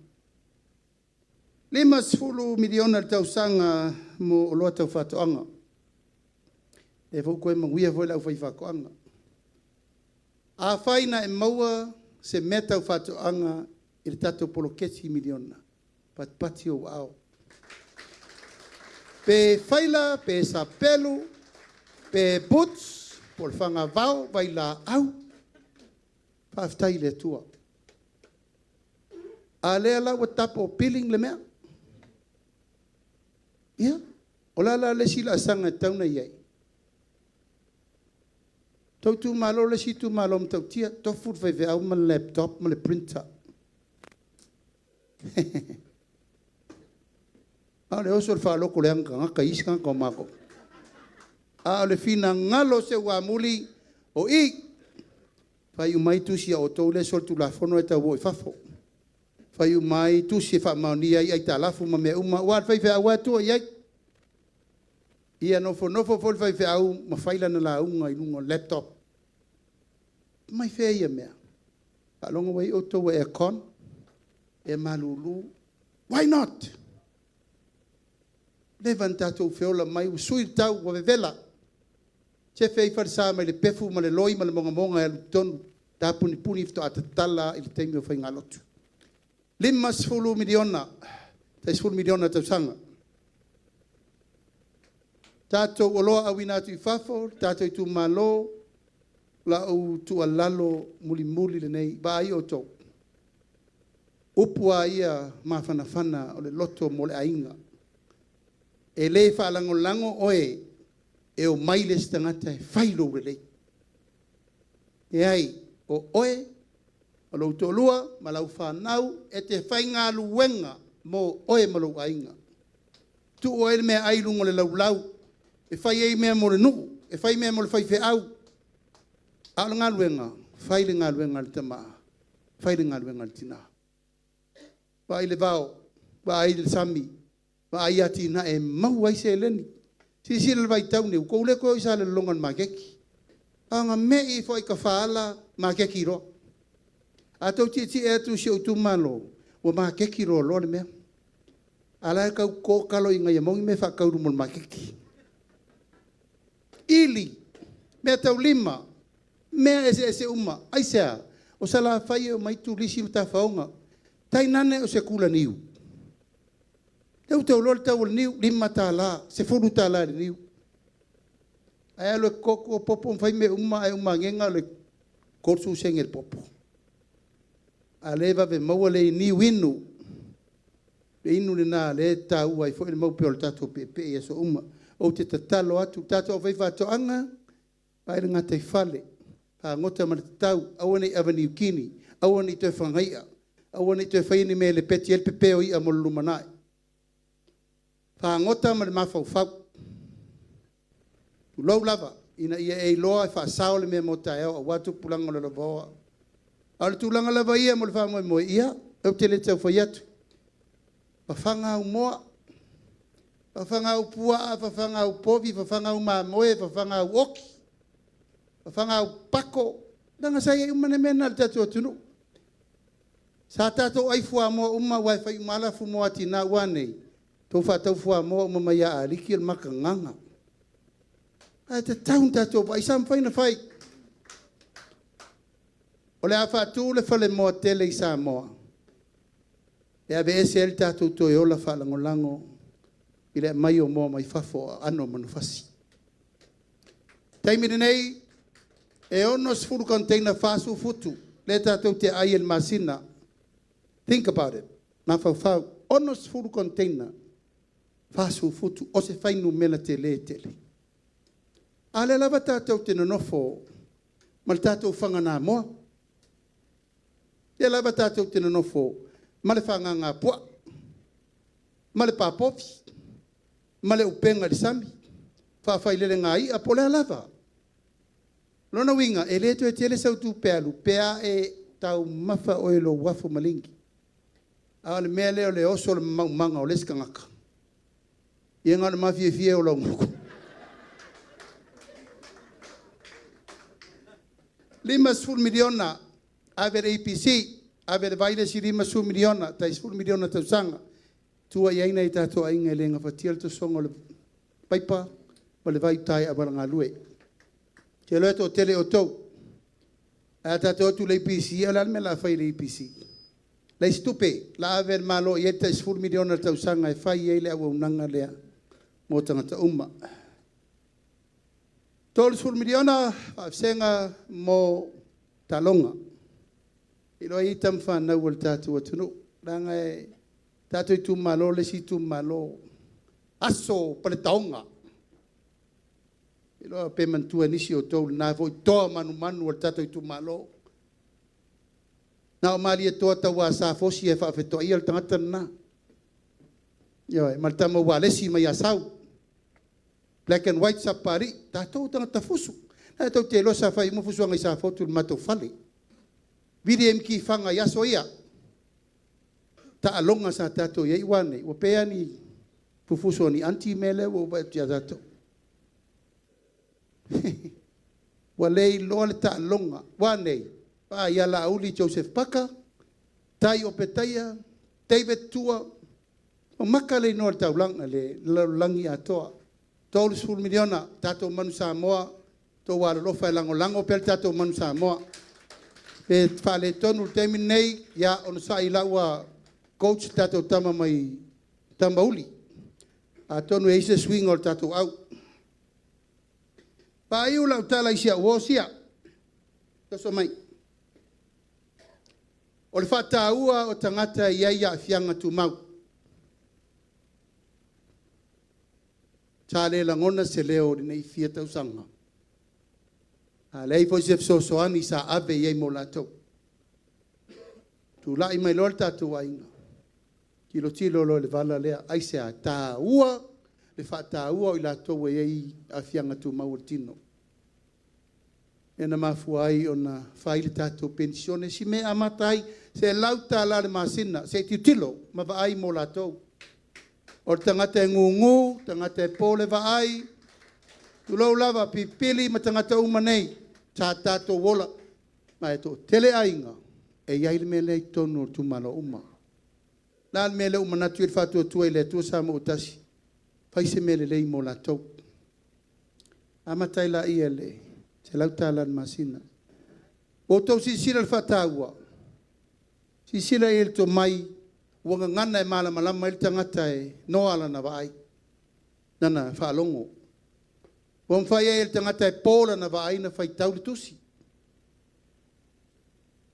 $50 miliona i le tausaga mo oloa tau faatoaga. Lea foi ua toe manuia foi le aufaifaatoaga. Afai na e maua se mea tau faatoaga i le tatou poloketi miliona, patipati ou aao, pe faila pe sapelu, pe boots, po o le fagavao, o vailaau, faafetai i le Atua. A o lea la ua double billing le mea. Ia, o le a la le isi laasaga e tatau ona i ai? Lo outou itumalo le isi itumalo matautia, tofu le faifeau ma le laptop ma le printer. A o le oso i le faloto leaga tagata e isi tagata o matou. A o le finagalo o Seuamuli, o i, fai uma ai tusi a outou lea e solitulafono ae tau o i fafo. Fai uma ai tusi e faamaonia ai aitalafu ma mea uma, aua o le faifeau lava e tua i ai. Ia nofonofo foi le faifeau ma fai lana lauga i luga o le laptop. Mai fea ia mea? Faalogo ua i ai outou ua aircon, ea malulu. Why not? Leva ona tatou feola mai ua sui le tau ua vevela. Sefe ai falesa mai le pefu ma le loi ma le mogamoga e alu i totonu, tapunipuni faatoa tatala lava i le taimi o faigalotu. $50 miliona, tai $10 miliona i le tausaga. Tatou oloa auina atu i fafo, le tatou itumalo, lau tuualalo mulimuli lenei, vaai outou, upu lava ia mafanafana o le loto mo le aiga. E le faalagolago oe e omai le isi tagata e fai lou lelei. Leai, o oe, o lou toalua ma lau fanau e te faigaluega mo oe ma lou aiga. Tuu ai le meaai i luga o le laulau e fai ai mea mo le nuu, e fai mea mo le faifeau, a o le galuega, fai le galuega a le tama, fai le galuega a le tina. Vaai le vao, vaai le sami, vaai atinae e maua ai seleni. Silasila i le vaitau lenei, ua tou le toe o i Salelologa i le maketi. Na ona me i ifo lava i Tafaala maketi loa. A outou tietie atu i si ou itumalo, ua maketi loaloa le mea. A o la e tau toto talo i ina ia maua ni mea e faatau i luma o le maketi. Ili, meataulima, mea eseese uma. Aisea? O Salafai e omai turisi ma tafaoga, tainane o se tula niu. Lea ua outou iloa le tau o le niu, e $5, $10 i le niu. Ae alu e toto popo ma fai mea uma ae uma ane na o le 30 sene i le popo. A o lea e vave maua le niu inu, le inu lena o lea e taua ai foi le mau pea o le tatou peepee i aso uma. Ou te tatalo atu, le tatou aufaifaatoaga, Vaai le gataifale, fagota ma le tatau, aua ne i ave i Niu Kini, aua ne i toe fagaia, aua ne i toe faia ni mea e lepeti ai le pepe o i'a mo le lumanai. Fagota ma le mafaufau, tulou lava, ina ia e iloa e faasao le mea mo taeao aua tupulaga lalovaoa. A o le tulaga lava ia mo le faamoemoe, ia, ou te le tau fai atu, fafaga au moa, fafaga au puaa, fafaga au povi, fafaga au mamoe, fafaga au oki, fafaga au pako, leaga sa i ai uma mea na i le tatou atunuu. Sa tatou ai fuamoa uma aua e fai uma lava lafumoā a tina, ua a nei? Tou faatau fuamoa uma mai ia Ah Liki o le makagaga. Ae tatau ona tatou vaai, sa mafai ona fai. O le a faatu le falemoa tele i Samoa e aveese ai le tatou toe ola faalagolago i le aumai o moa mai fafo o aano o manufasi. O le taimi lenei, e 60 container 40 futu lea tatou te aai ai i le masina. Think about it, mafaufau, 60 container 40 futu o se fuainumera tele tele. A o lea lava tatou te nonofo ma le tatou faganamoa, lea lava tatou te nonofo ma le fagaga puaa, ma le papovi, ma le upega i le sami, faafailelega i'a po o le a lava. O lona uiga, e le toe tele sau tupe alu pe a e taumafa oe i lou uafu maligi. A o le mea lea o le oso o le maumaga o le isi tagata, ia na o le mafiafia o lau $50 miliona ave i le EPC, ave i le vai le isi $50 miliona, tai $10 miliona i le tausaga, tua i ai nai o tatou aiga e le gafatia le tosoga o le paipa ma le vai i uta i auala galue. Ou te iloa e toatele outou, ae a tatou o atu i le EPC, ia o le a le mea o le a fai e le EPC? Leai se tupe, o le a ave e le Malo i ai le tai $10 miliona i le tausaga e fai ai le auaunaga lea mo tagata uma. $30 miliona faavasega mo taaloga. E iloa e i ai tama fanau a le tatou atunuu, leaga o le tatou itumalo le isi itumalo, aso Paletaoga, le iloa pe manatua e nisi o outou lena foi toa manumanu o le tatou itumalo. Na o Malietoa Tauasa Fosi e faafetoaia le tagata lena, ioe, ma le tama Ualesi mai Asau, Black and White Sapapalii, tatou o tagata fusu. O lena tou te iloa sa fai uma fusuaga i Safotu i le matou fale. Vili MK Fagga i aso ia, taaloga sa tatou i ai. Ua a nei? Ua pei lava ni fufuso a ni aunty mea lea ua ou vaai atu ia tatou. Ua le iloa le taaloga. Ua a nei? Vaai ia Laauli Joseph Paka, Tai Opetaia, David Tua, ua maka le igoa o le lalolagi atoa. $30 miliona tatou Manu Samoa, outou alolofa e lagolago pea le tatou Manu Samoa. Pe faaletonu i le taimi lenei, ia onosai o la e ua coach le tatou tama mai Tamauli. Atonu e i ai se suiga o le tatou au. Faaiu lau tala i si au uo sia, toso mai. O le faataua o tagata e i ai aafiaga tumau. Sa le lagona se leo i lenei fia tausaga, a leai foi se fesoasoani sa ave i ai mo latou. Tulai mai loa le tatou aiga, tilotilo loa i le vala lea. Aisea? E taua le faataua o i latou ua i ai aafiaga tumau o le tino. Lea na mafua ai ona fai le tatou penisione, si mea e amata ai, $100 i le masina, se i tilotilo ma vaai mo latou. O le tagata e gugu, tagata e po le vaai, tulou lava, pipili ma tagata uma nei, sa tatou ola. Ma e toatele aiga e i ai le mea lea i totonu o itumalo uma. O le a le mea lea ua manatu ai le Faatuatua i le Atua Samoa ua Tasi? Fai se mea lelei mo latou. Amata ai lea i le $100 i le masina. Ua outou silasila i le faataua? Silasila i ai i le tomai ua gagana e malamalama ai le tagata e noa lana vaai, lana faalogo. Ua mafai ai e le tagata e po lana vaai ona faitau le tusi.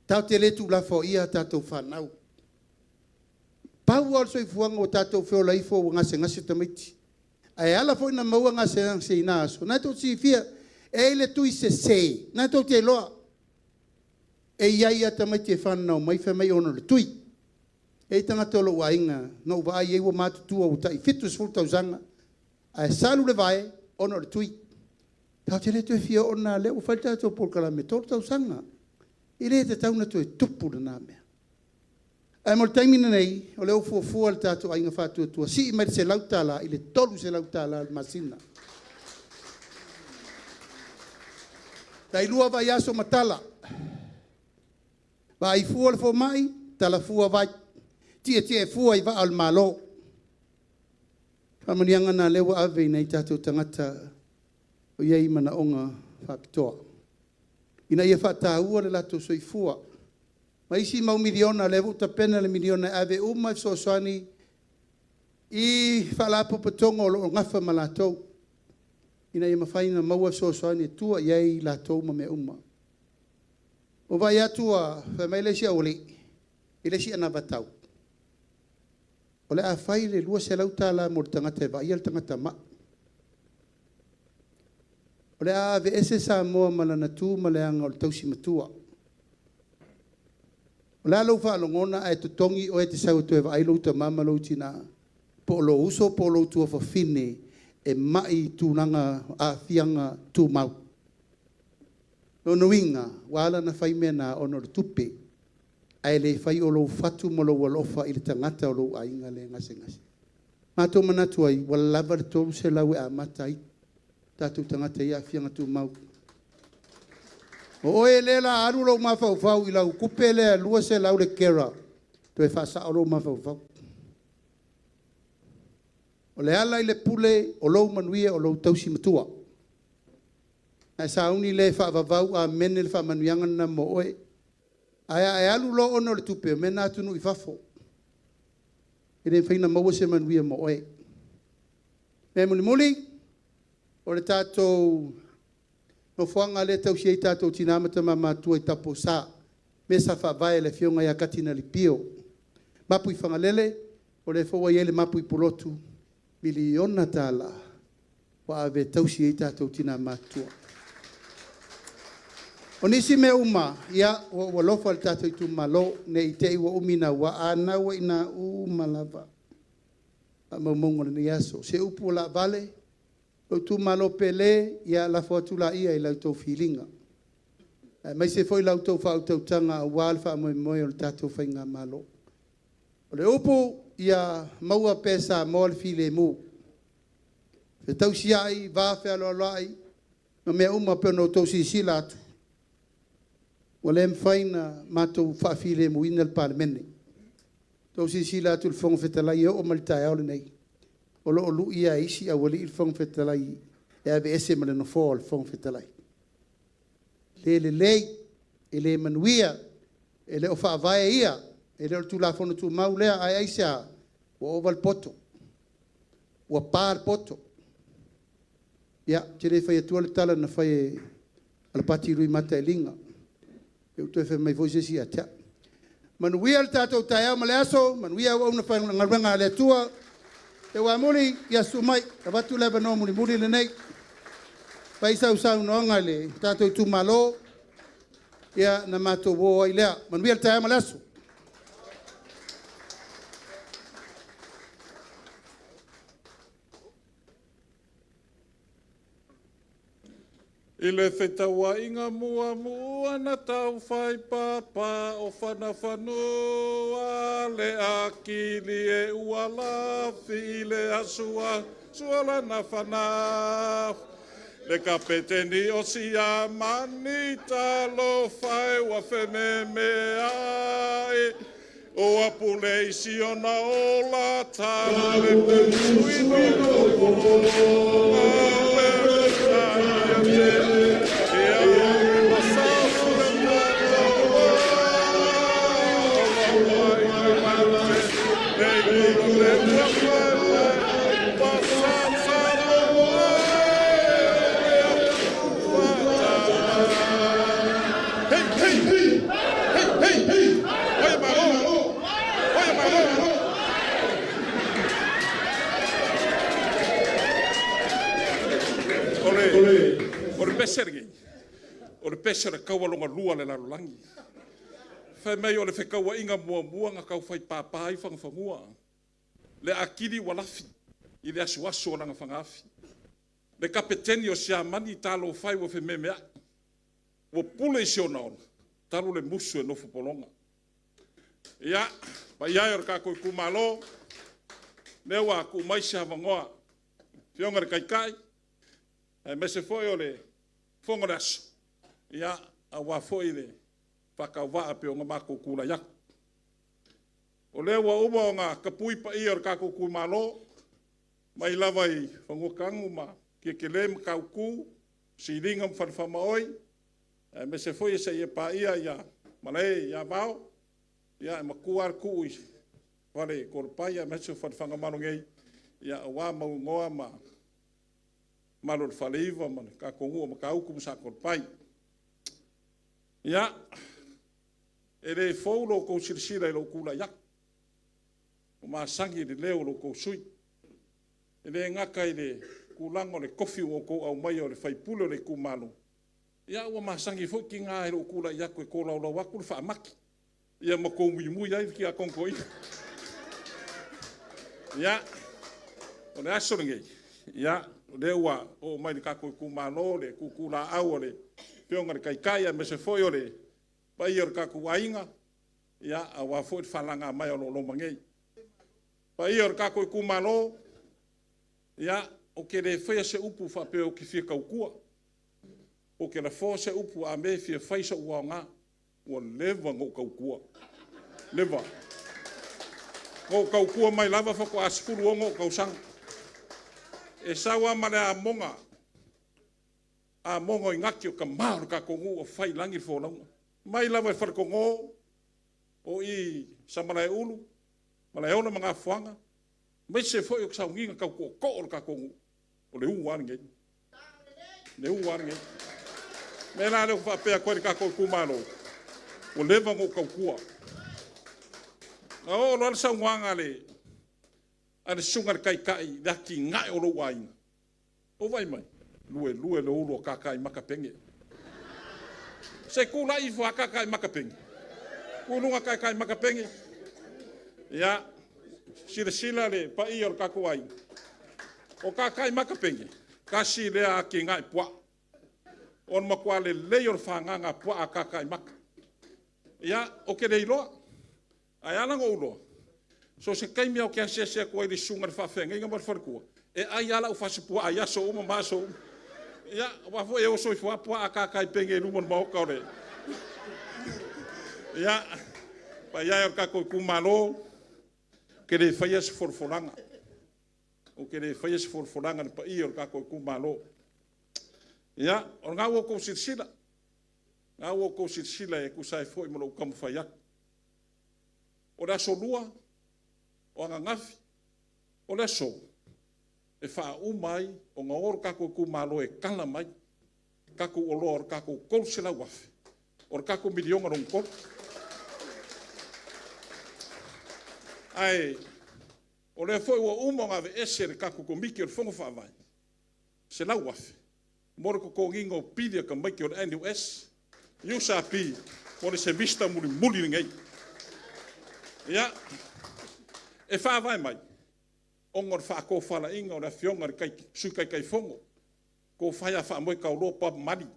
Tatou te le tuulafoaia a tatou fanau. Pau lava o le soifuaga ua tatou feola ifo ua gasegase tamaiti. Ae ala foi ona maua gasegase i na aso, o lena tou te silafia, E i le tui sese, na tou te iloa, e i ai lava tamaiti e fananau mai fai mai ona o le tui. E i ai tagata o lou aiga na ou vaai i ai ua matutua ua tai 70 tausaga ae salu le vae ona o le tui. Tatou te le toe fia oo i lena, o lea ua fai le tatou polokalame e 3 tausaga. E le tatau ona toe tupu lena mea. Ae mo le taimi lenei, o lea ua fuafua e le tatou Aiga Faatuatua, sii mai le $100 i le $300 i le masina. Tai 2 vaiaso ma tala, vaai fua le fomai, tala fua vai, tietie fua i vaa o le Malo. O faamanuiaga na o lea ua ave i nai o tatou tagata o i ai manaoga faapitoa, ina ia faataua lo latou soifua. Ma isi mau miliona, o lea foi ua tapena le miliona e ave uma e fesoasoani i Faalapotopotoga o lo o nafa ma latou, ina ia mafai ona maua fesoasoani e tua i ai latou ma mea uma. Ua ou vaai atu ua fai mai le isi aualii i le isi anavatau, o le a fai le $200 mo le tagata e vaaia le tagata mai. O le a aveese Samoa ma lana tu ma le aga o le tausi matua. O le a lou faalogona ae totogi oe e te sau e toe vaai lou tama ma lou tina, po o lou uso po o lou tuafafine e mai i tulaga o aafiaga tumau. O lona uiga, ua ala ona fai mea na ona o le tupe, ae le fai o lou fatu ma lou alofa i le tagata o lou aiga lea e gasegase. Ua matou manatu ai, ua lava le $300 e amata ai tatou tagata e i ai aafiaga tumau. O oe lea o le a alu lou mafaufau i lau tupe lea e $200 i le carer, toe faasao lou mafaufau. O le ala i le pule, o lou manuia o lou tausi matua. Ona e sauni lea e faavavau amene le faamanuiaga lena mo oe. Ae a e alu loa ona o le tupe, o mea na a atunuu i fafo, e le mafai ona maua se manuia mo oe. O le mea mulimuli, o le tatou nofoaga lea e tausi ai tatou tina ma tama matutua i Taupousa, lea sa faavae e le Afioga ia Katinali Pio. Mapu i Fagalele, o lea foi ua i ai le mapu i Pulotu, $1miliona ua ave e tausi ai tatou tina matutua. O nisi mea uma, ia, ua ou alofa i le tatou itumalo, ne i te i ua umi naua, a o lena ua i ina uma lava faamaumauga o lenei aso. O se upu ua laavale, lou itumalo pele, ia lafo atu laia i la outou filiga, aemaise foi la outou faautautaga aua le faamoemoe o le tatou faigamalo. O le upu, ia maua pea e Samoa le filemu, fetausiai, vafealoaloai ma mea uma pei ona outou silasila atu, ua le mafai ona matou faafilemuina le Palemene. Ua outou silasila atu i le Fofoga Fetalai e oo mai i le taeao lenei, o lo o lui lava e isi aualii le Fofoga Fetalai e aveese ma le Nofoa o le Fofoga Fetalai. E le lelei, e le manuia, e le o Faavae ia, e le o le Tulafono Tumau lea. Ae aisea? Ua ova le poto, ua pa le poto. Ia, ou te le fai atua le tala na fai e Alapati Luimataeliga, ne i toe fai mai foi se isi ia te au. Manuia le tatou taeao ma le aso, manuia auauna faigaluega a le Atua. Teuamuli, ia susu mai, e avatu le avanoa mulimuli lenei e fai sau saunoaga i le tatou itumalo, ona matou o ai lea. Manuia le taeao ma le aso. I le fetauaiga muamua na taufai papa o fanafanua le akili e ua lafi i le asua suala na fana. Le kapeteni o siamani talofa e ua fememe ai. O apule isi ona ola tale pusuino Hey, hey, hey, hey, hey! Oia malo! Oia malo! O O le pese lenei, o le pese o le kaua lona lua a le lalolagi. Fai mai o le fekauaiga muamua na tau fai papa ai fanua, le atili ua lafi i le asuasu o lana fagaafi. Le Kapeteni o Siamani, talofa e ua fememeai, ua pule i si ona ola talu le musu e nofo pologa. Ia, le paia e o le tatou itumalo, o lea ua tuu mai se avanoa i le Afioga i le Taitai aemaise foi o le fono o le aso, aua foi le faatauvaa e pei ona matou tulai atu. O lea ua uma ona tapui paia o le tatou itumalo, mai lava i Fanuatanu ma Tietelē, Matautu, Siliga ma Falefaamaoi, aemaise foi seia paia Malae ia Vao, e matua lava le tuu i Faletoalepai aemaise o Falefagamalo nei, aua Mauigoa ma le mamalu o le Faleiva ma le tatou nuu o Matautu ma Satoalepai. Ia, e le fou lo outou silasila i lou tulai atu, ua masani i le leo o lo outou sui usufono. E le gata i le tulaga o le tofi ua outou aumaia o le sui usufono o le itumalo, ae ua masani foi tiga i lou tulai atu e tolaulau atu le faamati, ia ma outou muimui ai le tiakono toeaina. Ia, o le aso lenei, o lea ua oo mai i le tatou itumalo le tutulaau a le Afioga i le Taitai aemaise foi o le paia o le tatou aiga, aua foi le falaga maea o lo o loma nei. Le paia o le tatou itumalo, ia, ou te le faia se upu faapea ou te fia tautua, ou te lafoa se upu a mea e fia fai sou aoga. Ua leva ona ou tautua, leva. Na ou tautua mai lava faatoa 16 ou tausaga. E sau lava ma le amoga, amoga o Iginati o le tama o le tatou nuu ua fai i lagi le folauga. Mai lava i Faletogo o i i Samalaeulu, Malaeola ma Gafoaga, aemaise foi o sauniga tau tootoo o le tatou nuu, o le u lava lenei, o le u lava lenei. O le mea la lea ou te faapea atu ai le tatou itumalo, ua leva ona ou tautua. Na oo loa le saunoaga a le susuga i le Taitai i le atinae o lou aiga, ou vaai mai, luelue le ulu a Kakaimaka pene. Se i tulai ifo lava Kakaimaka Pene, tu i luga Kakaimaka Pene. Ia, silasila le paia o le tatou aiga, o Kakaimaka Pene, tasi lea atinae puaa, o le matua lelei o le fagaga puaa a Kakaimaka. Ia, ou te le iloa, ae ala ona ou iloa, so o se taimi lava ou te asiasi atu ai i le susuga i le faafeagaiga ma le faletua, e ai lava lau fasipuaa i aso uma ma aso uma. Ia, aua foi e oso ifo lava puaa a Kakai Pene i luma o le maota o le... Ia, le paia e o le tatou itumalo, ou te le faia se folafolaga, ou te le faia se folafolaga i le paia o le tatou itumalo. Ia, o lena ua outou silasila, o lena ua outou silasila e tusa ai foi ma lou taumafai atu. O le aso Lua, o ananafi, o le aso, e faauma ai ona o le tatou itumalo e tala mai tatou oloa o le tatou $300,000, o le tatou $1 miliona lona tolu. Ae o lea foi ua uma ona aveese e le tatou Komiti o le Fono Faavae le $100,000 mo le totogiina o pili o tamaiti o le NUS, USP mo le semester mulimuli lenei. Ia, e faavae mai ona o le faatofalaiga a le Afioga i le Sui Taitaifono, le tofa ia Faamoetauloa Bob Marley,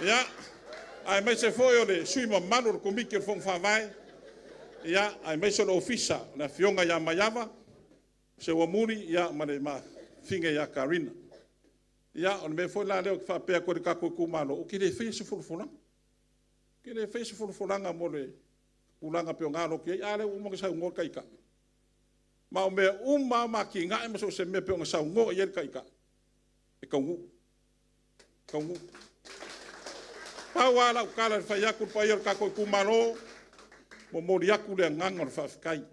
ia, aemaise foi o le sui usufono mamalu o le Komiti o le Fono Faavae, aemaise o le Ofisa, le Afioga ia Maiava Seuamuli ma le afafine ia Karina. Ia, o le mea foi la lea ou te faapea atu ai i le tatou itumalo, ou te le faia se folafolaga. Ou te le faia se folafolaga mo le tulaga pei ona alo atu i ai. A lea ua uma ona saunoa le Taitai. Ma o mea uma lava ma atinae ma so o se mea pei ona saunoa i ai le Taitai, e taunuu, e taunuu. Pau lava lau tala e fai atu i le paia o le tatou itumalo, momoli atu le agaga o le faafetai.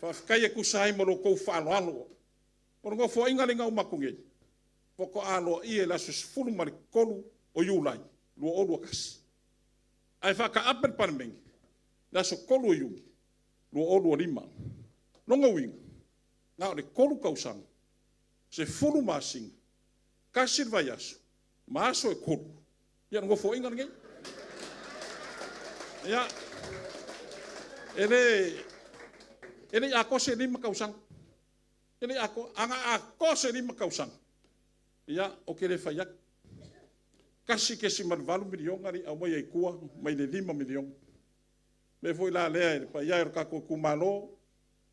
Faafetai e tusa ai ma lo outou faaaloalo. O le Nofoaiga lenei na uma atu nei, faatoa aloaia i le aso 13 o Iulai 2021, ae faataape le Palemene i le aso 3 o Iuni 2025. O lona uiga, na o le 3 tausaga, 10 masina, Tasi le vaiaso ma aso e 3, ia o le nofoaiga lenei. Ia, e le i atoa se 5 tausaga, e le i atoa. Ana atoa se 5 tausaga, ia ou te le fai atu. $1.8 miliona le i aumaia i tua mai le $5 miliona. O le mea foi la lea le paia e o le tatou itumalo,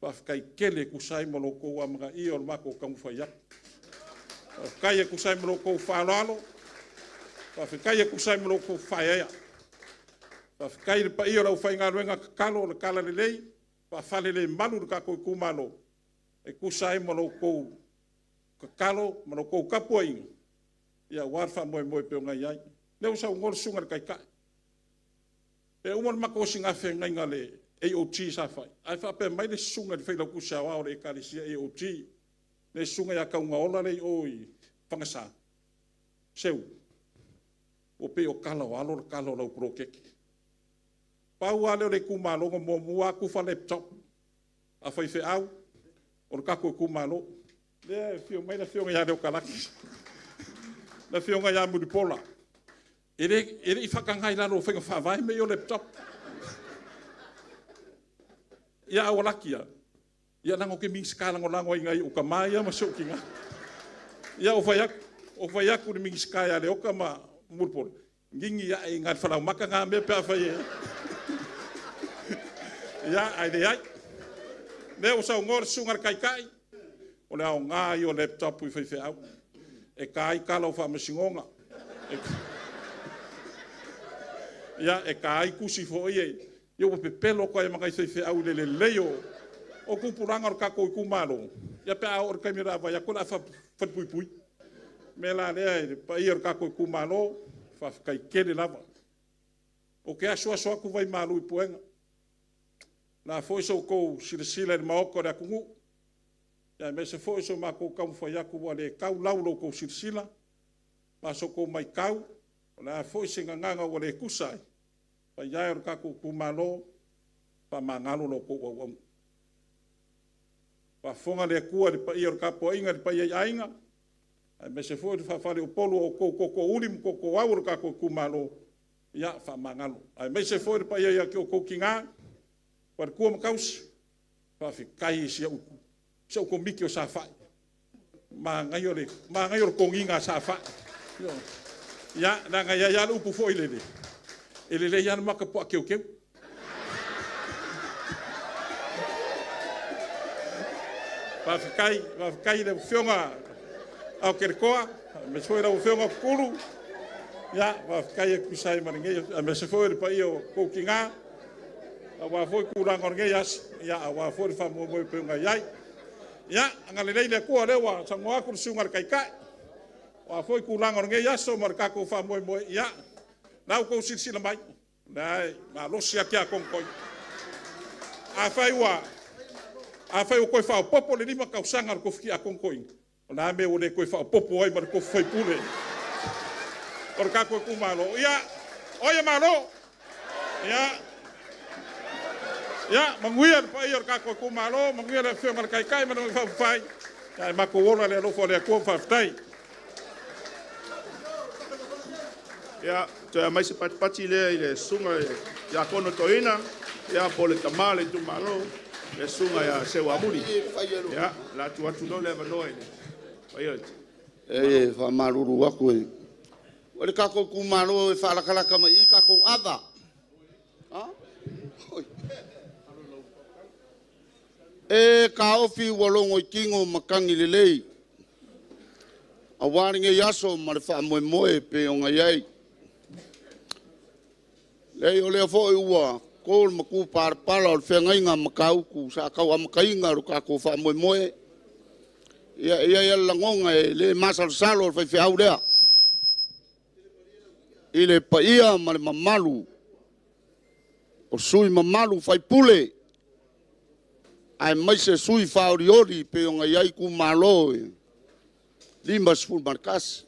faafetai tele e tusa ai ma lo outou amanaia o le matou taumafai atu. Faafetai e tusa ai ma lo outou faaaloalo, faafetai e tusa ai ma lo outou faaeaea. Faafetai i le paia o le aufaigaluega tatalo o le talalelei faafalelemalu lo tatou itumalo e tusa ai ma lo outou tatalo ma la outou tapuaiga aua le faamoemoe e pei ona i ai. O lea ua saunoa le Susuga i le Taitai, e uma le matou osigafeagaiga a le AOG sa fai, ae faapea mai le Susuga i le Failautusi Aoao o le Ekalesia AOG, le Susuga ia Taugaola lea e i o i Fagasa, “Seu, ua pei o tala o alo le tala o lau poloketi.” Pau lava lea o le itumalo na muamua lava tufa laptop a faifeau, o le tatou itumalo. Lea e afio mai le Afioga ia Leokalaki, le Afioga ia Mulipola. E le i faataga i lalo o faiga faavae mea ia o laptop. Ia ae ua laki lava, leaga ou te Minisita Lagolago ai i ou tama ia ma si ou tina. Ia ou fai atu i le Minisita ia Leota ma Mulipola, gigi ane i ina i le falaoamata na mea pe afai e… Ia, ae leai. O lea ua saunoa le Susuga i le Taitai, o le aoga ia o laptops i faifeau, e ta ai tala o faamasinoga, e ta ai tusi foi ia… Ia ua pepelo atu ai lava ma nai faifeau i le lelei o tupulaga o le tatou itumalo, pe a oo i le taimi o le a vaai atu o le a falepuipui. O le mea la lea le paia o le tatou itumalo, faafetai tele lava. Ou te asuasu atu vai malu i puega. O le a foi sa outou silasila i le maota o le atunuu, aemaise foi o so matou taumafai atu ua le tau lau i la outou silasila ma sa outou matau, o le a foi se gagana ua le tusa ai, le paia e o le tatou itumalo, faamagalo la outou auauna. Ua faafofoga le Atua i le paia o le tapuaiga i le paia i Aiga, aemaise foi le faa-faleupolu o outou tootoouli ma tootooau o le tatou itumalo, ia faamagalo. Aemaise foi le paia ia te outou tina, faletua ma tausi, faafetai i si au Komiti o Safai, manaia o le toniga a Safai. Ia, leaga e i ai lava le upu foi lele, e lelei lava le maka puaa teuteu. Faafetai, faafetai i lau Afioga Aoteletoa, aemaise foi lau Afioga Tutulu, faafetai e tusa ai ma lenei… aemaise foi le paia o outou tina aua foi tulaga o lenei aso, aua foi le faamoemoe e pei ona i ai. Ia agalelei le Atua o lea ua saunoa atu le Susuga i le Taitai, o a foi tulaga o lenei aso ma le tatou faamoemoe, ia, o lena ua outou silasila mai, o lea e malosi lava le tiakono toeaina. Afai ua toe faaopoopo le 5 tausaga o le tofi tiakono toeaina, o le a le mea ua le toe faaopoopo ai ma le tofi faipule o le tatou itumalo? Ia, o ai e malo? Ia manuia le paia o le tatou itumalo, manuia le Afioga i le Taitai ma lana Faaupufai, ae matou ola i le alofa o le Atua. Faafetai. Ia, toe aumai se patipati lea i le susuga i le Tiakono Toeaina, ia po o le tama o le itumalo, le susuga ia Seuamuli. Ia, o le a tuu atu loa le avanoa i le paia o le E faamalulu atu, o le tatou itumalo e faalatalata mai i i tatou ava. E taofi ua logoitino matagi lelei aua lenei aso ma le faamoemoe e pei ona i ai. E leai o lea foi ua to le matupalapala o le feagaiga a Matautu sa tau amataina lo tatou faamoemoe. Ia, e i ai lava le lagona e le masalosalo le faifeau lea i le paia ma le mamalu o sui usufono mamalu aemaise sui usufono faaolioli e pei ona i ai itumalo e 51.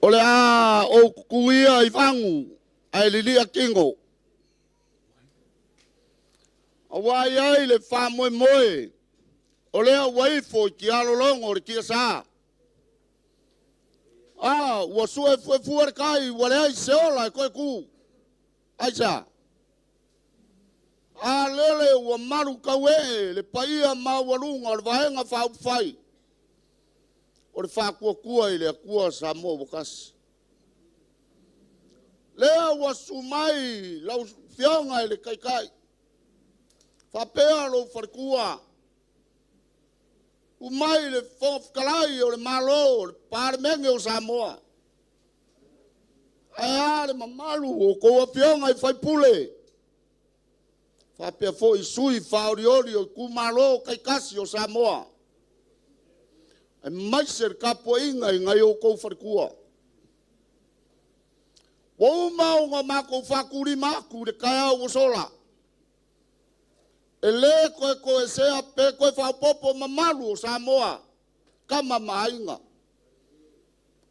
O le a ou tutu ia i fagu ae lilia tino, aua e i ai le faamoemoe. O lea ua ifo i tialologo o le tiasa. A ua suefuefua le tai ua leai se ola e toe tu. Aisea? A lele ua malu tauee le paia maualuga o le Vaega Faaupufai o le Faatuatua i le Atua Samoa ua Tasi. Lea ua susu mai lau Afioga i le Taitai faapea lou faletua, susu mai le Fofoga Fetalai o le Malo o le Palemene o Samoa, ae a le mamalu o a outou Afioga i sui usufono faapea foi sui usufono faaolioli o itumalo taitasi o Samoa, aemaise le tapuaiga i nai o outou faletua. Ua uma ona matou fatulima atu i le taeao ua sola, e le toe toesea pe toe faaopoopo mamalu o Samoa, Tama ma Aiga,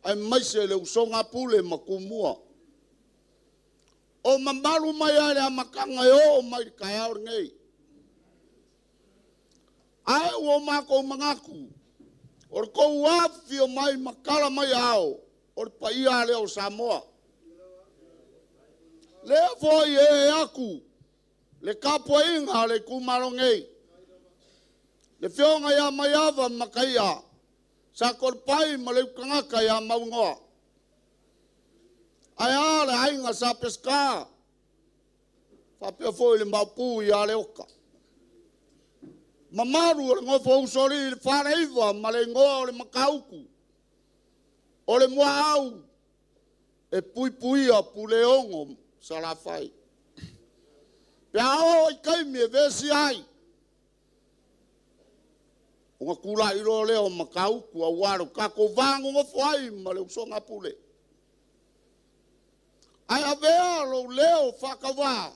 aemaise le usoga a Pule ma Tumua. O mamalu mai lava i le amataga e oo mai i le taeao lenei. Ae ua matou manatu, o le tou afifio mai ma tala mai aao, o le paia lava lea o Samoa. O lea foi e ee atu le tapuaiga a le itumalo nei, le afioga ia Maiava ma Mataia, Satoalepai ma le Autagata ia Mauigoa. Ae a le Aiga Sa Peseta, faapea foi le Maopu ia Leota. Mamalu o le nofo a usoalii le Faleiva ma le igoa o le Matautu, o le Muaau e puipuia Puleono i Salafai. Pe a oo i taimi e vesia ai, ona tulai loa lea o Matautu aua lo tatou va nonofo ai ma le usoga a Pule. Ae avea lou leo faatauvaa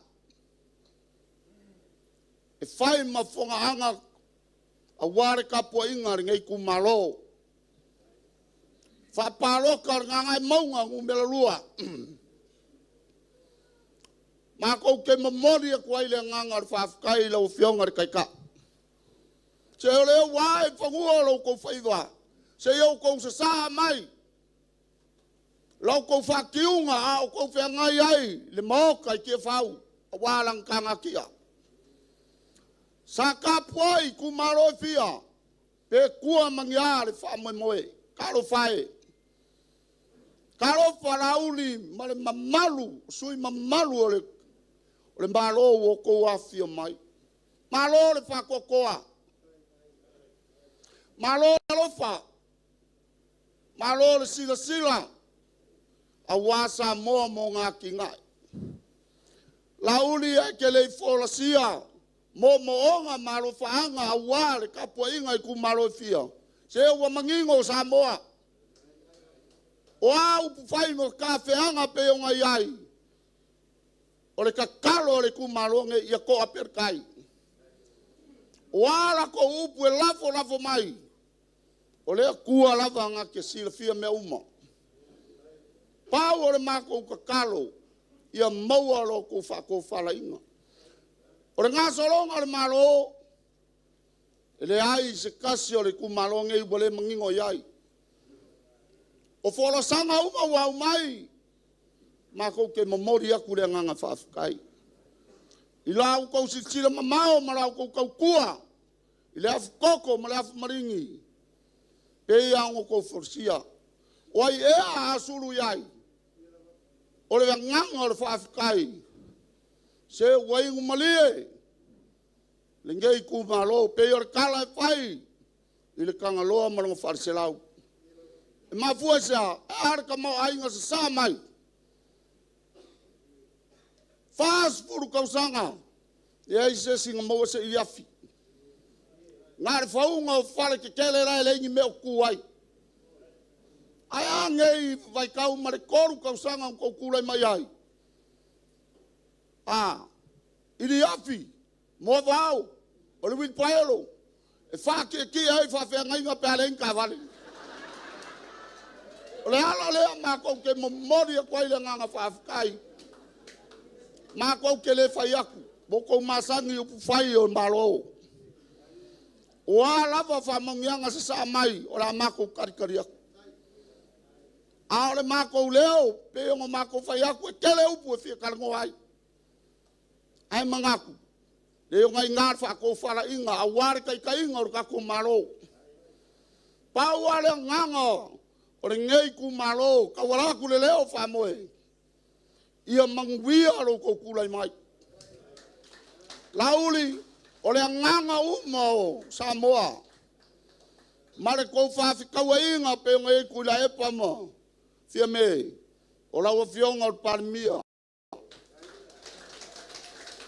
e fai ma fofogaaga aua le tapuaiga a lenei itumalo. Faapalota o le Gagaemauga 2. Matou te momoli atu ai le agaga o le faafetai i lau Afioga i le Taitai. Se o lea ua ae i fanua lo outou faiva, se i outou sasaa mai la outou faatiuga a o outou feagai ai i le Maota i Tiafau aua lana tagatia. Sa tapuai itumalo e fia, pe tua ma ni a le faamoemoe. Talofa e! Talofa Laauli ma le mamalu o sui usufono mamalu o le Malo ua outou afifio mai. Malo le faatoatoa, malo le alofa, malo le silasila aua Samoa ma ona atinae. Laauli ae te le i folasia moomooga ma alofaaga aua le tapuaiga a itumalo e fia, se ua manino Samoa. O a upufai ma tafeaga pei ona i ai, o le tatalo a le itumalo lenei ia toa pea le tai. O a latou upu e lafolafo mai, o le Atua lava na te silafia mea uma. Pau o le matou tatalo, ia maua lo outou faatofalaiga. O le gasologa o le Malo, e leai se tasi o le itumalo lenei ua le manino i ai. O folasaga uma ua aumai, matou te momoli atu le agaga faafetai i la outou silasila mamao ma la outou tautua i le afutoto ma le afumaligi, pei lava ona outou folasia. O ai ea a sulu i ai? O le agaga o le faafetai, se ua inu malie lenei itumalo, e pei o le tala e fai i le Tagaloa ma lona faleselau. E mafua i se a? Ae a le tamaoaiga sasaa mai? 40 tausaga, leai se isi na maua se iliafi. Na o le fauga o faletetele la e leai ni mea o tutu ai. Ae a nei vaitau ma le 3 tausaga na outou tulai mai ai? A, iliafi, moavao, o le uilipaelo, e faatietie ai faafeagaiga pe a leai ni taavale. O le ala lea matou te momoli atu ai le agaga faafetai. Matou te le fai atu, ua outou masani i upufai o Malo. O a lava faamanuiaga sasaa mai, o le a matou talitali atu. A o le matou leo, pei ona matou fai atu, e tele upu e fia talanoa ai. Ae manatu, leai o lena e i ina le faatofalaiga aua le taitaiga o le tatou Malo. Pau lava le agaga o lenei itumalo e tauala atu i le leo o Faamoe, ia manuia lo outou tulai mai. Laauli, o le agaga uma o Samoa ma le tou faafetauaiga pei ona i ai Tuilaepa ma Fiame, o lau Afioga i le Palemia,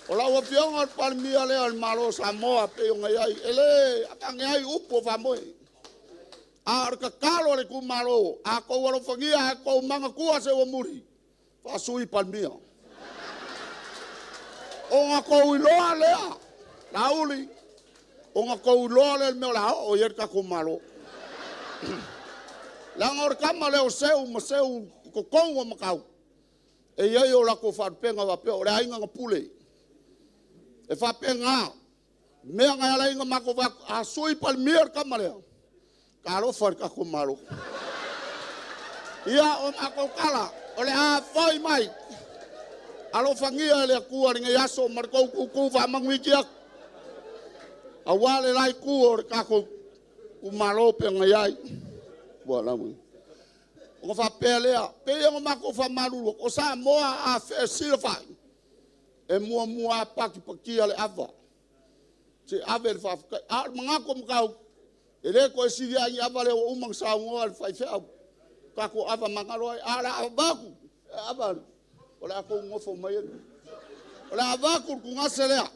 o lau Afioga o le Palemia lea o le Malo o Samoa pei ona i ai. E le aveane ai upu o Faamoe. A o le tatalo a le itumalo, a outou alofagia a outou manatua Seuamuli, faasui Palemia. Ona outou iloa lea, Laauli, ona outou iloa lea i le mea o le a oo i ai le tatou Malo. Leaga o le tama lea o Seu ma Seu i totonu o Matautu, e i ai o latou faalupega faapea, o le aiga na pule. E faapena, le mea na ala ai ona matou fai atu, a sui Palemia le tama lea, talofa i le tatou Malo. Ia, o matou tala, o le a foi mai, alofagia e le Atua lenei aso ma le tou tutu faamanuitia atu, aua le la itu o le tatou itumalo pei ona i ai. Ona faapea lea, e pei ona matou faamalulu atu, o Samoa a fesilafai, e muamua lava patipatia le ava, se ave le faafetai. A o le manatu o Matautu, e le toe sili lava ni ava lea ua uma ona saunoa le faifeau, tatou ava magalo ai. Ae o le a avatu, e ava, o le a outou nonofo maia, o le a avatu le tugase lea,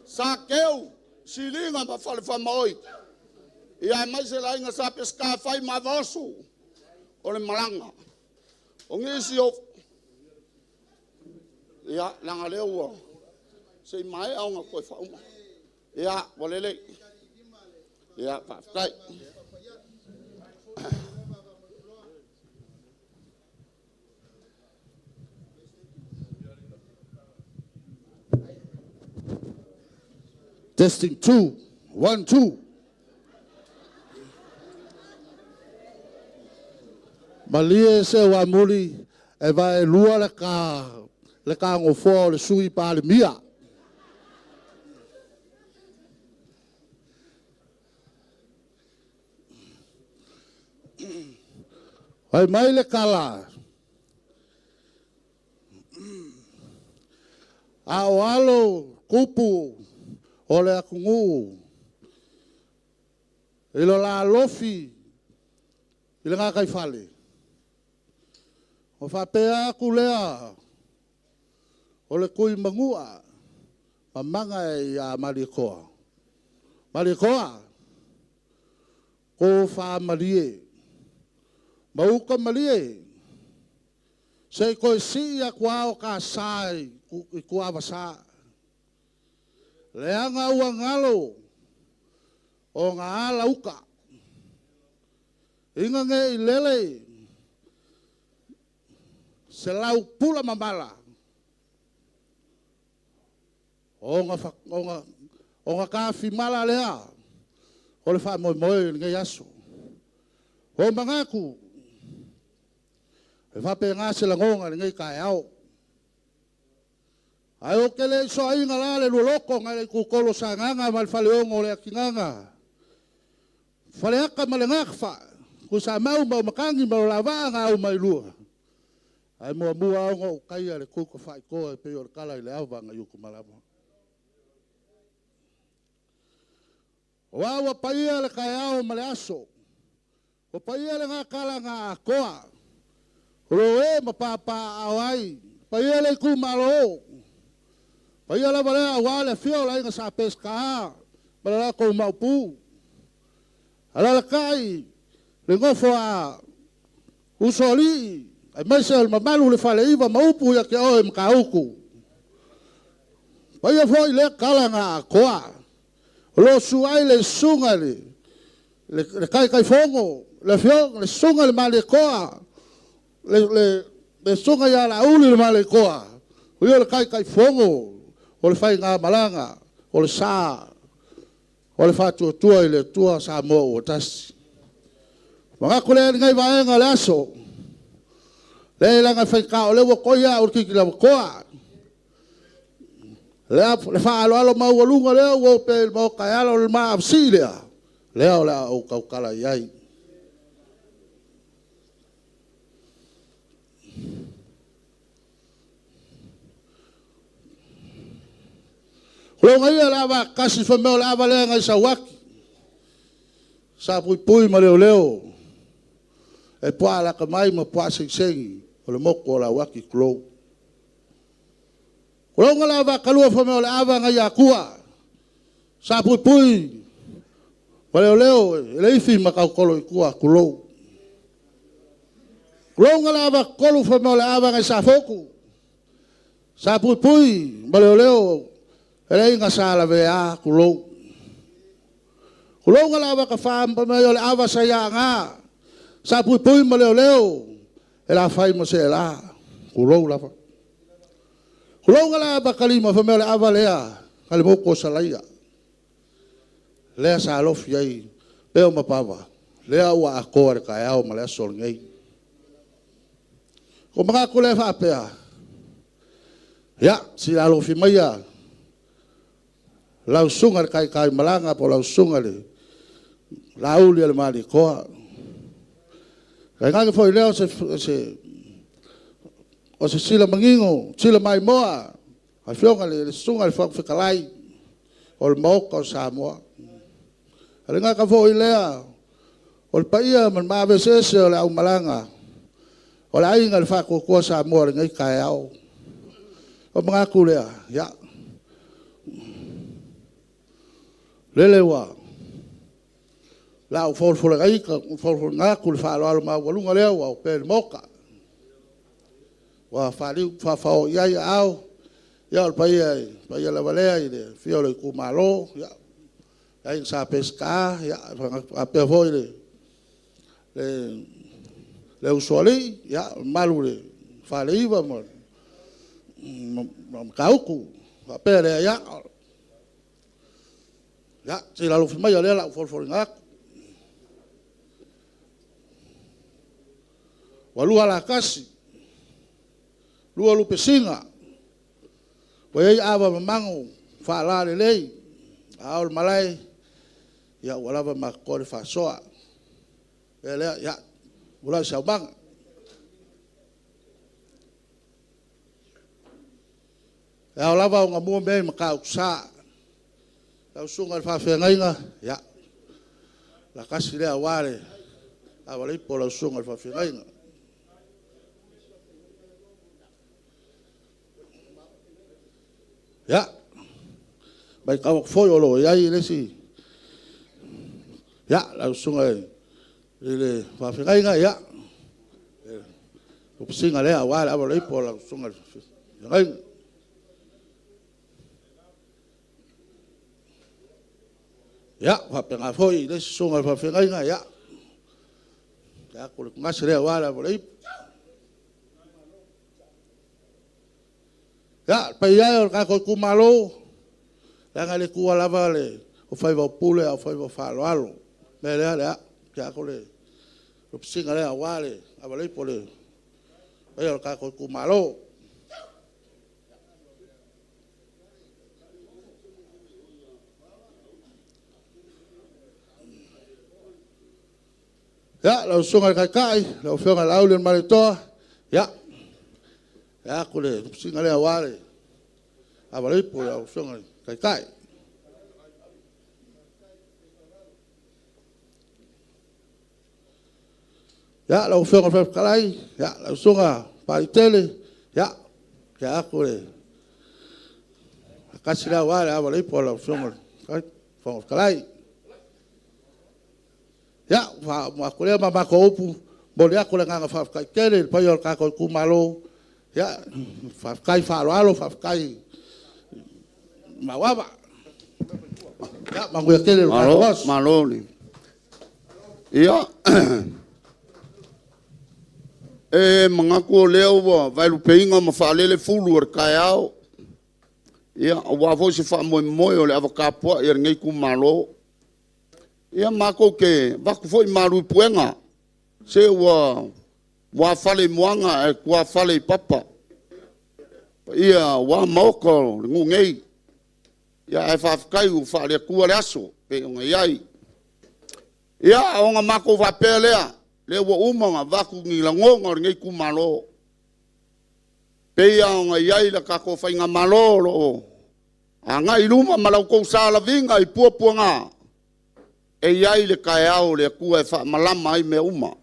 Sakeu, Siliga ma Falefaamaoi, aemaise le aiga Sa Peseta e fai ma ava oso o le malaga. O nisi o... Ia, leaga o lea ua... se i maea ona toe faauma. Ia, ua lelei. Ia, faafetai. Testing 2, 1, 2. Malie Seuamuli e vaelua le ta nofoa o le Sui Palemia. Fai mai le tala, a o alo tupu o le atunuu i lo la alofi i le gataifale, ona faapea atu lea o le Tuimanua mamaga ia Malietoa, Malietoa, tofa malie ma uta malie se i toe sii atu lava o ta sa i tuavasa, leaga ua galo ona ala uta, ina ne i lele se laupula mamala ona tafimala lea o le faamoemoe i lenei aso. Ua ou manatu, e faapena se lagona i lenei taeao. Ae ou te le i soaina la le lua loto nai le itutolu o Sagaga ma le Faleono o le Atigaga, Faleata ma le Gagafa, Tuisamau ma Auimatagi ma lo la Vaa na aumailua, ae muamua lava ona ou taia le tutafaitoa e pei o le tala i le ava nai Utumalama. Aua ua paia le taeao ma le aso, ua paia lena tala na atoa, o lo o ma papaaao ai paia o le itumalo, paia lava lea aua le afio o le Aiga Sa Peseta ma le latou Maopu, alaalatai le nofo a Usoalii, aemaise o le mamalu i le Faleiva ma upu ia te oe Matautu. O paia foi lea tala na atoa, o lo o susu ai le susuga i le Taitaifono, le Susuga i le Malietoa, le Susuga ia Laauli le Malietoa, o ia o le Taitaifono o le faigamalaga o le sa. O le faatuatua i le Atua Samoa ua tasi. Manatu lea i lenei vaega o le aso, leai leaga e faigata o lea ua toi au i le kikilavatoa, le faaaloalo maualuga lea ua opea i le Maota e ala ona ma avesii lea, lea o le a ou tautala i ai. Tulouna ia le ava a tasi fai mai o le ava lea nai sauati, Sapuipui ma Leoleo, e puaa lata mai ma puaa segisegi o le motu o Lauaki tulou. Tulouna le auvaatalua fai mai o le ava nai Atua, Sapuipui ma Leoleo e le ifi ma tautolo i tua, tulou. Tulouna le avatolu fai mai o le ava nai Safotu, Sapuipui ma Leoleo e le aiga Sa Lavea, tulou. Tulouna le avatafa fai mai o le ava sa i Aana, Sapuipui ma Leoleo e le fai ma seela, tulou lava. Tulouna le avatalima fai mai o le ava lea nai le motu o Salaia, lea sa alofi ai Leo ma Power, lea ua atoa i le taeao ma le aso lenei. Ona ou manatu lea faapea, ia, se i alofi maia lau Susuga i le Taitaimalaga po o lau Susuga i le Laaulialemalietoa, tainane foi lea o se sila manino, sila maimoa lau Afioga i le Susuga i le Fofoga Fetalai o le Maota o Samoa. Ae le gata foi i lea o le paia ma le maave eseese o le aumalaga o le Aiga i le Faatuatua Samoa i lenei taeao. Ona manatu lea, ia, lele ua o le a ou folafolaina atu le faaaloalo maualuga lea ua opea i le Maota, ua faliu ma faafaoo i ai aao. Ia o le paia lava lea i le afio o le itumalo, le Aiga Sa Peseta, faapea foi le Usoalii, le mamalu i le Faleiva ma Matautu. Ona faapea lea, ia se i alofia maia o lea o le a ou folafolaina atu. Ua lua alatasi, lua lupesina, ua i ai ava mamago faalalelei a ao o le malae, ua lava ma totoe le faasoa. O le mea lea, ia, ula i sau maga. E ao lava ona mua mea i Matautusa, lau susuga i le faafeagaiga, ia, o le tasi lea aua le ava le ipu a lau susuga i le faafeagaiga. Ia, matau atu foi o lo o i ai le isi, lau susuga i le faafeagaiga, ia, o le pesiga lea aua le ava o le ipu a lau susuga i le faafeagaiga. Ia, faapena foi i le isi susuga i le faafeagaiga, ia, o le gase lea aua le ava o le ipu. Ia, le paia e o le tatou itumalo, leaga e le tuua lava le faiva o pule a o faiva o faaaloalo. O le mea lea, ia o le pesiga lea aua le ava o le ipu i le paia o le tatou itumalo. Ia, lau Susuga i le Taitai lau Afioga Laauli ma le Malietoa, ia, e a atu le pesiga lea aua le ava o le ipu i lau Afioga i le Taitai. Ia, lau Afioga i le Fofoga Fetalai, lau Susuga Papaliitele, ia, e atu le tasi lea aua le ava o le ipu a lau Afioga i le Fofoga Fetalai. Ia, ua faauma atu lea ma matou upu, e momoli atu le agaga faafetai tele i le paia o le tatou itumalo, faafetai faaaloalo faafetai mauava. Ia manuia tele le tatou aso. Malo, malo. Ia, e manatu o lea ua vaelupeina ma faalele fulu o le taeao, aua foi se faamoemoe o le ava tapuai a lenei itumalo. Ia matou te avatu foi malu i puega, se ua tuafale i moana ae tuafale i papa, paia aua Maota o le nuu nei. Ae faafetai ua faale-Atua le aso pei ona i ai. Ia ona matou faapea lea, lea ua uma ona avatu ni lagona o lenei itumalo, pei lava ona i ai le tatou Faigamalo o lo o agai i luma ma la outou sa laviga i puapuaga, e i ai le taeao o le Atua e faamalama ai mea uma.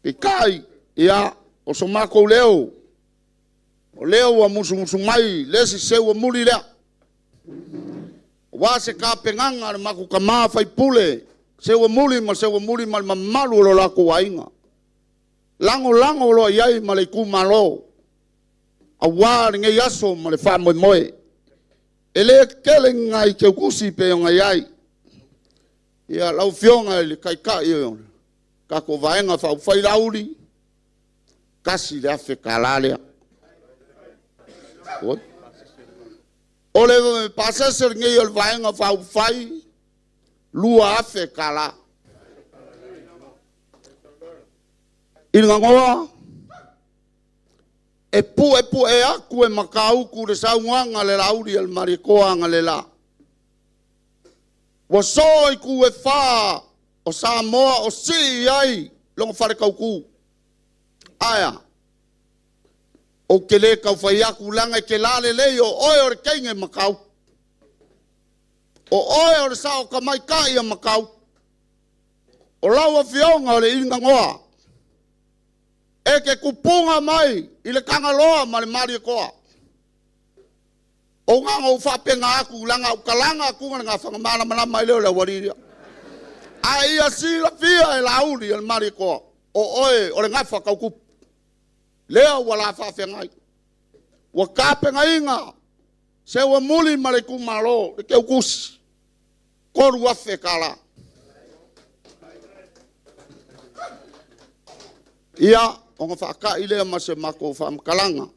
Peitai, ia, o so matou leo, o lea ua musumusu mai le isi seu amuli lea, aua se tapenaga a le matou tama sui usufono, Seuamuli ma Seuamuli ma le mamalu o lo latou aiga, lagolago loa i ai ma le itumalo aua lenei aso ma le faamoemoe. E le tele ni nai teutusi pei ona i ai. Ia, lau Afioga i le Taitai o le tatou Vaega Faaupufai Laauli, $1,000 lea. Oi. O le pasese lenei o le Vaega Faaupufai, $2,000. I le gagua, e puepue atu e Matautu le saunoaga a le Laaulialemalietoa analeila. Ua so itu e fa o Samoa o sii i ai lona faletautu. Ae a? Ou te le tau fai atu leaga e te lalelei o oe o le teine Matautu. O oe o le sao tamaitai a Matautu. O lau afioga o le Ingagoa, e te tupuga mai i le Tagaloa ma le Malietoa. O na ona ou faapena atu, leaga a ou talaga atu le gafaga malamalama ai lea o le aualii ia. A ia silafia e Laauli o le Malietoa, o oe o le gafa tau tupu. Lea ua la faafeagai. Ua tapenaina Seuamuli ma le itumalo, le teutusi, $3,000. Ia, ona faatai lea ma se matou faamatalaga.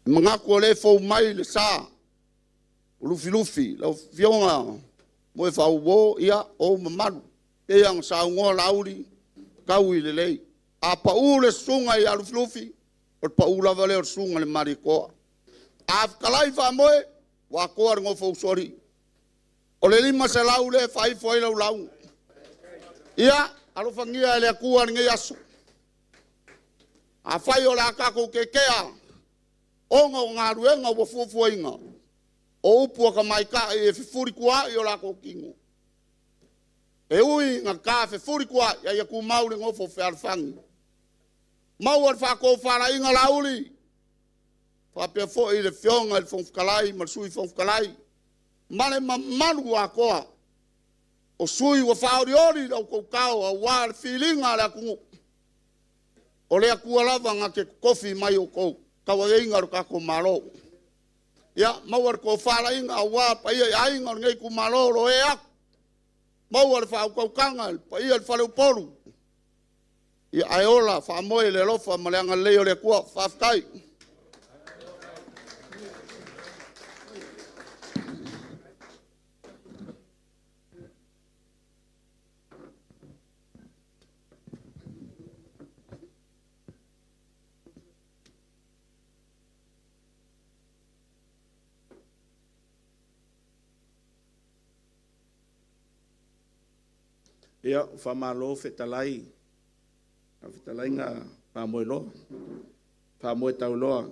E manatu o lea e fou mai le sa o Lufilufi, lau Afioga Moefaauouo, ia, o ou mamalu. E pei lava ona saunoa Laauli, taui lelei. A pau le susuga ia Lufilufi, o le pau lava lea o le susuga i le Malietoa. A fetalai Faamoe, ua atoa le nofo a usoalii. O le $500 lea e faaifo ai lau lauga. Ia, alofagia e le Atua lenei aso. Afai o le a tatou tetea ona o galuega ua fuafuaina, o upu a tamaitai e fefulituaai o latou tino, e ui ina ta fefulituaai, a ia tumau le nofo fealofani. Maua le faatofalaiga Laauli, faapea foi le Afioga i le Fofoga Fetalai ma le Sui Fofoga Fetalai, ma le mamalu atoa o sui usufono ua faaolioli lo outou tao aua le filiga a le atunuu. O le Atua lava na te totofi mai outou tauaveina lo tatou Malo. Ia maua le tofalaiga aua paia i aiga o lenei itumalo o lo o ee atu. Maua le faautautaga i le paia i le faleupolu. Ia ae ola faamoe i le alofa ma le agalelei o le Atua. Faafetai. Ia, faamalo fetalai, lau fetalaiga Faamoeloa, Faamoetauloa.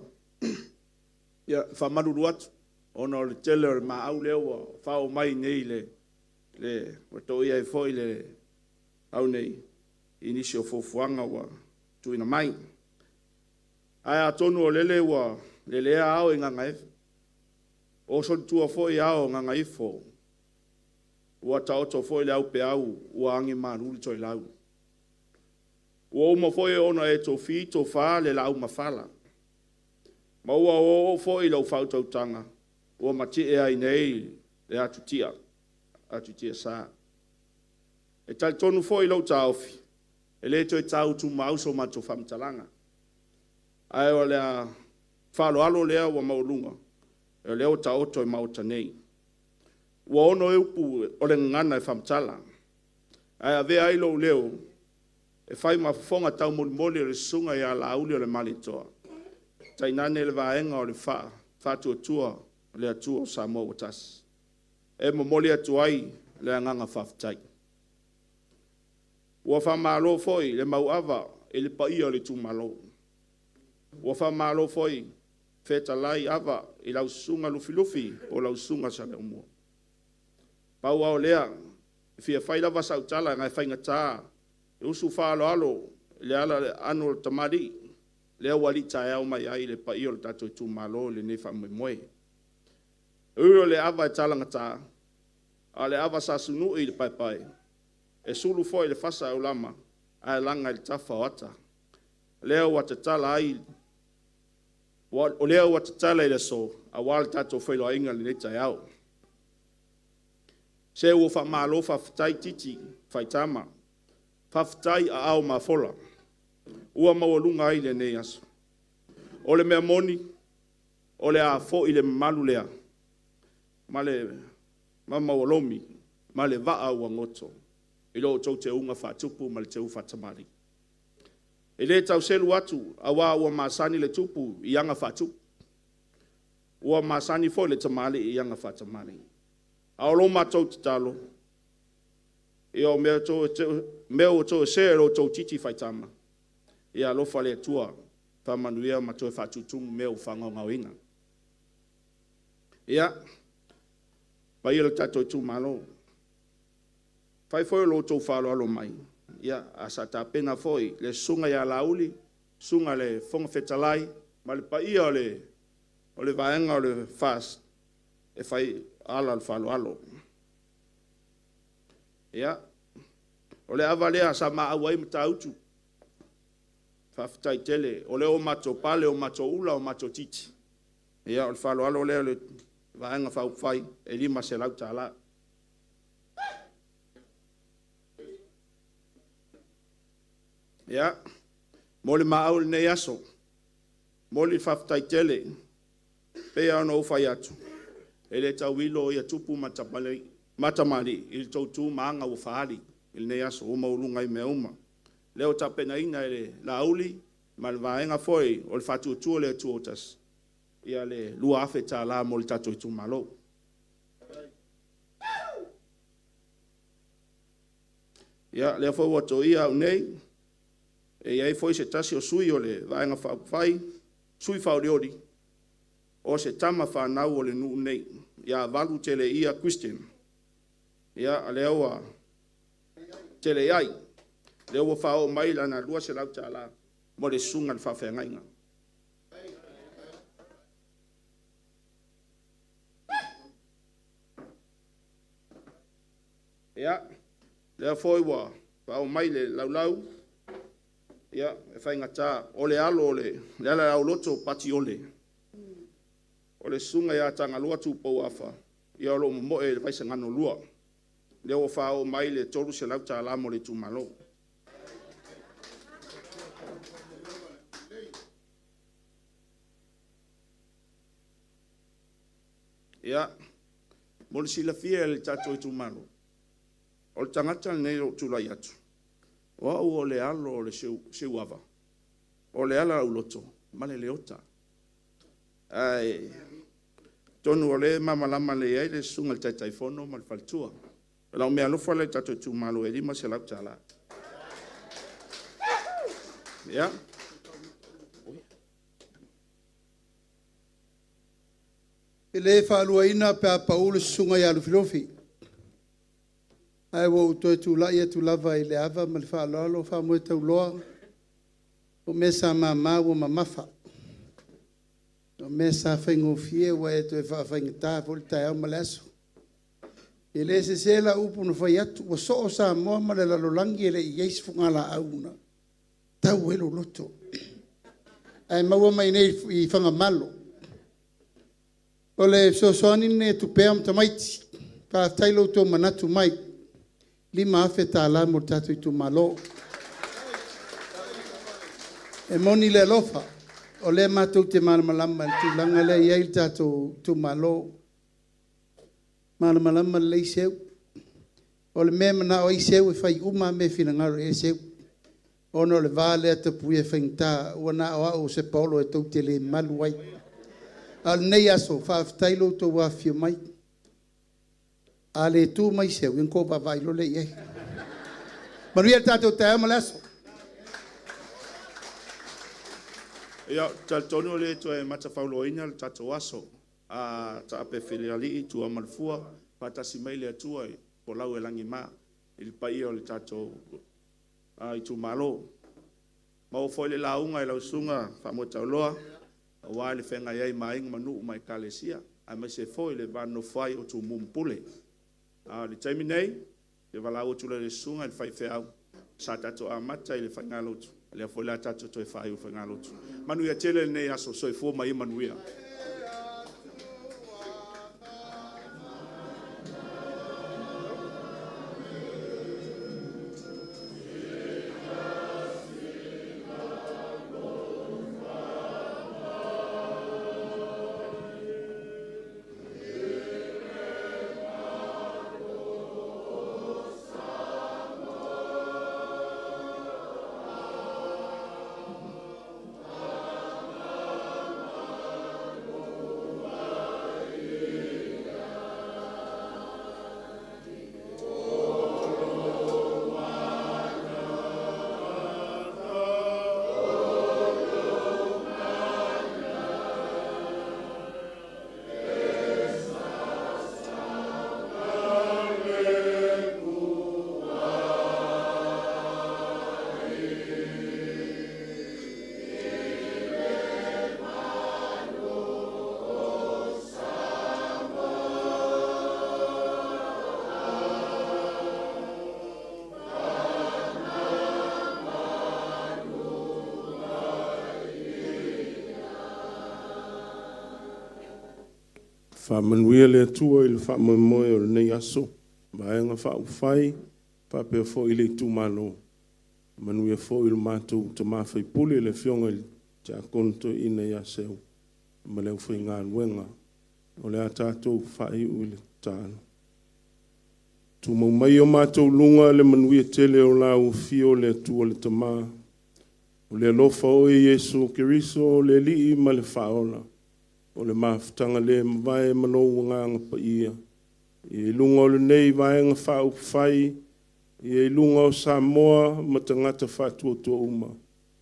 Ia, e faamalulu atu ona o le tele o le maau lea ua faaoo mai nei le ua toia ai foi le au nei i nisi o fuafuaga ua tuuina mai. Ae atonu o lele ua lelea ao i Gagaifo, o solitua foi ao o Gagaifo, ua taoto foi le aupeau ua agi malu le toelau. Ua uma foi ona e tofi tofa le laaumafala, ma ua oooo foi lau faautautaga ua matie ai nei le atutia, atutiasa. E talitonu foi lou taofi, e le toe tau tumau so matou faamatalaga, ae o le faaaloalo lea ua maualuga, o lea ua taoto i Maota nei. Ua ono e upu o le gagana e faamatala, ae avea ai lou leo e fai ma fofoga taumolimoli o le susuga ia Laauli o le Malietoa, tainane le vaega o le Faatuatua i le Atua Samoa ua Tasi. E momoli atu ai le agaga faafetai. Ua faamalo foi le mauava i le paia o le itumalo. Ua faamalo foi fetalai Ava i lau Susuga Lufilufi po o lau Susuga Saleaaumua. Pau lava o lea, e fia fai lava sau tala ae faigata le usu faaaloalo i le ala o le aano o le tamalii lea ua alii taeao mai ai le paia o le tatou itumalo i lenei faamoemoe. E ui o le ava e talagata, a o le ava sa sunui i le paepae, e sulu foi i le fasa aulama ae laga i le tafa o ata. Lea ua tatala i le aso aua le tatou feiloaiga i lenei taeao. Se ua faamalo faafetai titi faitama, faafetai aao mafola ua maualuga ai lenei aso. O le mea moni, o le a foi le mamalu lea ma mauolomi ma le vaa ua goto i lo outou teuga faatupu ma le teu faatamalii. E le tau selu atu aua ua masani le tupu i aga faatupu, ua masani foi le tamalii i aga faatamalii. A o lo matou tatalo, ia o mea ua toesea e lo outou titi faitama, ia alofa le Atua faamanuia ma toe faatutumu mea ua faagaogaoina. Ia, le paia o le tatou itumalo, afai foi o lo outou faaaloalo mai, ae sa tapena foi le Susuga ia Laauli, susuga i le Fofoga Fetalai ma le paia o le Vaega o le FAST e fai o ala o le faaaloalo. Ia, o le ava lea sa ma auai ai Matautu. Faafetai tele, o lea ua matou pale, ua matou ula o matou titi. Ia o le faaaloalo lea i le Vaega Faaupufai e $500. Ia, mo le maau i lenei aso, e momoli le faafetai tele. E pei lava ona ou fai atu, e le tauilo tupu ma tamalii i le tou tu ma aga ua faaali i lenei aso ua maualuga ai mea uma. Lea ua tapenaina e Laauli ma le Vaega foi o le Faatuatua i le Atua Samoa ua Tasi le $2,000 mo le tatou itumalo. Ia, lea foi ua toia au nei, e i ai foi se tasi o sui o le Vaega Faaupufai, sui faaolioli, o se tama fanau a le nuu lenei ia Valuteleia Christian. Ia, o lea ua Teleiai, lea ua faaoo mai lana $200 mo le susuga i le faafeagaiga. Ia, lea foi ua faaoo mai le laulau, ia, e faigata, o le alo o Lealaiauloto Pati Ole, o le susuga ia Tagaloa Tupuola Afa, o lo o momoe i Vaisigano 2, lea ua faaoo mai le $300 mo le itumalo. Ia, mo le silafia e le tatou itumalo, o le tagata lenei ua ou tulai atu, o au o le alo o le Seuava, o Lealaiauloto ma le Leota. Ae atonu o lea e malamalama lelei ai le susuga i le Taitaifono ma le faletua. O lau meaalofa lea i le tatou itumalo e $500. Ia. E le faaluaina pe a pau le susuga ia Lufilufi, ae ua ou toe tulai atu lava i le ava ma le faaaloalo faamoetauloa, o mea sa mama ua mamafa, o mea sa faigofie ua e toe faafaigata foi le taeao ma le aso. E le sese lau upu na fai atu, ua soo Samoa ma le lalolagi e le i i ai se fugalaau na tau ai lou loto, ae maua mai nei i Fagamalo. O le fesoasoani lenei a Tupea ma tamaiti, faafetai i lo outou manatu mai, $5,000 mo le tatou itumalo. E moni le alofa, o lea matou te malamalama i le tulaga lea e i ai le tatou itumalo. Malamalama lelei Seu. O le mea e manao ai Seu e fai uma lava mea e finagalo i ai Seu. Ona o le va lea tapuia e faigata, ua na o au o se paolo e tou te le malu ai. A o lenei aso, faafetai lo outou afifio mai. A le tu mai Seu, ia ona outou vaavaai loa lea i ai. Manuia le tatou taeao ma le aso. Ia, ou te talitonu e le toe matafauloaina le tatou aso. A taape falealii tua ma le fua, faatasi mai le Atua i folau e lagima i le paia o le tatou itumalo. Maua foi le lauga i lau Susuga Faamoetauloa aua le feagai ai ma aiga ma nuu ma Ekalesia, aemaise foi le va nonofo ai o Tumua ma Pule. A o le taimi lenei, ou te valaau atu loa i le susuga i le faifeau, sa tatou amata i le faigalotu, o lea foi o le a tatou toe faaiu i le faigalotu. Manuia tele lenei aso. Soifua ma ia manuia. Faamanuia le Atua i le faamoemoe o lenei aso, Vaega Faaupufai faapea foi le itumalo. Manuia foi lo matou tama sui usufono le Afioga i le Tiakono Toeaina ia Seu ma le aufaigaluega. O le a tatou faaiu i le tatalo. Tumau mai o matou luga le manuia tele o lau afio le Atua le Tama, o le alofa o oe Iesu Keriso o le Alii ma le Faaola, o le mafutaga le mavae ma lou Agaga Paia, ia i luga o lenei Vaega Faaupufai, ia i luga o Samoa ma tagata faatuatua uma,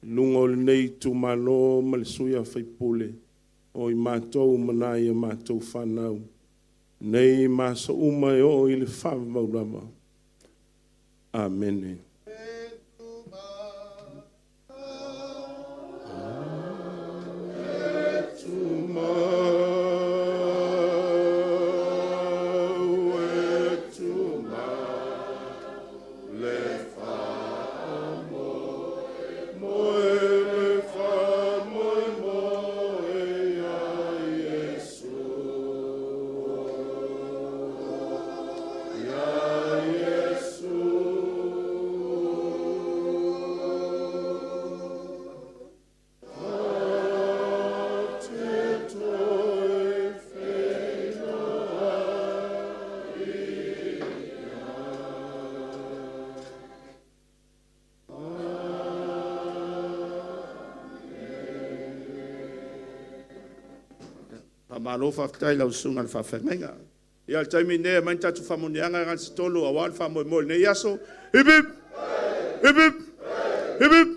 i luga o lenei itumalo ma le sui usufono, o i matou ma nai a matou fanau, nei ma aso uma e oo i le faavavau lava. Amene. Faamalo faafetai i lau susuga i le faafeagaiga. Ia, o le taimi lenei e aumai ni tatou faamanuiaga na o se tolu aua le faamoemoe o lenei aso. Hip hip! Hip hip! Hip hip!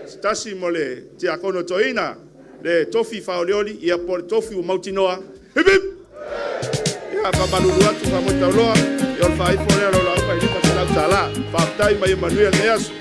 Se tasi mo le tiakono toeaina, le tofi faaolioli, ia po o le tofi ua mautinoa. Hip hip! Ia, faamalulu atu Faamoetauloa, ia o le faaifo lea o lau lauga i le $500. Faafetai ma ia manuia lenei aso.